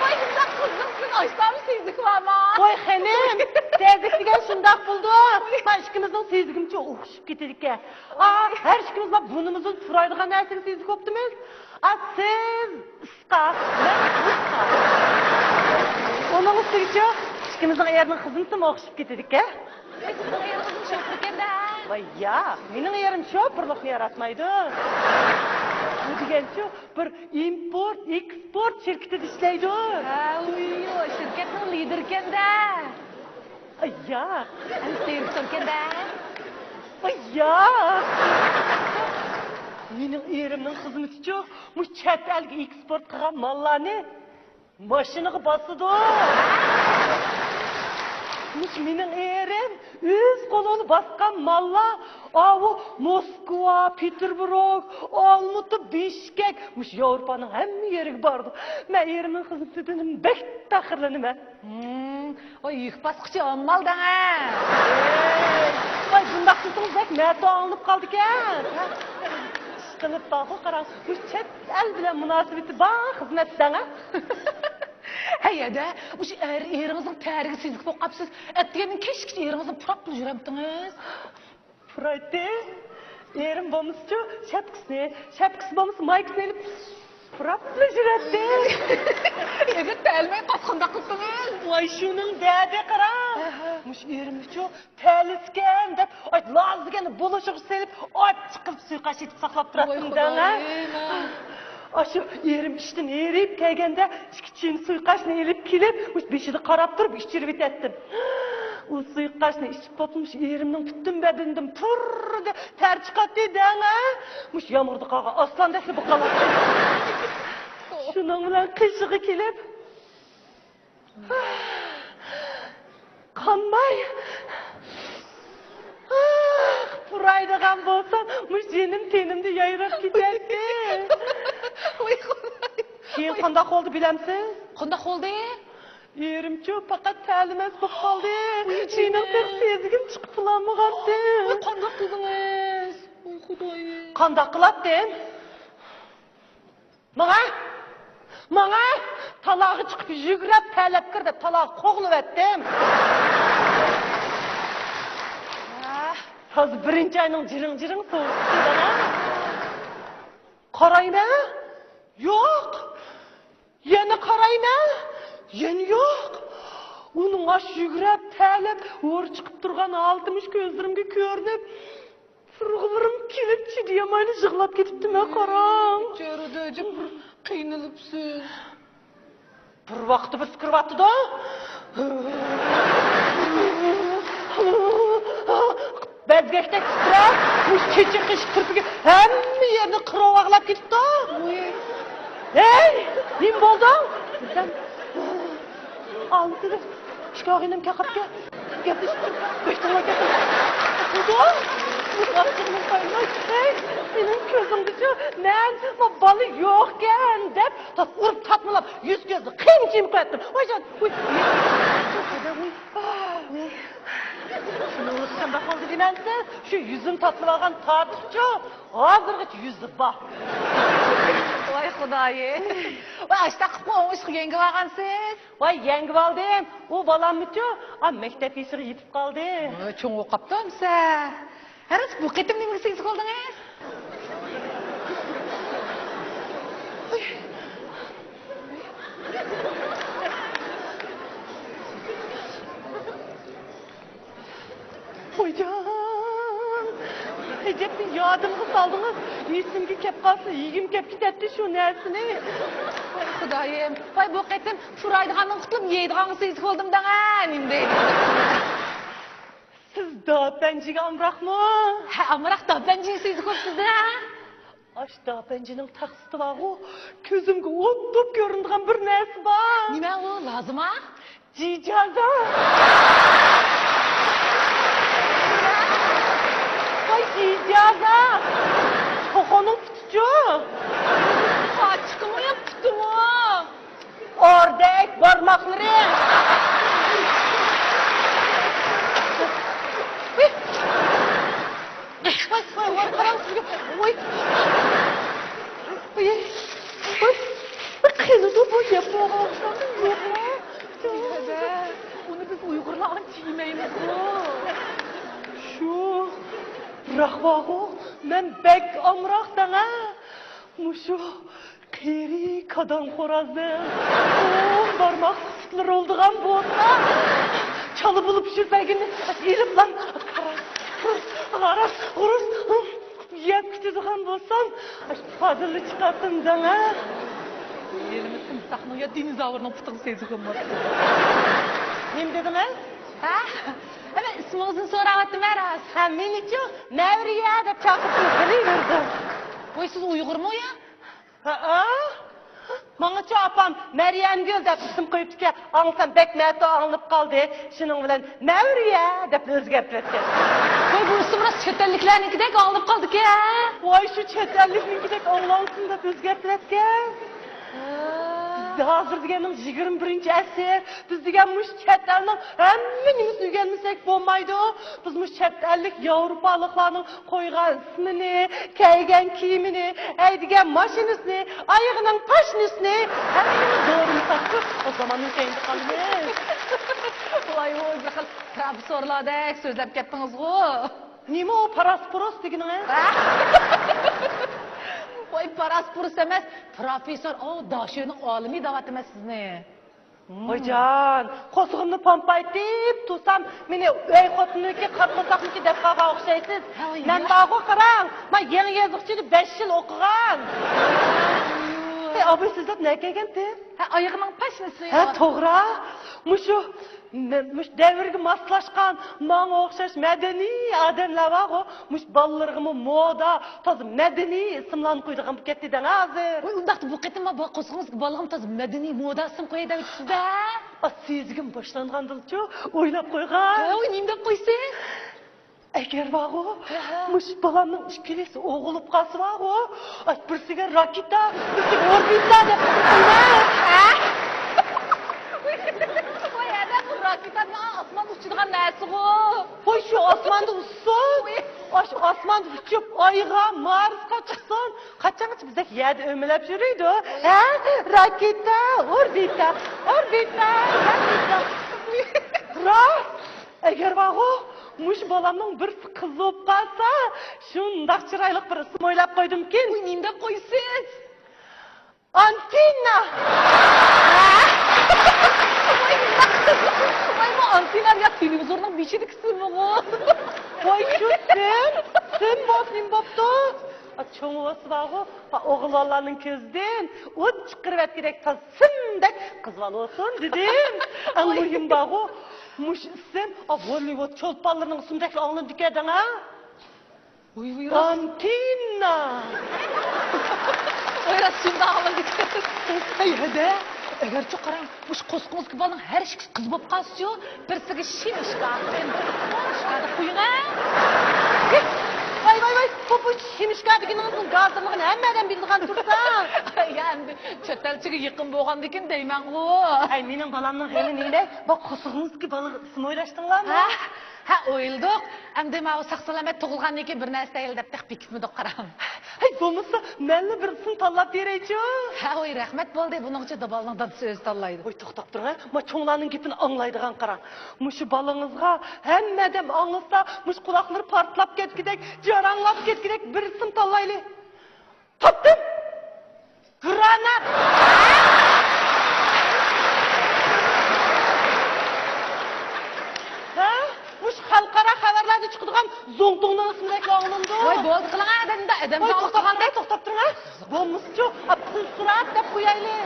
ۋاي، بۇنداق قىزنىڭ سىز ئاشتامۇ سېزىكى بارما؟ ۋاي خېنىم، سېزىك دېگەن شۇنداق بولىدۇ. ما ئىككىمىزنىڭ سېزىكىمچۇ ئوخشىشىپ كېتىدىكەن. ئا، ھەر ئىككىمىز ما بۇرنىمىزدىن پۇرايدىغان نەرسىگە سېزىك بوپتىمىز. ئا، سىز ئىسقا، مەن ئىسقا. ئۇنىڭ ئۈستىگىچۇ ئىككىمىزنىڭ ئېرىنىڭ خىزمىتىمۇ ئوخشىشىپ كېتىدىكەن. سىزنىڭ ئېرىڭىزمۇ شوپۇركەن-دە. ۋاي ياق، مېنىڭ ئېرىم شوپۇرلۇقنى ياراتمايدۇ. بۇ دېگەنچۇ بىر ئىمپورت، ئېكسپورت شىركىتىدە ئىشلەيدۇ. ھە، ئۇ شىركەتنىڭ لىدىرىكەن-دە. ئاي ياق. ئەمىسە دىرېكتوركەن-دە. ئاي ياق. مېنىڭ ئېرىمنىڭ خىزمىتىچۇ مۇشۇ چەت ئەلگە ئېكسپورت قىلغان ماللارنى ماشىنىغا باسىدۇ. مۇشۇ مېنىڭ ئېرىم ئۆز قولى بىلەن باسقان ماللار، ئاۋۇ موسكۋا، پېتېربۇرگ، ئالمۇتا، بىشكەك، مۇشۇ ياۋروپانىڭ ھەممە يېرىگە بارىدۇ. مەن ئېرىمنىڭ خىزمىتىدىن بەك پەخىرلىنىمەن. ھىم، ۋاي، يۈك باسقۇچى ئامال دەڭە. ۋاي، بۇنداق دېسىڭىز بەك مەتۇ ئاڭلىنىپ قالىدىكەن. ئىشقىلىپ بارغۇ، قاراڭ، مۇشۇ چەت ئەل بىلەن مۇناسىۋىتى بار خىزمەت دەڭە. ھەي، ھەدە، مۇشۇ ئەر، ئېرىڭىزنىڭ تەرىگە سېزىك بولۇپ قاپسىز. ئەتىگەندىن كەچكىچە ئېرىڭىزنى پۇراپلا يۈرەمتىڭىز؟ پۇرايتتى. ئېرىم بولمىسىچۇ، شەپكىسىنى، شەپكىسى بولمىسا مايكىسىنى ئېلىپ پۇراپلا يۈرەتتى. ئېلىپ بەرمەي قاچقانداق قىلدىڭىز؟ ۋاي، شۇنىڭ دەردى قارا. ئەھە. مۇشۇ ئېرىمنىچۇ تەلىسىكەن دەپ، ئاي، لازىگەن بولۇشىغا سېلىپ، ئاچچىق قىلىپ سۇيىقاش ئېتىپ ساقلاپ تۇراتتىم دەڭە. ئاشۇ ئېرىم ئىشتىن ھېرىپ كەلگەندە، ئىككى چىن سۇيىقاشنى ئېلىپ كېلىپ، مۇشۇ بېشىدا قاراپ تۇرۇپ ئىچۈرۈۋېتەتتىم. ئۇ سۇيىقاشنى ئىچىپ بولۇپلا مۇشۇ ئېرىمنىڭ پۈتۈن بەدىنىدىن پۇرر دەپ تەر چىقاتتى دەڭە. مۇشۇ يامغۇردا قالغان ئاسلاندەكلا بولۇپ قالاتتى. شۇنىڭ بىلەن قېشىغا كېلىپ، قانماي، پۇرايدىغان بولسام، مۇشۇ جېنىم تېنىمدە يايراپ كېتەتتى. ۋاي خۇداي. كېيىن قانداق بولدى بىلەمسىز؟ قانداق بولدى؟ ئېرىمچۇ پەقەت تەلىمەس بولۇپ قالدى. ۋاي جېنىم. مېنىڭ تېخى سېزىكىم چىقىپ بولالمىغانتى. ۋاي قانداق قىلدىڭىز؟ ۋاي خۇدايىم. قانداق قىلاتتىم؟ ماڭا! ماڭا! تالاغا چىقىپ يۈگرەپ تەلەپ كىر دەپ تالاغا قوغلىۋەتتىم. ھازىر بىرىنچى ئاينىڭ جىرىڭ-جىرىڭ سوغۇقى دەڭە. قارايمەن، يوق. يەنە قارايمەن، يەنە يوق. ئۇنىڭ ئاشۇ يۈگرەپ تەلەپ ھور چىقىپ تۇرغان ھالىتى مۇشۇ كۆزلىرىمگە كۆرۈنۈپ، بىر غۇلىرىم كېلىپ چىدىيالمايلا يىغلاپ كېتىپتىمەن، قاراڭ. بىچارە داجىم، بىر قىينىلىپسىز. بىر ۋاقىتتا بىر سىقىرىۋاتىدۇ. بەزگەكتەك تىترەپ، مۇشۇ چېچىقىش كىرپىكى ھەممە يەرنى قىرىۋاغلاپ كېتىپتۇ. ۋۇي. ھەي، نېمە بولدۇڭ دېسەم، ئالدىدا ئىككى ئاغىنەم كەقەپكە گەپلىشىپ تۇرۇپ، بەك توڭلاپ كەتتىم. بولدۇڭ؟ ھەي، مېنىڭ كۆزۈمدىچۇ، مەن بالا يوقكەن دەپ، ئۇرۇپ تاتمىلاپ، يۈز كۆزنى قىيما چىيما قوياتتىم. ۋايجان، ۋۇي. شۇنىڭ قانداق بولدى دېمەمسىز؟ شۇ يۈزۈم تاتلىۋالغان تارتۇقچۇ، ھازىرغىچە يۈزى بار. ۋاي خۇدايىم. ۋاي، ئاشتاق قىلىپ ئوڭۇشلۇق يەڭگىۋالغانسىز. ۋاي، يەڭگىۋالدىم. ئۇ بالاممۇچۇ، ئا، مەكتەپ يېشىغا يېتىپ قالدى. ۋاي، چوڭ بولۇپ قاپتۇ ئەمسە. ھەرىس، بۇ قېتىم نېمىگە سېزىق بولدىڭىز؟ خوجام، ئەجەبمۇ يادىمغا سالدىڭىز. ئېسىمگە كەپ قالسا، يېگۈم كەپ كېتەتتى شۇ نەرسىنى. ۋاي خۇدايىم، ۋاي بۇ قېتىم پۇرايدىغاندىن قۇتۇلۇپ، يەيدىغانغا سېزىق بولدۇم دەڭە، نېمە دەيدۇ؟ سىز داپەنجىگە ئامراقمۇ؟ ھە، ئامراق داپەنجىگە سېزىق بولۇپسىز-دە. ئاش داپەنجىنىڭ تەخسىسىدە بارغۇ، كۆزۈمگە ئوتتۇرۇپ كۆرۈنىدىغان بىر نەرسە بار. نېمە ئۇ، لازىما؟ جىجازا! ۋاي جىجازا! توخۇنىڭ پۇتىچۇ؟ قاچىقىمۇ يا پۇتىمۇ؟ ئوردەك بارماقلىرى. ۋاي، ۋاي، ۋاي، قاراڭ سىزگە. ۋاي. ۋاي. ۋاي. قېنىدۇ بۇ يەپ بولغان ئوخشامدۇ؟ يوقمۇ؟ ئۇنى بىز ئۇيغۇرلار ئانچە يېمەيمىزغۇ. شۇ. بىراق بارغۇ، مەن بەك ئامراق دەڭە. مۇشۇ قېرى كادان خورازنىڭ ئون بارماقلىق پۇتلىرى بولىدىغان بولسا، چالا بولۇپ شۇ بەگنى ئېلىپلا غاراس، غۇرۇس، غاراس، غۇرۇس يەپ كېتىدىغان بولسام، پادىللا چىقاتتىم دەڭە. يېرىمى تىمساھنىڭ يا دىنوزاۋرنىڭ پۇتىغا سېزىق بولماپتۇ. نېمە دېدىڭىز؟ ھە؟ ئەمە ئىسمىڭىزنى سوراۋاتىمەن راست. ھە، مېنىچۇ مەۋرىيە دەپ چاقىرىپ بىلىۋېرىدۇ. ۋاي، سىز ئۇيغۇرمۇ يا؟ ھەئە. ماڭىچۇ ئاپام مەريەنگۈل دەپ ئىسىم قويۇپتىكەن. ئاڭلىسام بەك مەتۇ ئاڭلىنىپ قالدى. شۇنىڭ بىلەن مەۋرىيە دەپ ئۆزگەرتىۋەتكەن. ۋاي، بۇ ئىسىم راست چەت ئەللىكلەرنىڭكىدەك ئاڭلىنىپ قالدىكەن. ۋاي، شۇ چەت ئەللىكنىڭكىدەك ئاڭلانسۇن دەپ ئۆزگەرتىۋەتكەن. ھە. بىزدە ھازىر دېگەننىڭ يىگىرمە بىرىنچى ئەسىر. بىز دېگەن مۇشۇ چەت ئەلنىڭ ھەممە نېمىسىنى ئۆگەنمىسەك بولمايدۇ. بىز مۇشۇ چەت ئەللىك ياۋروپالىقلارنىڭ قويغان ئىسمىنى، كىيگەن كىيىمىنى، ھەيدىگەن ماشىنىسىنى، ئايىغىنىڭ پاشنىسىنى، ھەممىنى دورىمىساقچۇ، ئۇ زاماننىڭ كەينىدە قالىمىز. ۋاي، ۋاي، بىر خىل پروفېسسورلاردەك سۆزلەپ كەتتىڭىزغۇ. نېمە ئۇ پاراسپۇرۇس دېگىنىڭىز؟ ۋاي، پاراسپۇرۇس ئەمەس، پروفېسسور، ئۇ داشۆنىڭ ئالىمى دەۋاتىمەن سىزنى. ۋايجان، قورسىقىمنى پومپايتىپ تۇرسام، مېنى ئۆي خوتۇنىمىكى، قارا قورساقنىڭكى دەپ قالغان ئوخشايسىز. ھە، ۋاي، مەن يا. بارغۇ قاراڭ، مەن يېڭى يېزىقچىدا بەش يىل ئوقۇغان. ھەي، ئاباي سۆزلەپ نەگە كەلگەنتى؟ ھە، ئايىغىنىڭ پاشنىسى. ھە، توغرا. مۇشۇ، مە-، مۇشۇ دەۋرگە ماسلاشقان، ماڭا ئوخشاش مەدەنىي ئادەملەر بارغۇ، مۇشۇ بالىلىرىغىمۇ مودا، تازا مەدەنىي ئىسىملارنى قويىدىغان بولۇپ كەتتى دەڭ ھازىر. ۋاي، ئۇنداقتا بۇ قېتىم بۇ قورسىقىڭىزدىكى بالىغىمۇ تازا مەدەنىي مودا ئىسىم قوياي دەۋېتىپسىز-دە. ئا، سېزگۈم باشلانغاندىلىچۇ ئويلاپ قويغان. ھە، ۋاي، نېمە دەپ قويىسىز؟ ئەگەر بارغۇ، ھە، ھە. مۇشۇ بالامنىڭ ئىككىلىسى ئوغۇل بولۇپ قالسا بارغۇ، ئاي، بىرسىگە راكېتا، بىرسىگە ئوربىتا دەپ قويىمەن. ھە؟ ۋاي، ھەدە، بۇ راكېتا ئاسماندا ئۇچىدىغان نەرسىغۇ. ۋاي، شۇ ئاسماندا ئۇچسۇن. ۋاي. ئاش-، ئاسماندا ئۇچۇپ، ئايغا، مارسقا چىقسۇن. قاچانغىچە بىزدەك يەردە ئۆمىلەپ يۈرىدۇ؟ ھە؟ راكېتا، ئوربىتا، ئوربىتا، راكېتا. راست! ئەگەر بارغۇ، مۇشۇ بالامنىڭ بىرسى قىز بولۇپ قالسا، شۇنداق چىرايلىق بىر ئىسىم ئويلاپ قويدۇمكىن. ۋاي، نېمە دەپ قويىسىز؟ ئانتېننا! ۋاي، بۇ ئانتېننا يا تېلېۋىزورنىڭ بېشىدىكى سىمىغۇ؟ ۋاي، شۇ سىم، سىم بولسا نېمە بوپتۇ؟ چوڭ بولسا بارغۇ، ئوغۇل بالىلارنىڭ كۆزىدىن ئوت چىقىرىۋەتكۈدەك تازا سىمدەك قىز بالا بولسۇن دېدىم. ئەڭ مۇھىم بارغۇ، مۇشۇ ئىسىم ھوللىۋۇد چولپانلىرىنىڭ ئىسمىدەكلا ئاڭلىنىدىكەن دەڭا. ۋۇي، ۋۇي، راست. بانتىنا. ۋۇي، راست شۇنداق ئاڭلىنىدىكەن. ئەي، ھەدە، ئەگەرچۇ قاراڭ، مۇشۇ قورسىقىڭىزدىكى بالىنىڭ ھەر ئىككىسى قىز بولۇپ قالسىچۇ، بىرسىگە شىمىشكا، بىرسىگە شىمىشكا دەپ قويۇڭ، ھە؟ ۋاي، ۋاي، ۋاي، بۇ، بۇ شىمىشكا دېگىنىڭىزنىڭ گازىرلىقىنى ھەممە ئادەم بىلىدىغان تۇرسا. يا، ئەمدى چەت ئەلچىگە يېقىن بولغاندىكىن دەيمەنغۇ. ئەي، مېنىڭ بالامنىڭ غېمى نېمىدەي؟ بۇ قورسىقىڭىزدىكى بالىغا ئىسىم ئويلاشتىڭلارمۇ؟ ھە، ھە، ئويلىدۇق. ئەمدى ماۋۇ ساق-سالامەت تۇغۇلغاندىن كېيىن بىر نەرسە دەيلى دەپ تېخى بېكىتمىدۇق، قاراڭ. ھەي، بولمىسا، مەنلا بىر ئىسىم تاللاپ بېرەيچۇ. ھە، ۋاي، رەھمەت بولدى. بۇنىڭغىچە بالىنىڭ دادىسى ئۆزى تاللايدۇ. ۋاي، توختاپ تۇرۇڭ، ھە. ما چوڭلارنىڭ گېپىنى ئاڭلايدىغان قاراڭ. مۇشۇ بالىڭىزغا ھەممە ئادەم ئاڭلىسا، مۇشۇ قۇلاقلىرى پارتلاپ كەتكۈدەك، جاراڭلاپ كەتكۈدەك بىر ئىسىم تاللايلى. تاپتىم! گرانات! ھە؟ مۇشۇ خەلقئارا خەۋەرلەردە چىقىدىغان زوڭتۇڭنىڭ ئىسمىدەكلا ئاڭلىنىدۇ. ۋاي، بولدى قىلىڭ ئادەمدە، ئادەم ۋاي، توختاپ تۇرۇڭ، توختاپ تۇرۇڭ، ھە؟ بولمىسىچۇ، ئا، پىلسىرات دەپ قويايلى.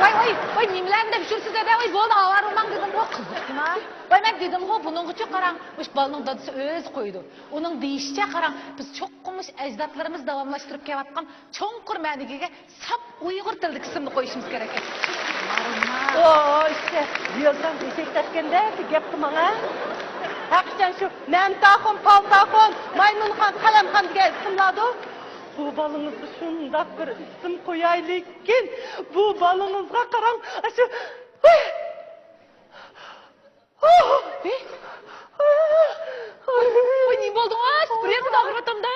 ۋاي، ۋاي، ۋاي، نېمىلەرنى دەپ يۈرسىز ئەدە، ۋاي، بولدى، ئاۋارە بولماڭ دېدىمغۇ، قىزىقما. ۋاي، مەن دېدىمغۇ، بۇنىڭغىچۇ قاراڭ، مۇشۇ بالىنىڭ دادىسى ئۆزى قويىدۇ. ئۇنىڭ دېيىشىچە، قاراڭ، بىز چوقۇم مۇشۇ ئەجدادلىرىمىز داۋاملاشتۇرۇپ كېلىۋاتقان چوڭقۇر مەنىگە ئىگە ساپ ئۇيغۇر تىلىدا ئىسىمنى قويۇشىمىز كېرەك ئىكەن. ئوي، ئىشتە، يۆلدەم ئېشەك تەپكەندە گەپ قىلماڭ، ھە؟ ھەقىچان شۇ مەمتاخۇن، پالتاخۇن، مايمۇنخان، قەلەمخان دېگەن ئىسىملاردۇ. بۇ بالىڭىزغا شۇنداق بىر ئىسىم قويايلىكىن، بۇ بالىڭىزغا قاراڭ، ئاشۇ، ھۇي! ۋاي، ۋاي، ۋاي، نېمە بولدىڭىز؟ بىر يەرمۇ ئاغرىۋاتامدا؟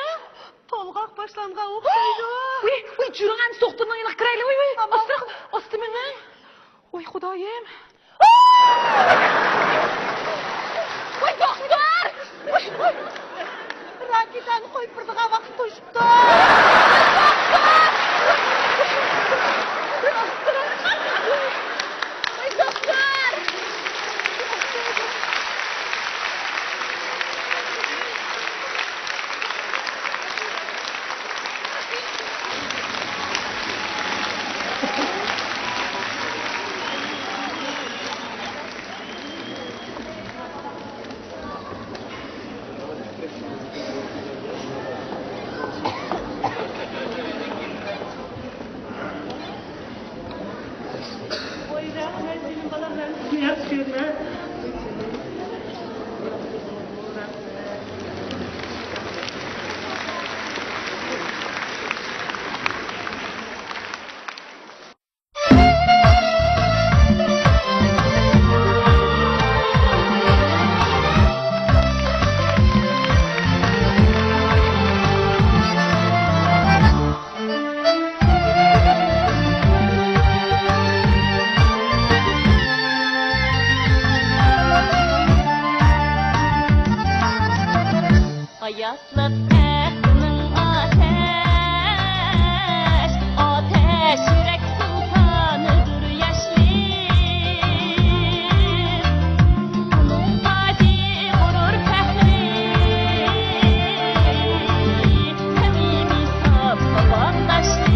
تولغاق باشلانغان ئوخشايدۇ. ۋاي، ۋاي، جۈرۈڭ ئەمدى دوختۇرنىڭ يېنىغا كىرەيلى، ۋاي، ۋاي. ئاستا، ئاستا مېڭىڭ. ۋاي، خۇدايىم. ۋاي، دوختۇر! ۋاي، ۋاي. راكېتانى قويۇپ بېرىدىغان ۋاقىت توشۇپتۇ. ۋاي، رەھمەت، جېنىم بالام، مەن سىزنى ياخشى كۆرىمەن. ئاياسلىق ئەھلىنىڭ ئاتەش، ئاتەش يۈرەك سۇلتانىدۇر ياشلىق. ئۇنىڭ تاجى غۇرۇر پەخرى، سەمىمىي ساپ ساۋاقداشلىق.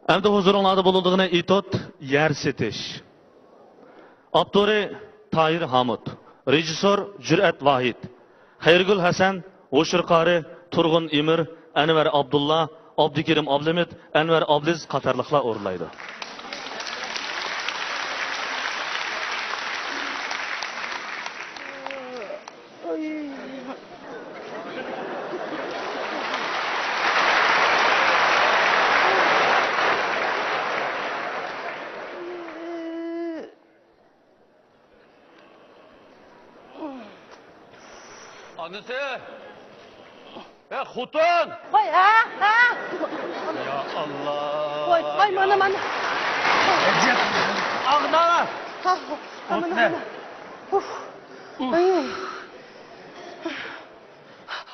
ئەمدى ھۇزۇرۇڭلاردا بولىدىغىنى ئېتوت يەر سېتىش. ئاپتورى تاھىر ھامۇت، رېژىسسور جۈرئەت ۋاھىت، خەيرىگۈل ھەسەن، ھوشۇر قارى، تۇرغۇن ئىمىر، ئەنۋەر ئابدۇللا، ئابدۇكېرىم ئابلىمىت، ئەنۋەر ئابلىز قاتارلىقلار ئورۇنلايدۇ. ئانىسى! ھە، خوتۇن! ۋاي، ھە، ھە! يا ئاللا! ۋاي، ۋاي، مانا، مانا! ئەجەب! ئاغدا! ھا، ھا، مانا، مانا! ئۇف! ئۇف! ئاي.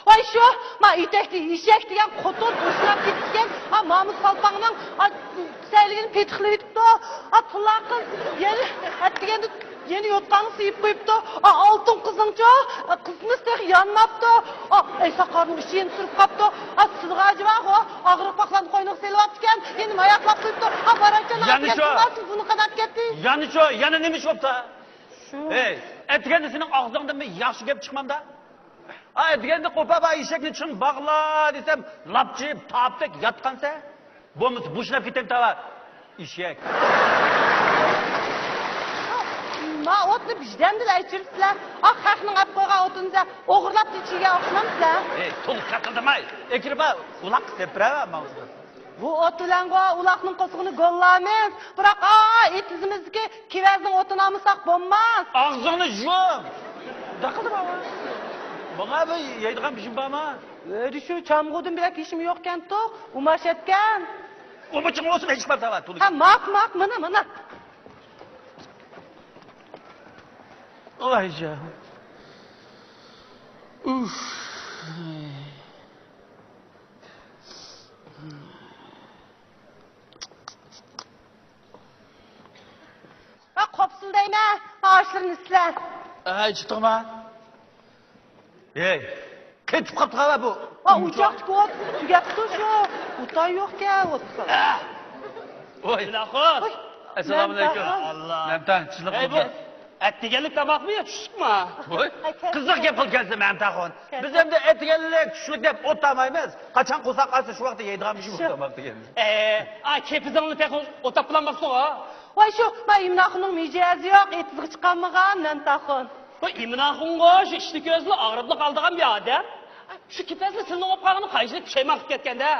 ۋاي شۇ، ما ئېتەكتە ئېشەك دېگەن قوتۇر بوشلاپ كېتىپتىكەن. ھا، مامۇت سالپاڭنىڭ، ھا، سەيلىگىنى پېتىقلىۋېتىپتۇ. ھا، تۇلا قىز يەنە ئەتىگەندە يەنە يوتقانغا سىيىپ قويۇپتۇ. ھا، ئالتۇن قىزنىڭچۇ، ھا، قىزمىسى تېخى يانماپتۇ. ھا، ئەي ساقارنىڭ ئىچى يەنە سۈرۈپ قاپتۇ. ھا، سىلغاجى بارغۇ، ئاغرىق باقلارنى قوينىغا سېلىۋاپتىكەن. يەنە ماياقلاپ قويۇپتۇ. ھا، بارار ئىكەن، يەنە شۇ. بۇنى قاناپ كەتتى. يەنە شۇ، يەنە نېمە ئىش بوپتۇ؟ شۇ. ھەي، ئەتىگەندە سېنىڭ ئاغزىڭدىن بىر ياخشى گەپ چىقمامدا؟ ئا، ئەتىگەندە قوپاپ، ئا، ئېشەكنى چىڭ باغلا دېسەم، لاپچىپ، تاپتەك ياتقانسەن. بولمىسا بوشىنىپ كېتەي تاۋا. ئېشەك. ما ئوتنى ۋىجدان بىلەن ئۆچۈرىسىلەر. ئا، خەقنىڭ ئەپ قويغان ئوتىنى دە ئوغرىلاپ ئىچىگەن ئوخشىمامسىلەر؟ ئەي، تولا قېقىلدىماي. ئەكىرىپ، ئۇلاق سېپىرە ماڭسىز. بۇ ئوت بىلەنغۇ ئۇلاقنىڭ قورسىقىنى گوللايمىز. بىراق، ئا، ئېتىزىمىزدىكى كېۋەزنىڭ ئوتىنى ئالمىساق بولماس. ئاغزىڭنى يۇم! داقىلدىما؟ ماڭا بىر يەيدىغان بىر ئىشىم بارمۇ؟ ئۆيدە شۇ چامغۇردىن بۆلەك ھېچنېمە يوقكەنتۇق، ئۇماش ئەتكەن. ئۇمىچىڭ بولسۇن، ھېچ بار تاۋا، تۇلۇ. ھە، ماق، ماق، مانا، مانا. ئايجان. ئۇف. ھە، قوپسۇن دەيمەن، ئاشلىرىنى سىلەر. ئەي، چىقتىڭما؟ ھەي، قېتىپ قاپتۇ بۇ. ھە، ئوچاقتىكى ئوت تۈگەپتۇ شۇ. ئوتاي يوقكەن، ئوت. ئە! ۋاي. ئەسسالامۇئەلەيكۇم. ئاللا. مەمتان، چىلىق. ھەي، بۇ ئەتىگەنلىك تاماقمۇ يا چۈشلۈكمۇ؟ ۋاي. قىزىق گەپ قىلىپ كەلسە، مەمتاخۇن. بىز ئەمدى ئەتىگەنلىك، چۈشلۈك دەپ ئوت تامايمىز. قاچان قورساق ئاچسا، شۇ ۋاقىتتا يەيدىغان بىر شۇ تاماق دېگەن. ئە، ئا، كېپىزىڭنى تېخى ئوتاپ بولالماپسىغۇ. ۋاي شۇ، ما ئىمىناخۇننىڭ مىجەزى يوق، ئېتىزغا چىقالمىغان مەمتاخۇن. ۋاي ئىمىناخۇنغۇ شۇ ئىشنى كۆرسىلا ئاغرىپلا قالىدىغان بىر ئادەم. شۇ كېپەزنى سىلىنىڭ بولۇپ قالغىنى قانچىلىك پۇشايمان قىلىپ كەتكەندە.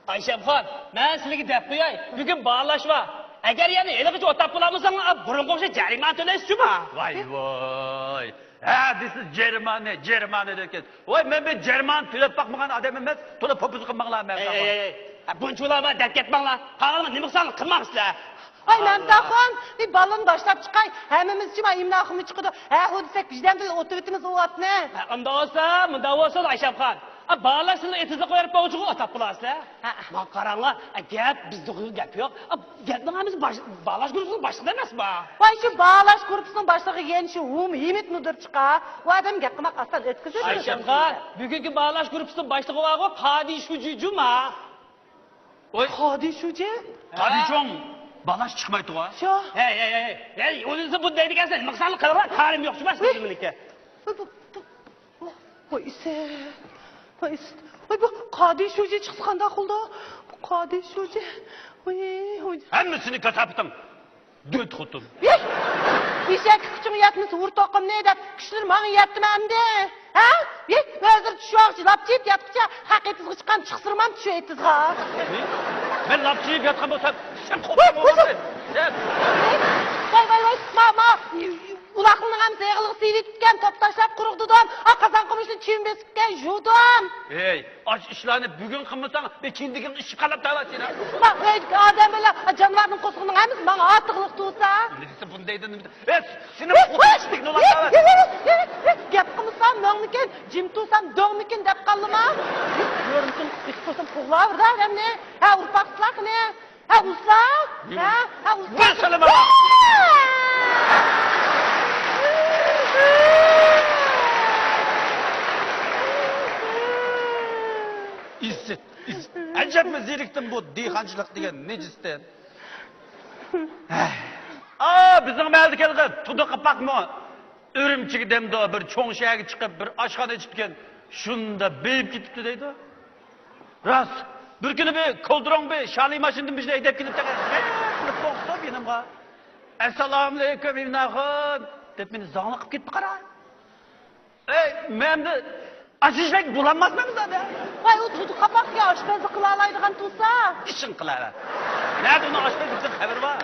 ئايشەمخان، مەن سىلىگە دەپ قوياي، بۈگۈن باھالاش بار. ئەگەر يەنە ھېلىغىچە ئوتاپ بولالمىساڭلار، بۇرۇنقى ئوخشاش جەرىمانە تۆلەيسىز جۇما. ۋاي ۋاي. ھە دېسە جەرىمانە، جەرىمانە دەيدىكەن. ۋاي، مەن بىر جەرىمانە تۆلەپ باقمىغان ئادەم ئەمەس، تولا پوپىزا قىلماڭلار مەن. ئەي، ئەي، ئەي، ئەي. ھە، بۇنچە بولامدۇ، دەپ كەتمەڭلار. قالغىنىنى نېمە قىلساڭلار قىلماڭ سىلەر. ۋاي مەمتاخۇن، بىر بالىنى باشلاپ چىقاي، ھەممىمىز شۇ ئىمىناخۇنمۇ چىقىدۇ. ھە، ھۇ دېسەك ۋىجدان بىلەن ئوتۇۋېتىمىز ئۇ ئوتنى. ھە، ئۇنداق بولسا، مۇنداق بولسۇن ئايشەمخان. ھە، بالىلار سىلىنى ئېتىزغا قويۇپ بولغۇچىغۇ ئوتاپ بولارسىلەر. ھە. ماڭا قاراڭلار، ئە، گەپ بىزدە گەپ يوق. ئە، گەپنىڭ ھەممىسى باش-، باھالاش گۇرۇپپىسىنىڭ باشلىقىدا ئەمەسما؟ ۋاي شۇ باھالاش گۇرۇپپىسىنىڭ باشلىقى يەنە شۇ ھۇم ھىمىت مۇدىر چىقا. ئۇ ئادەم گەپ قىلماق ئاسان ئۆتكۈزۈپ. ئايشەمخان، بۈگۈنكى باھالاش گۇرۇپپىسىنىڭ باشلىقى بارغۇ، قادى شۇجى جۇما. ۋاي. قادى شۇجى؟ قادى چوڭ باھالاش چىقمايتتىغۇ. شۇ. ھەي، ھەي، ھەي، ھەي، ئۇنىسى بۇ دەيدىكەنسەن، مىسالنى قىلىۋال، كارىم يوق، شۇ باشلىقى مېنىڭكى. ۋاي ئىسىت، ۋاي ئىسىت. ۋاي بۇ قادى شۇجى چىقسا قانداق بولىدۇ؟ بۇ قادى شۇجى. ۋاي، ۋاي. ھەممىسىنى كاساپىتىڭ. دۆت خوتۇن. ھېي! ئېشەككە كۈچۈڭ يەتمىسە ئۇر توقۇمنى دەپ كۈچلىرى ماڭا يەتتىمۇ ئەمدى؟ ھە؟ ھېي، ھازىر چۈشۈۋالغۇچە لاپچىيىپ ياتقۇچە ھەق ئېتىزغا چىققان چىقسىرمام چۈشۈ ئېتىزغا. ھېي، مەن لاپچىيىپ ياتقان بولسام سەن قوپۇپ بولمامسەن؟ ۋاي، ۋاي، ۋاي، ما، ما. ئۇلاقنىڭ ھەممىسى ئېغىلغا سىيىۋېتىپتىكەن، توپ تاشلاپ قۇرۇق دۇدۇم. ئا، قازان قومۇچنى چىۋىن بېسىپتىكەن، يۇدۇم. ھېي، ئاشۇ ئىشلارنى بۈگۈن قىلمىساڭ، بىر كېيىندىكىڭ ئىششىپ قالاپ تاۋاتىنا. ما، ئۆيدىكى ئادەم بىلەن جانىۋارنىڭ قورسىقىنىڭ ھەممىسى ماڭا ئارتۇقلۇق تۇرسا. نېمىسى بۇندايدۇ، نېمىسى؟ ھېي، سېنى قوتۇشتىك نۇلان تاۋات. گەپ قىلمىسام مۆڭمىكىن، جىم تۇرسام دۆڭمىكىن دەپ قالدىما؟ يۈرمىسۇن، ئىش قىلسام قوغلاۋېرىدۇ ئادەمنى. ھە، ئۇرۇپ باقسىلا قېنى. ھە، ئۇستا! ھە، ھە، ئۇستا! ۋەسسالام ئەلا! ئىسسىت، ئىسسىت. ئەجەبمۇ زېرىكتىم بۇ دېھقانچىلىق دېگەن نىجىستىن. ئا، بىزنىڭ مەھەللىدىكى ھېلىقى تۇدۇق قاپاقمۇ ئۈرۈمچىگە دەمدۇ، بىر چوڭ شەھەرگە چىقىپ، بىر ئاشخانا ئېچىپتىكەن، شۇنداق بېيىپ كېتىپتۇ دەيدۇ. راست، بىر كۈنى بىر كولدۇرۇڭ بىر شالى ماشىنىدىن بىزنى ھەيدەپ كېلىپتىكەن، قىلىپ توختاپ يېنىمغا. ئەسسالامۇئەلەيكۇم، ئىمىن ئاخۇن، دەپ مېنى زاڭلىق قىلىپ كېتىپتۇ، قارا. ئەي، مەن ئاشۇ ئىشلارنى بولالماسمەن زادى. ۋاي، ئۇ تۇدۇق قاپاقكەن، ئاشپەزلىك قىلالايدىغان تۇرسا. ئىشىڭ قىلاۋەر. نەدە ئۇنىڭ ئاشپەزلىكتىن خەۋىرى بار؟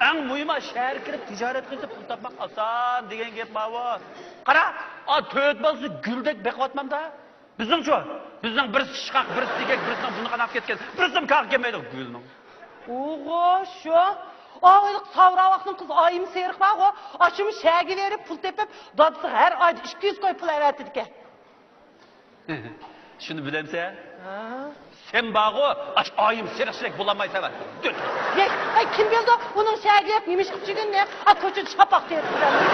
ئەڭ مۇھىمى، شەھەرگە كىرىپ تىجارەت قىلسا پۇل تاپماق ئاسان دېگەن گەپ بارغۇ. قارا، ئا تۆت بالىسى گۈلدەك بېقىۋاتمامدا. بىزنىڭچۇ؟ بىزنىڭ بىرسى ئىشقاق، بىرسى تېگەك، بىرسىنىڭ بۇنى قاناپ كەتكەن، بىرسىمۇ كاغا كەلمەيدۇ گۈلنىڭ. ئوغۇ، شۇ. ئا، ھېلىقى ساۋراۋاقنىڭ قىزى ئايىم سېرىق بارغۇ، ئاشۇمۇ شەھەرگە بېرىپ پۇل تېپىپ، دادىسىغا ھەر ئايدا ئىككى يۈز كوي پۇل ئەۋەتىدىكەن. شۇنى بىلەمسەن؟ ھە؟ سەن بارغۇ، ئاشۇ ئايىم سېرىقچىدەك بولالمايسەن. دۆت. يەي، ئەي، كىم بىلىدۇ ئۇنىڭ شەھەرگە بېرىپ نېمە ئىش قىلىپ چۈگۈننى؟ ئا، كوچىدا شاپاق تېرىپ يۈرەمدۇ؟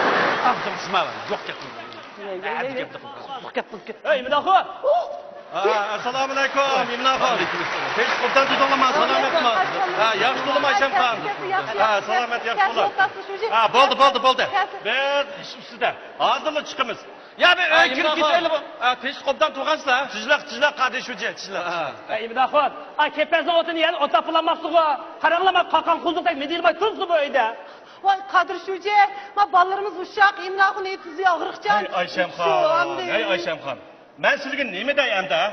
ئاغزىڭنى ئاچما، يوق گەپ قىلما. يەي، يەي، يەي، يەي. يوق گەپ قىلما. ئەي، ئىمىن ئاخۇن! ئا، ئەسسالامۇئەلەيكۇم، ئىمىن ئاخۇن. پېشىش قوبدان تۇردۇڭلارمۇ، سالامەتمۇ؟ ھە، ياخشى تۇردۇم، ئايشەمخان. ھە، سالامەت، ياخشى بولۇڭ. ھە، بولدى، بولدى، بولدى. بىز ئىش ئۈستىدە. ھازىرلا چىقىمىز. يا، بىر ئۆيگە كىرىپ كېتەيلى بۇ. ھە، پېشىش قوبدان تۇرغانسىزلار. تىزلاق، تىزلاق، قادىر شۇجى، تىزلاق. ھە. ئەي، ئىمىن ئاخۇن، ئا، كېپەزنىڭ ئوتىنى يەنە ئوتاپ بولالماپسىغۇ. قاراڭلار، ما قاقان قۇزۇقتەك مىدىرلىماي تۇرسىغۇ بۇ ئۆيدە. ۋاي، قادىر شۇجى، ما بالىلىرىمىز ئۇششاق، ئىمىن ئاخۇن ئېتىزى ئاغرىقچان. ھەي، ئايشەمخان، ھەي، ئايشەمخان. مەن سىلىگە نېمە دەي ئەمدى، ھە؟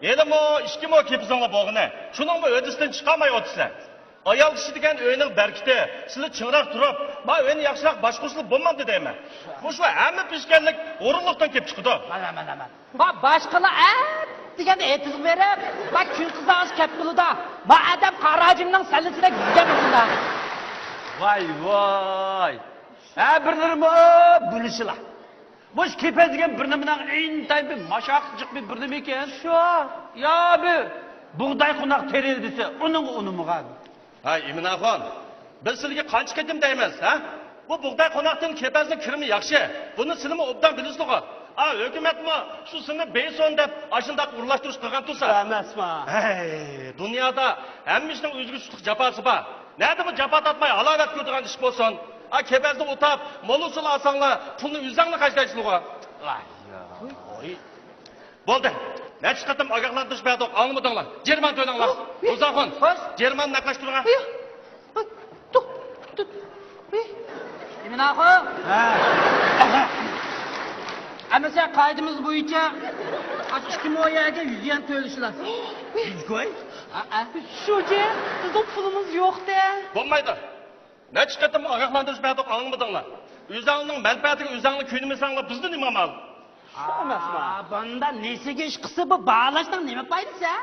ھېلىمۇ ئىككى مو كېپىزىڭلار بولغىنى، شۇنىڭمۇ ھۆددىسىدىن چىقالماي ئولتۇرسىلەر. ئايال كىشى دېگەن ئۆينىڭ بەرىكىتى، سىلى چىڭراق تۇرۇپ، ما ئۆينى ياخشىراق باشقۇرسىلا بولمامدۇ دەيمەن. مۇشۇ ھەممە پېشكەنلىك ھۇرۇنلۇقتىن كېلىپ چىقىدۇ. مانا، مانا، مانا. ما باشقىلار ئەپ دېگەندە ئېتىزغا بېرىپ، ما كۈن قىزارغۇچە كەپ بولىدۇ. ما ئادەم قاراجىمنىڭ سەللىسىدەك يۈگەپ ئۇزۇندا. ۋاي، ۋاي. ھە، بىرلىرىمۇ بىلىشىلا. مۇشۇ كېپەز دېگەن بىر نېمىنىڭ ئىنتايىن بىر ماشاققىچىلىق بىر، بىر نېمە ئىكەن. شۇ. يا بىر بۇغداي قوناق تېرىلدى دېسە، ئۇنىڭغا ئۇنىمىغان. ھەي، ئىمىن ئاخۇن، بىز سىلىگە قانچە قېتىم دەيمىز، ھە؟ بۇ بۇغداي قوناقتىن كېپەزنىڭ كىرىمى ياخشى. بۇنى سىلىمۇ ئوبدان بىلىسىلىغۇ. ئا، ھۆكۈمەتمۇ شۇ سىلنى بېيسون دەپ ئاشۇنداق ئورۇنلاشتۇرۇش قىلغان تۇرسا. ئەمەسما. ھەي، دۇنيادا ھەممە ئىشنىڭ ئۆزىگە تۇشلۇق جاپاسى بار. نەدىمۇ جاپا تارتماي ھالاۋەت كۆرىدىغان ئىش بولسۇن. ئا، كېپەزنى ئۇتاپ، مول ئۇسۇل ئالساڭلار، پۇلنى ئۆزۈڭلار خەجلەيسىلىغۇ. ۋاي، ۋاي. بولدى. نەچچە قېتىم ئاگاھلاندۇرۇش بەردۇق، ئاڭلىمىدىڭلار. جەرىمانە تۆلەڭلار. ھۇ، ھۇ. مۇزاخۇن، ھۇ. جەرىمانىنى نەقىلەشتۈرۈڭ. ھۇ، ھۇ. تۇ، تۇ، ھۇ. ئىمىن ئاخۇن. ھە. ئەمىسە قائىدىمىز بويىچە ئاشۇ ئىككى مو يەرگە يۈز يۈەن تۆلىشى لازىم. يۈز كوي؟ ھە، ھە. شۇجى، بىزنىڭ پۇلىمىز يوق-دە. بولمايدۇ. نەچچە قېتىم ئاگاھلاندۇرۇش بەردۇق، ئاڭلىمىدىڭلار. ئۆزۈڭلارنىڭ مەنپەئەتىگە ئۆزۈڭلار كۆيۈنمىسەڭلار، بىزدىن نېمە ئامال؟ شۇ ئەمەسمۇ؟ ئا، بۇندا نېسىگە ئىش قىلسا، بۇ باھالاشنىڭ نېمە پايدىسى، ھە؟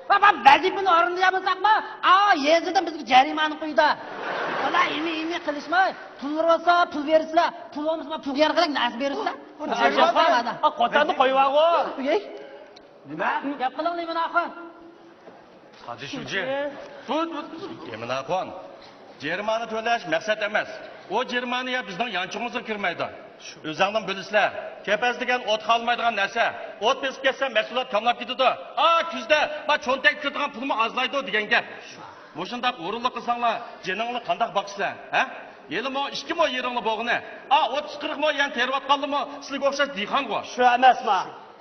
ۋە، ۋە، ۋەزىپىنى ئورۇندىيالمىساقمۇ، ئا، يېزىدىن بىزگە جەرىمانە قويىدۇ. بالا ئىمى-ئىمى قىلىشماي، پۇل بولسا پۇل بېرىسىلەر، پۇل بولمىسا پۇلغا يارىغاندەك نەرسە بېرىسىلەر. ئۇ جەرىمانە. ئا، قوتاننى قويۇۋالغۇ. ئۆي. نېمە؟ گەپ قىلىڭ، ئىمىن ئاخۇن. قادىر شۇجى. بۇ، بۇ. ئىمىن ئاخۇن، جەرىمانە تۆلەش مەقسەت ئەمەس. ئۇ جەرىمانە يا بىزنىڭ يانچۇقىمىزغا كىرمەيدۇ. ئۆزۈڭلار بىلىسىلەر، كېپەز دېگەن ئوتقا ئالمايدىغان نەرسە. ئوت بېسىپ كەتسە، مەھسۇلات كاملاپ كېتىدۇ. ئا، كۈزدە ما چۆنتەككە كىرىدىغان پۇلمۇ ئازلايدۇ دېگەن گەپ. مۇشۇنداق ئورۇنلۇق قىلساڭلار، جېنىڭلارنى قانداق باقىسىلەر، ھە؟ ھېلىمۇ ئىككى مو يېرىڭلار بولغىنى. ئا، ئوتتۇز قىرىق مو يەرنى تېرىۋاتقانلىرىمۇ سىلىگە ئوخشاش دېھقانغۇ. شۇ ئەمەسما؟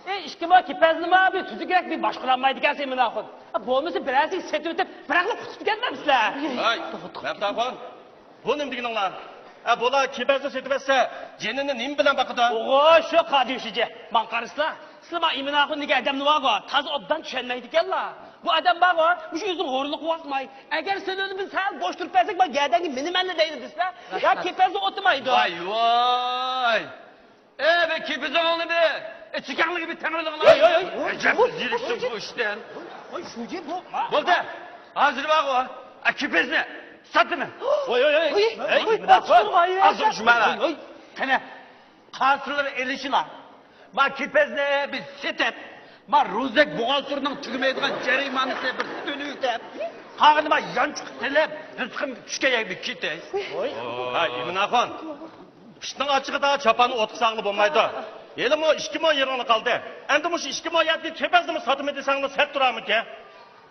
ئەي، ئىككى مو كېپەزنىمۇ بىر تۈزۈكرەك بىر باشقۇرالمايدىكەنسەن، ئىمىن ئاخۇن. بولمىسا بىرەرسىگە سېتىۋېتىپ، بىراقلا قۇتۇپ كەتمەمسىلەر؟ ھەي، مەمتىخان، بۇ نېمە دېگىنىڭلار؟ ھە، بۇلار كېپەزنى سېتىۋەتسە، جېنىنى نېمە بىلەن باقىدۇ؟ ئوغۇ، شۇ قادىر شۇجى. ماڭا قارىسىلا، سىلەر ما ئىمىن ئاخۇن دېگەن ئادەمنى بارغۇ، تازا ئوبدان چۈشەنمەيدىكەنلا. بۇ ئادەم بارغۇ، مۇشۇ ئۆزىنى ھۇرۇنلۇققا ۋاقماي، ئەگەر سېنى ئۆزىمىز سەل بوش تۇرۇپ بەرسەك، ما گەدەنگە مىنىمەنلا دەيدۇ دېسىلە، يا كېپەزنى ئوتىمايدۇ. ۋاي، ۋاي. ئەي، بىر كېپىزىڭلارنى بىر ئىچىكەڭلىككە بىر تەڭلىدىڭلار. ۋاي، ۋاي، ۋاي. ئەجەب زېرىكتىم بۇ ئىشتىن. ۋاي، شۇجى بۇ. بولدى. ھازىر بارغۇ، ئا، كېپىزنى ساتىمەن. ۋاي، ۋاي، ۋاي. ۋاي، ئەي، ۋاي، مۇنداق ۋاي، قىل. ۋاي، ۋاي. ئازدۇر شۇمالا. ۋاي، ۋاي. قېنى، قازىلار ئېلىشىلا. ما كېپەزنى بىر سېتىپ، ما رۇزەك بوغالتىرنىڭ تۈگىمەيدىغان جەرىمانىسى بىر تۆلىۋېتىپ، قالغىنى ما يانچۇققا سېلىپ، رىزقىم چۈشكەن يەرگە كېتەي. ۋاي. ھە، ئىمىن ئاخۇن. ئىشنىڭ ئاچچىقىدا چاپاننى ئوتقا سالغىلى بولمايدۇ. ھېلىمۇ ئىككى مو يېرىڭلار قالدى. ئەمدى مۇشۇ ئىككى مو يەردىكى كېپەزنىمۇ ساتىمەن دېسەڭلار سەت تۇرارمىكىن؟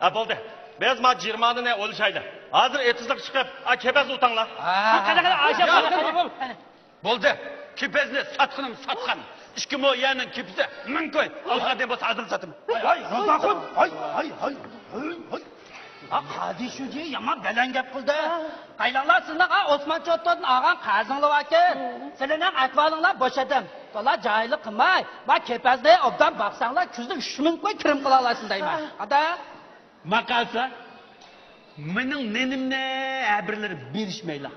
ھە، بولدى. بىز ما جىرمانىنى ئويلىشايلى. ھازىر ئېتىزلىققا چىقىپ، ئا، كېپەزنى ئۇتاڭلار. ھە، قېنى، قېنى، ئايشە، قېنى، قېنى. بولدى. كېپەزنى ساتقىنىم ساتقان. ئىككى مو يەرنىڭ كېپىزى مىڭ كوي. ئالغان بولسا ھازىر ساتىمەن. ھاي، ھاي، رازاخۇن، ھاي، ھاي، ھاي، ھاي، ھاي. ھا، قادى شۇجى يامان بەلەن گەپ قىلدى. قايلاڭلار سىلەر، ھا، ئوسمان چوتتىدىن ئالغان قەرزىڭلار باركەن. سىلەرنىڭ ئەھۋالىڭلار بوش ئادەم. سىلەر جاھىللىق قىلماي، ما كېپەزنى ئوبدان باقساڭلار، كۈزدە ئۈچ مىڭ كوي كىرىم قىلالايسىز دەيمەن. قانداق؟ ماقالسا، مېنىڭ نېنىمنى ھەبىرلىرى بېرىشمەيلا.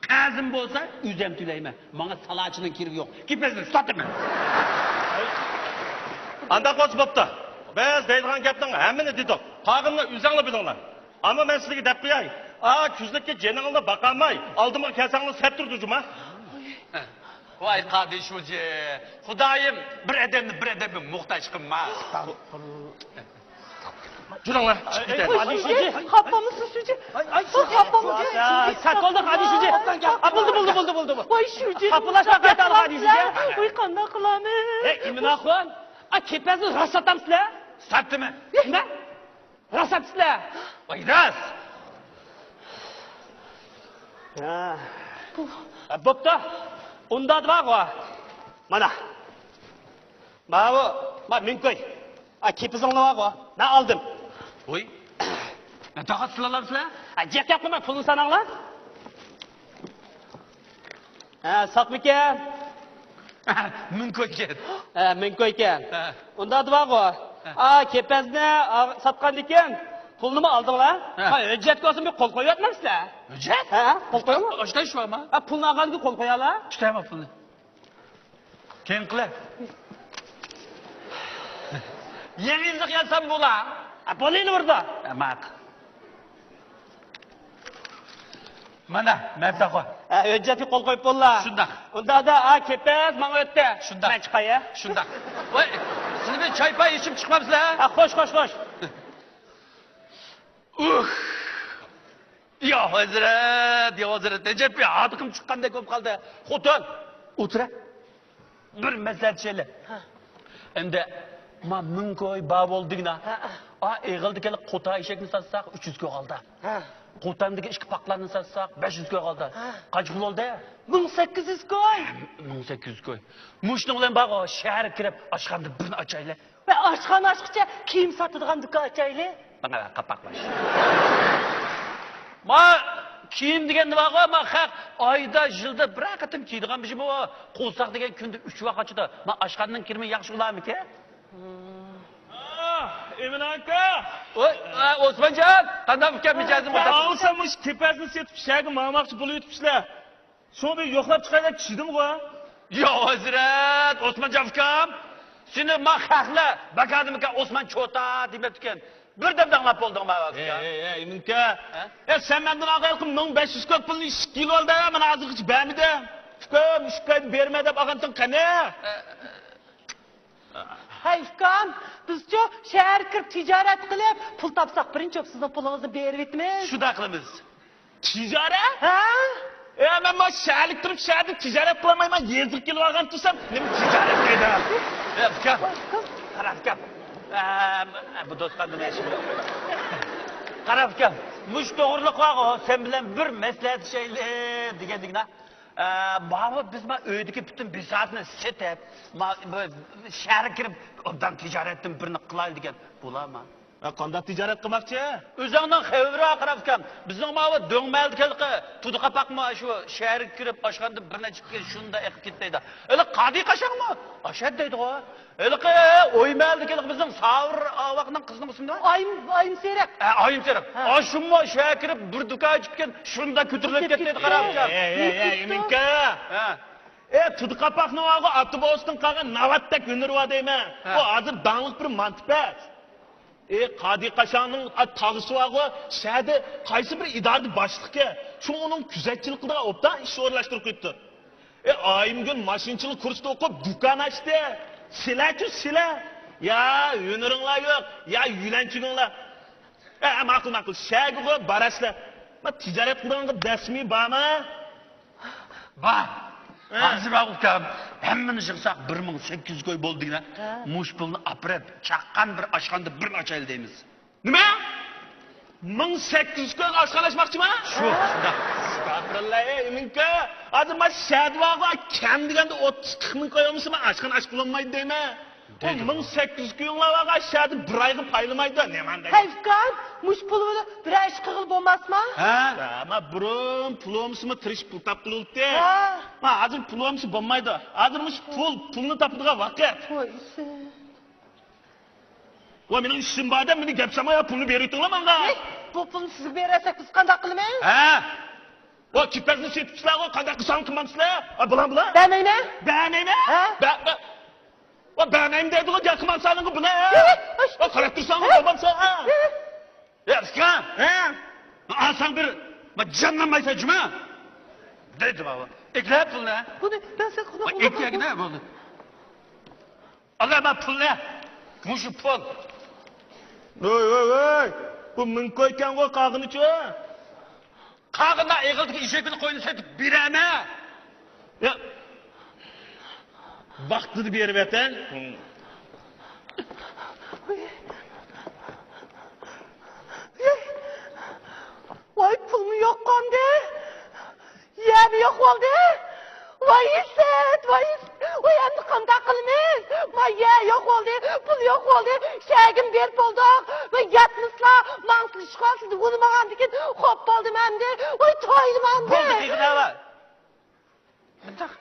قەرزىم بولسا، ئۆزۈم تۆلەيمەن. ماڭا سالاچىنىڭ كېرىكى يوق. كېپەزنى ساتىمەن. ئانداق بولسا بوپتۇ. بىز دەيدىغان گەپنىڭ ھەممىنى دېدۇق. قالغىنىنى ئۆزۈڭلار بىلىڭلار. ئەمما مەن سىلەرگە دەپ قوياي. ئا، كۈزلۈككە جېنىڭلارنى باقالماي، ئالدىمغا كەلسەڭلار سەتتۇر جۇما. ۋاي قادى شۇجى، خۇدايىم بىر ئادەمنى بىر ئادەمگە موھتاج قىلما. جۈرۈڭلار، چىقىپ كېتەيلى. قادى شۇجى، خاپىمىسىز شۇجى؟ ئاي، ئاي، شۇجى، خاپىمىسىز؟ يا، سەت بولدى قادى شۇجى. ئا، بولدى، بولدى، بولدى، بولدى. ۋاي شۇجى، خاپىلاشما قايتا قادى شۇجى. ۋاي قانداق قىلامىز؟ ئەي ئىمىناخۇن، ئا، كېپەزنى راست ساتامسىلەر؟ ساتىمەن. نېمە؟ راست ساتىسىلەر؟ ۋاي راست. ھە. ھە، بوپتۇ. ئۇندا بارغۇ. مانا. ماۋۇ، ما مىڭ كوي. ئا، كېپىزىڭلار بارغۇ. مەن ئالدىم. ۋوي. مەن تاقەتسىز ئالامسىلەر؟ ھە، جىق گەپ قىلماي، پۇلنى ساناڭلار. ھە، ساقمىكەن؟ مىڭ كويكەن. ھە، مىڭ كويكەن. ھە. ئۇندا بارغۇ. ھە. ئا، كېپەزنى، ئا، ساتقاندىكىن پۇلنىمۇ ئالدىڭلار. ھە. ھا، ھۆججەتكە بولسا بىر قول قويۇۋەتمەمسىلەر؟ ھۆججەت؟ ھە، قول قويۇڭ. ئاشۇنداق ئىش بارمۇ؟ ھە، پۇلنى ئالغاندىكىن قول قويالا. چىقايما پۇلنى. كېيىن قىلە. يېڭى يىللىق يازسام بولا. ھە، بولىلى بۇردا. ھە، ماقۇل. مانا، مەبلەغ قوي. ھە، ھۆججەتكە قول قويۇپ بوللا. شۇنداق. ئۇندا دا، ئا، كېپەز ماڭا ئۆتتى. شۇنداق. مەن چىقاي، ھە؟ شۇنداق. ۋاي، سىز بىر چاي پاي ئىچىپ چىقمامسىلەر؟ ھە، خوش، خوش، خوش. ئۇھ. يا ھەزرەت، يا ھەزرەت، ئەجەب بىر ھاردىقىم چىققاندەك بولۇپ قالدى. خوتۇن، ئولتۇرە. بىر مەسلىھەتلىشەيلى. ھە. ئەمدى ما مىڭ كوي بار بولدىغىنا. ھە. ئا، ئېغىلدىكى قوتا ئېشەكنى ساتساق، ئۈچ يۈز كوي قالدى. ھە. قوتاندىكى ئىككى پاقلارنى ساتساق، بەش يۈز كوي قالدى. ھە. قانچە پۇل بولدى؟ مىڭ سەككىز يۈز كوي. مىڭ سەككىز يۈز كوي. مۇشۇنىڭ بىلەن بارغۇ، شەھەرگە كىرىپ، ئاشخانىدا بىرنى ئاچايلى. ۋە ئاشخانا ئاچقۇچە كىيىم ساتىدىغان دۇكان ئاچايلى. ماڭا قاپاقلاش. ما كىيىم دېگەندە بارغۇ، ما خەق ئايدا، يىلدا بىرەر قېتىم كىيىدىغان بىر شەيمۇ. قورساق دېگەن كۈندە ئۈچ ۋاق ئاچىدۇ. ما ئاشخانىنىڭ كىرىمى ياخشى بولارمىكىن؟ ئا، ئىمىن ئاكا. ۋوي، ئا، ئوسمانجان، قانداق ئۇكام مىجەزىڭ؟ ئا، ئوسمان، مۇشۇ كېپەزنى سېتىپ، شەھەرگە ماڭماقچى بولۇۋېتىپسىلەر. شۇڭا بىر يوقلاپ چىقاي دەپ چىدىمغۇ. يا ھەزرەت، ئوسمانجان ئۇكام، سېنى ما خەقلەر بەكادىمىكەن ئوسمان چوتا دېمەپتىكەن. بىردەمدە ئاڭلاپ بولدۇڭ ما ئۇكام. ئەي، ئەي، ئەي، ئىمىنكا. ھە؟ ئەي، سەن مەندىن ئالغان ھېلىقى مىڭ بەش يۈز كوي پۇلنى ئىككى يىل بولدى، مانا ھازىرغىچە بەرمىدىڭ. ئۇكام، ئۈچ ئايدا بېرىمەن دەپ ئالغانتىڭ قېنى؟ ھەي ئۇكام، بىزچۇ شەھەرگە كىرىپ تىجارەت قىلىپ، پۇل تاپساق، بىرىنچى بولۇپ سىزنىڭ پۇلىڭىزنى بېرىۋېتىمىز. شۇنداق قىلىمىز. تىجارەت؟ ھە؟ ئە، مەن ما شەھەرلىك تۇرۇپ، شەھەردە تىجارەت قىلالمايمەن، يېزىغا كېلىۋالغان تۇرسام، نېمە تىجارەت دەيدۇ؟ ئە، ئۇكام، قارا ئۇكام. ئە، بۇ دوستقا نېمە ئىشىم يوق. قارا ئۇكام، مۇشۇ توغرىلىق بارغۇ، سەن بىلەن بىر مەسلىھەتلىشەيلى دېگەندىكىن. ئە، ماۋۇ بىز ما ئۆيدىكى پۈتۈن بىساتنى سېتىپ، ما، بۇ شەھەرگە كىرىپ، ئوبدان تىجارەتتىن بىرنى قىلايلى دېگەن. بولامۇ؟ ئە، قانداق تىجارەت قىلماقچى؟ ئۆزۈڭنىڭ خەۋىرى قارا ئۇكام. بىزنىڭ ماۋۇ دۆڭمەھەللىدىكى ھېلىقى تۇدى قاپاقمۇ شۇ شەھەرگە كىرىپ، ئاشخانىدىن بىر نەچچە پىكىر شۇنداق ئېقىپ كېتەيدۇ. ھېلىقى قادى قاشاڭمۇ ئاشۇ دەيدىغۇ. ھېلىقى ئويمەھەللىدىكى ھېلىقى بىزنىڭ ساۋۇر ئاۋاقنىڭ قىزىنىڭ ئىسمى نېمە؟ ئايىم، ئايىم سېرىق. ئە، ئايىم سېرىق. ھە. ئاشۇمۇ شۇ كىرىپ بىر دۇكان ئېچىپكەن، شۇنداق كۆتۈرۈلۈپ كېتىپ كېتىدۇ، كېتىدۇ. قارا ئۇكام. ئەي، ئەي، ئەي، ئەي، ئىمىنكا. ھە. ئە، تۇدى قاپاقنىڭ ئاغۇ ئاتا بوۋىسىدىن قالغان ناۋاتتەك ھۈنىرى بار دەيمەن. ھە. ئۇ ھازىر داڭلىق بىر مانتىپەت. ئە، قادى قاشاڭنىڭ، ئا، تاغىسى بارغۇ، شەھەردە قايسى بىر ئىدارىدە باشلىقكەن. شۇڭا ئۇنىڭ كۆزەتچىلىك قىلىدىغان ئوبدان ئىش ئورۇنلاشتۇرۇپ قويۇپتۇ. ئە، ئايىمگۈل ماشىنىچىلىق كۇرسىدا ئوقۇپ، دۇكان ئاچتى. سىلەرچۇ، سىلەر؟ يا ھۈنىرىڭلار يوق، يا يۆلەنچۈكۈڭلار. ئە، ماقۇل، ماقۇل. شەھەرگىغۇ باراسىلەر. ما تىجارەت قىلىدىغانغا دەسمى بارمۇ؟ بار. ھە. ھازىر بار ئۇكام، ھەممىنى يىغساق بىر مىڭ سەككىز يۈز كوي بولدىغىنا. ھە. مۇشۇ پۇلنى ئاپىرىپ، چاققان بىر ئاشخانىدا بىرنى ئاچايلى دەيمىز. نېمە؟ مىڭ سەككىز يۈز كويغا ئاشخانا ئاچماقچىما؟ شۇ، شۇنداق. ئەستەغپۇرۇللا، ئەي، ئىمىنكا. ھازىر ما شەھەردە بارغۇ، كەم دېگەندە ئوتتۇز قىرىق مىڭ كوي بولمىسا، ما ئاشخانا ئاچقىلى بولمايدۇ دەيمەن. دېدىم. مىڭ سەككىز يۈز كويۇڭلار بارغۇ، شەھەردە بىر ئايغا پايلىمايدۇ، نېمانداق؟ ھەي، ئۇكام، مۇشۇ پۇل بىلەن بىرەر ئىش قىلغىلى بولماسما؟ ھە؟ ھە، ما بۇرۇن پۇل بولمىسىمۇ تىرىشىپ پۇل تاپقىلى بولاتتى. ھە. ما ھازىر پۇل بولمىسا بولمايدۇ. ھازىر مۇشۇ پۇل، پۇلنى تاپىدىغان ۋاقىت. ۋاي، ئىسىت. ۋاي، مېنىڭ ئىشىم بار دەپ، مېنى گەپ سالماي، پۇلنى بېرىۋېتىڭلار ماڭا. ھەي، بۇ پۇلنى سىزگە بېرەلىسەك، بىز قانداق قىلىمىز؟ ھە؟ ۋاي، كېپەزنى سېتىپسىلەرغۇ، قانداق قىلساڭ قىلمامسىلەر؟ ۋاي، بۇلار، بۇلار. بەرمەيمەن. بەرمەيمەن؟ ھە؟ بە-، بە-، ۋاي، بەرمەيمەن دەيدىغۇ، گەپ قىلمامسەن بۇلار. ۋاي، قاراپ تۇرساڭغۇ، قىلمامسەن، ھە؟ ھە، ئۇكا، ھە؟ ئالساڭ بىر، ما جانلانمايسەن جۇما. دەيدۇ بابا. ئەكلە پۇلنى. بۇنى مەن سەن قۇلۇق، ما قۇلۇق، ئەكلەگىنە بولدى. ئالا، ما پۇلنى. مۇشۇ پۇل. ۋاي، ۋاي، ۋاي. بۇ مىڭ كويكەنغۇ، قالغىنىچۇ؟ قالغىنىنى ئېغىلدىكى ئېشەكنى، قوينى سېتىپ بېرەمەن. يا. ۋاقتىدا بېرىۋەتە. ۋاي، پۇلمۇ يوق قالدى. يەرمۇ يوق بولدى. ۋاي ئىسىت، ۋاي ئىسىت. ۋاي ئەمدى قانداق قىلىمىز؟ ما يەر يوق بولدى، پۇل يوق بولدى. شەھەرگىمۇ بېرىپ بولدۇق. ۋاي ياتمىسىلا، ماڭسىلا ئىشقا، سىزنى ئۇنىمىغاندىكىن خوپ بولدۇم ئەمدى. ۋاي تويدۇم ئەمدى. بولدى، قىلغىنى ئەۋەل. مۇنداق.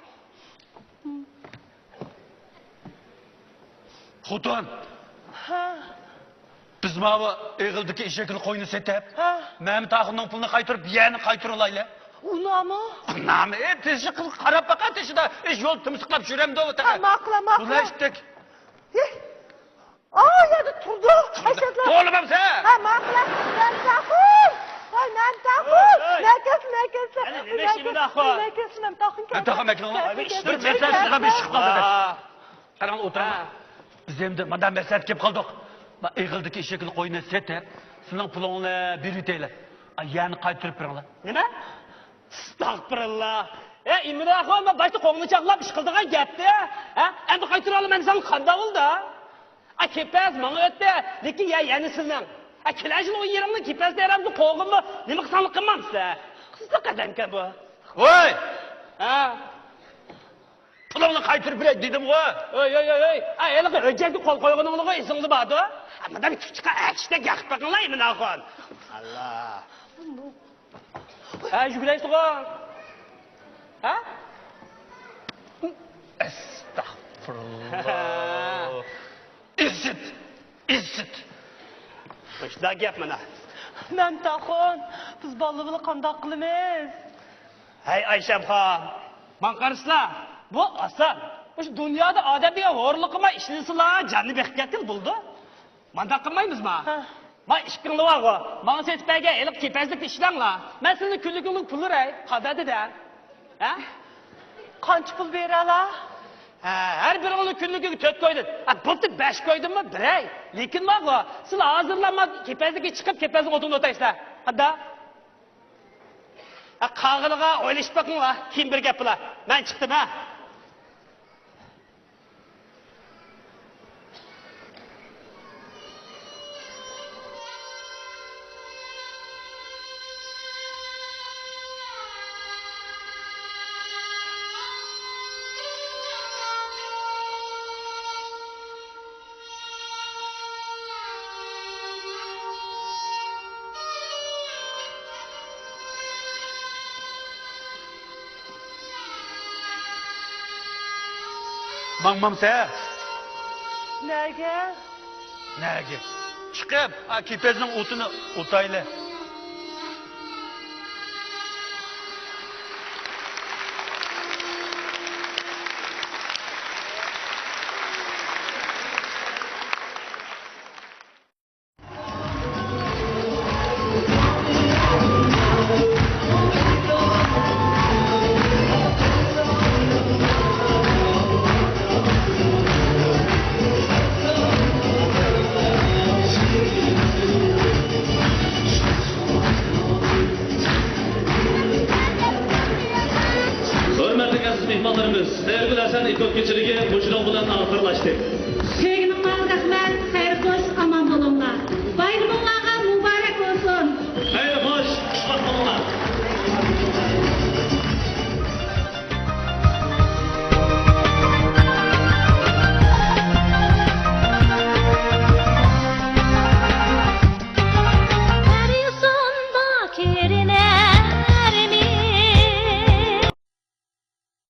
خوتۇن. ھە. بىز ماۋۇ ئېغىلدىكى ئېشەكنى، قوينى سېتىپ، ھە، مەمەت ئاخۇننىڭ پۇلىنى قايتۇرۇپ، يەرنى قايتۇرۇۋالايلى. ئۇنامۇ؟ ئۇنامۇ؟ ئى، تېشى قىل، قاراپ باقا تېشىدا. ئىش يول تىمسىقلاپ يۈرەمدۇ ئۇ تېخى. ھە، ماقۇل، ماقۇل. بۇلاشتىك. ئى، ئا، يەردە تۇرىدۇ. ئەشەدلا. توغرىلىمامسەن؟ ھە، ماقۇل. مەمەت ئاخۇن. ۋاي، مەمەت ئاخۇن. ئۆي، ئۆي. مەكەس، مەكەس. ئەنە نېمە ئىش مەكەس، مەمەت ئاخۇن؟ مەكەس، مەمەت ئاخۇن. مەمەت ئاخۇن، مەكەس. بىر مەسىلە سىزگە بىر ئىش قالدى. ھە. قاراڭ، ئولتۇرۇڭ. ھە. بىز ئەمدى مۇنداق مەسلىھەتكە كېلىپ قالدۇق. ما ئېغىلدىكى ئېشەكنى، قوينى سېتىپ، سىزنىڭ پۇلۇڭلارنى بېرىۋېتەيلى. ئا، يەرنى قايتۇرۇپ بېرىڭلار. نېمە؟ ئەستەغپۇرۇللا. ئە، ئىمىن ئاخۇن، مەن باشتا قوڭنى چاقلاپ ئىش قىلىدىغان گەپتى. ھە؟ ئەمدى قايتۇرۇۋالىمەن دېسەڭ قانداق بولدى؟ ئا، كېپەز ماڭا ئۆتتى، لېكىن يەر يەنە سىزنىڭ. ئا، كېلەر يىل ئۇ يېرىڭنى كېپەز تېرەمدە قوغۇنما، نېمە قىلساڭلا قىلمامسىلەر؟ قىزىق ئادەمكەن بۇ. ۋاي! ھە؟ پۇلۇڭنى قايتۇرۇپ بېرەي دېدىمغۇ. ئۆي، ئۆي، ئۆي، ئۆي. ئا، ھېلىقى ھۆججەتكە قول قويغىنىڭلىغۇ ئېسىڭدە باردۇ. ھە، مۇنداق كىچىك چىققان ئەكىشتەك ياقىپ بېقىڭلار، ئىمىن ئاخۇن. ئاللا. ھە، يۈگۈرەيسىغۇ. ھە؟ ئەستەغپۇرۇللا. ئىسىت! ئىسىت! مۇشۇنداق گەپ مانا. مەمتاخۇن، بىز بالىلار بىلەن قانداق قىلىمىز؟ ھەي، ئايشەمخان، ماڭا قارىسىلا، بۇ ئاسان. مۇشۇ دۇنيادا ئادەم دېگەن ھورلۇقىما ئىشلىسىلا، جاننى بېقىپ كەتكىلى بولىدۇ. مانداق قىلمايمىزما؟ ھە. ما ئىككىڭلار بارغۇ، ماڭا سېتىپ بەرگەن ھېلىقى كېپەزلىكنى ئىشلەڭلار. مەن سىزنىڭ كۈنلۈكىڭلارنى پۇل بېرەي، خەۋەر بېرەي. ھە؟ قانچە پۇل بېرەلا؟ ھە، ھەر بىرىڭلار كۈنلۈكىگە تۆت كويدىن، ھە، بولدى، بەش كويدىنمۇ بېرەي. لېكىن بارغۇ، سىلەر ھازىرلا ما كېپەزلىككە چىقىپ، كېپەزنىڭ ئوتۇنىنى ئوتايسىلەر. قانداق؟ ھە، قالغىنىغا ئويلىشىپ بېقىڭلار، كېيىن بىر گەپ بولا. مەن چىقتىم، ھە. ماڭمامسەن؟ نەگە؟ نەگە؟ چىقىپ، ئا، كېپەزنىڭ ئوتىنى ئوتايلى. ھۆرمەتلىك ئەزىز مېھمانلىرىمىز، سەھەرگۈل ھەسەن ئېكوت كېچىلىكى مۇشۇنىڭ بىلەن ئاخىرلاشتى. سۆيگۈنىڭ ماڭا رەھمەت.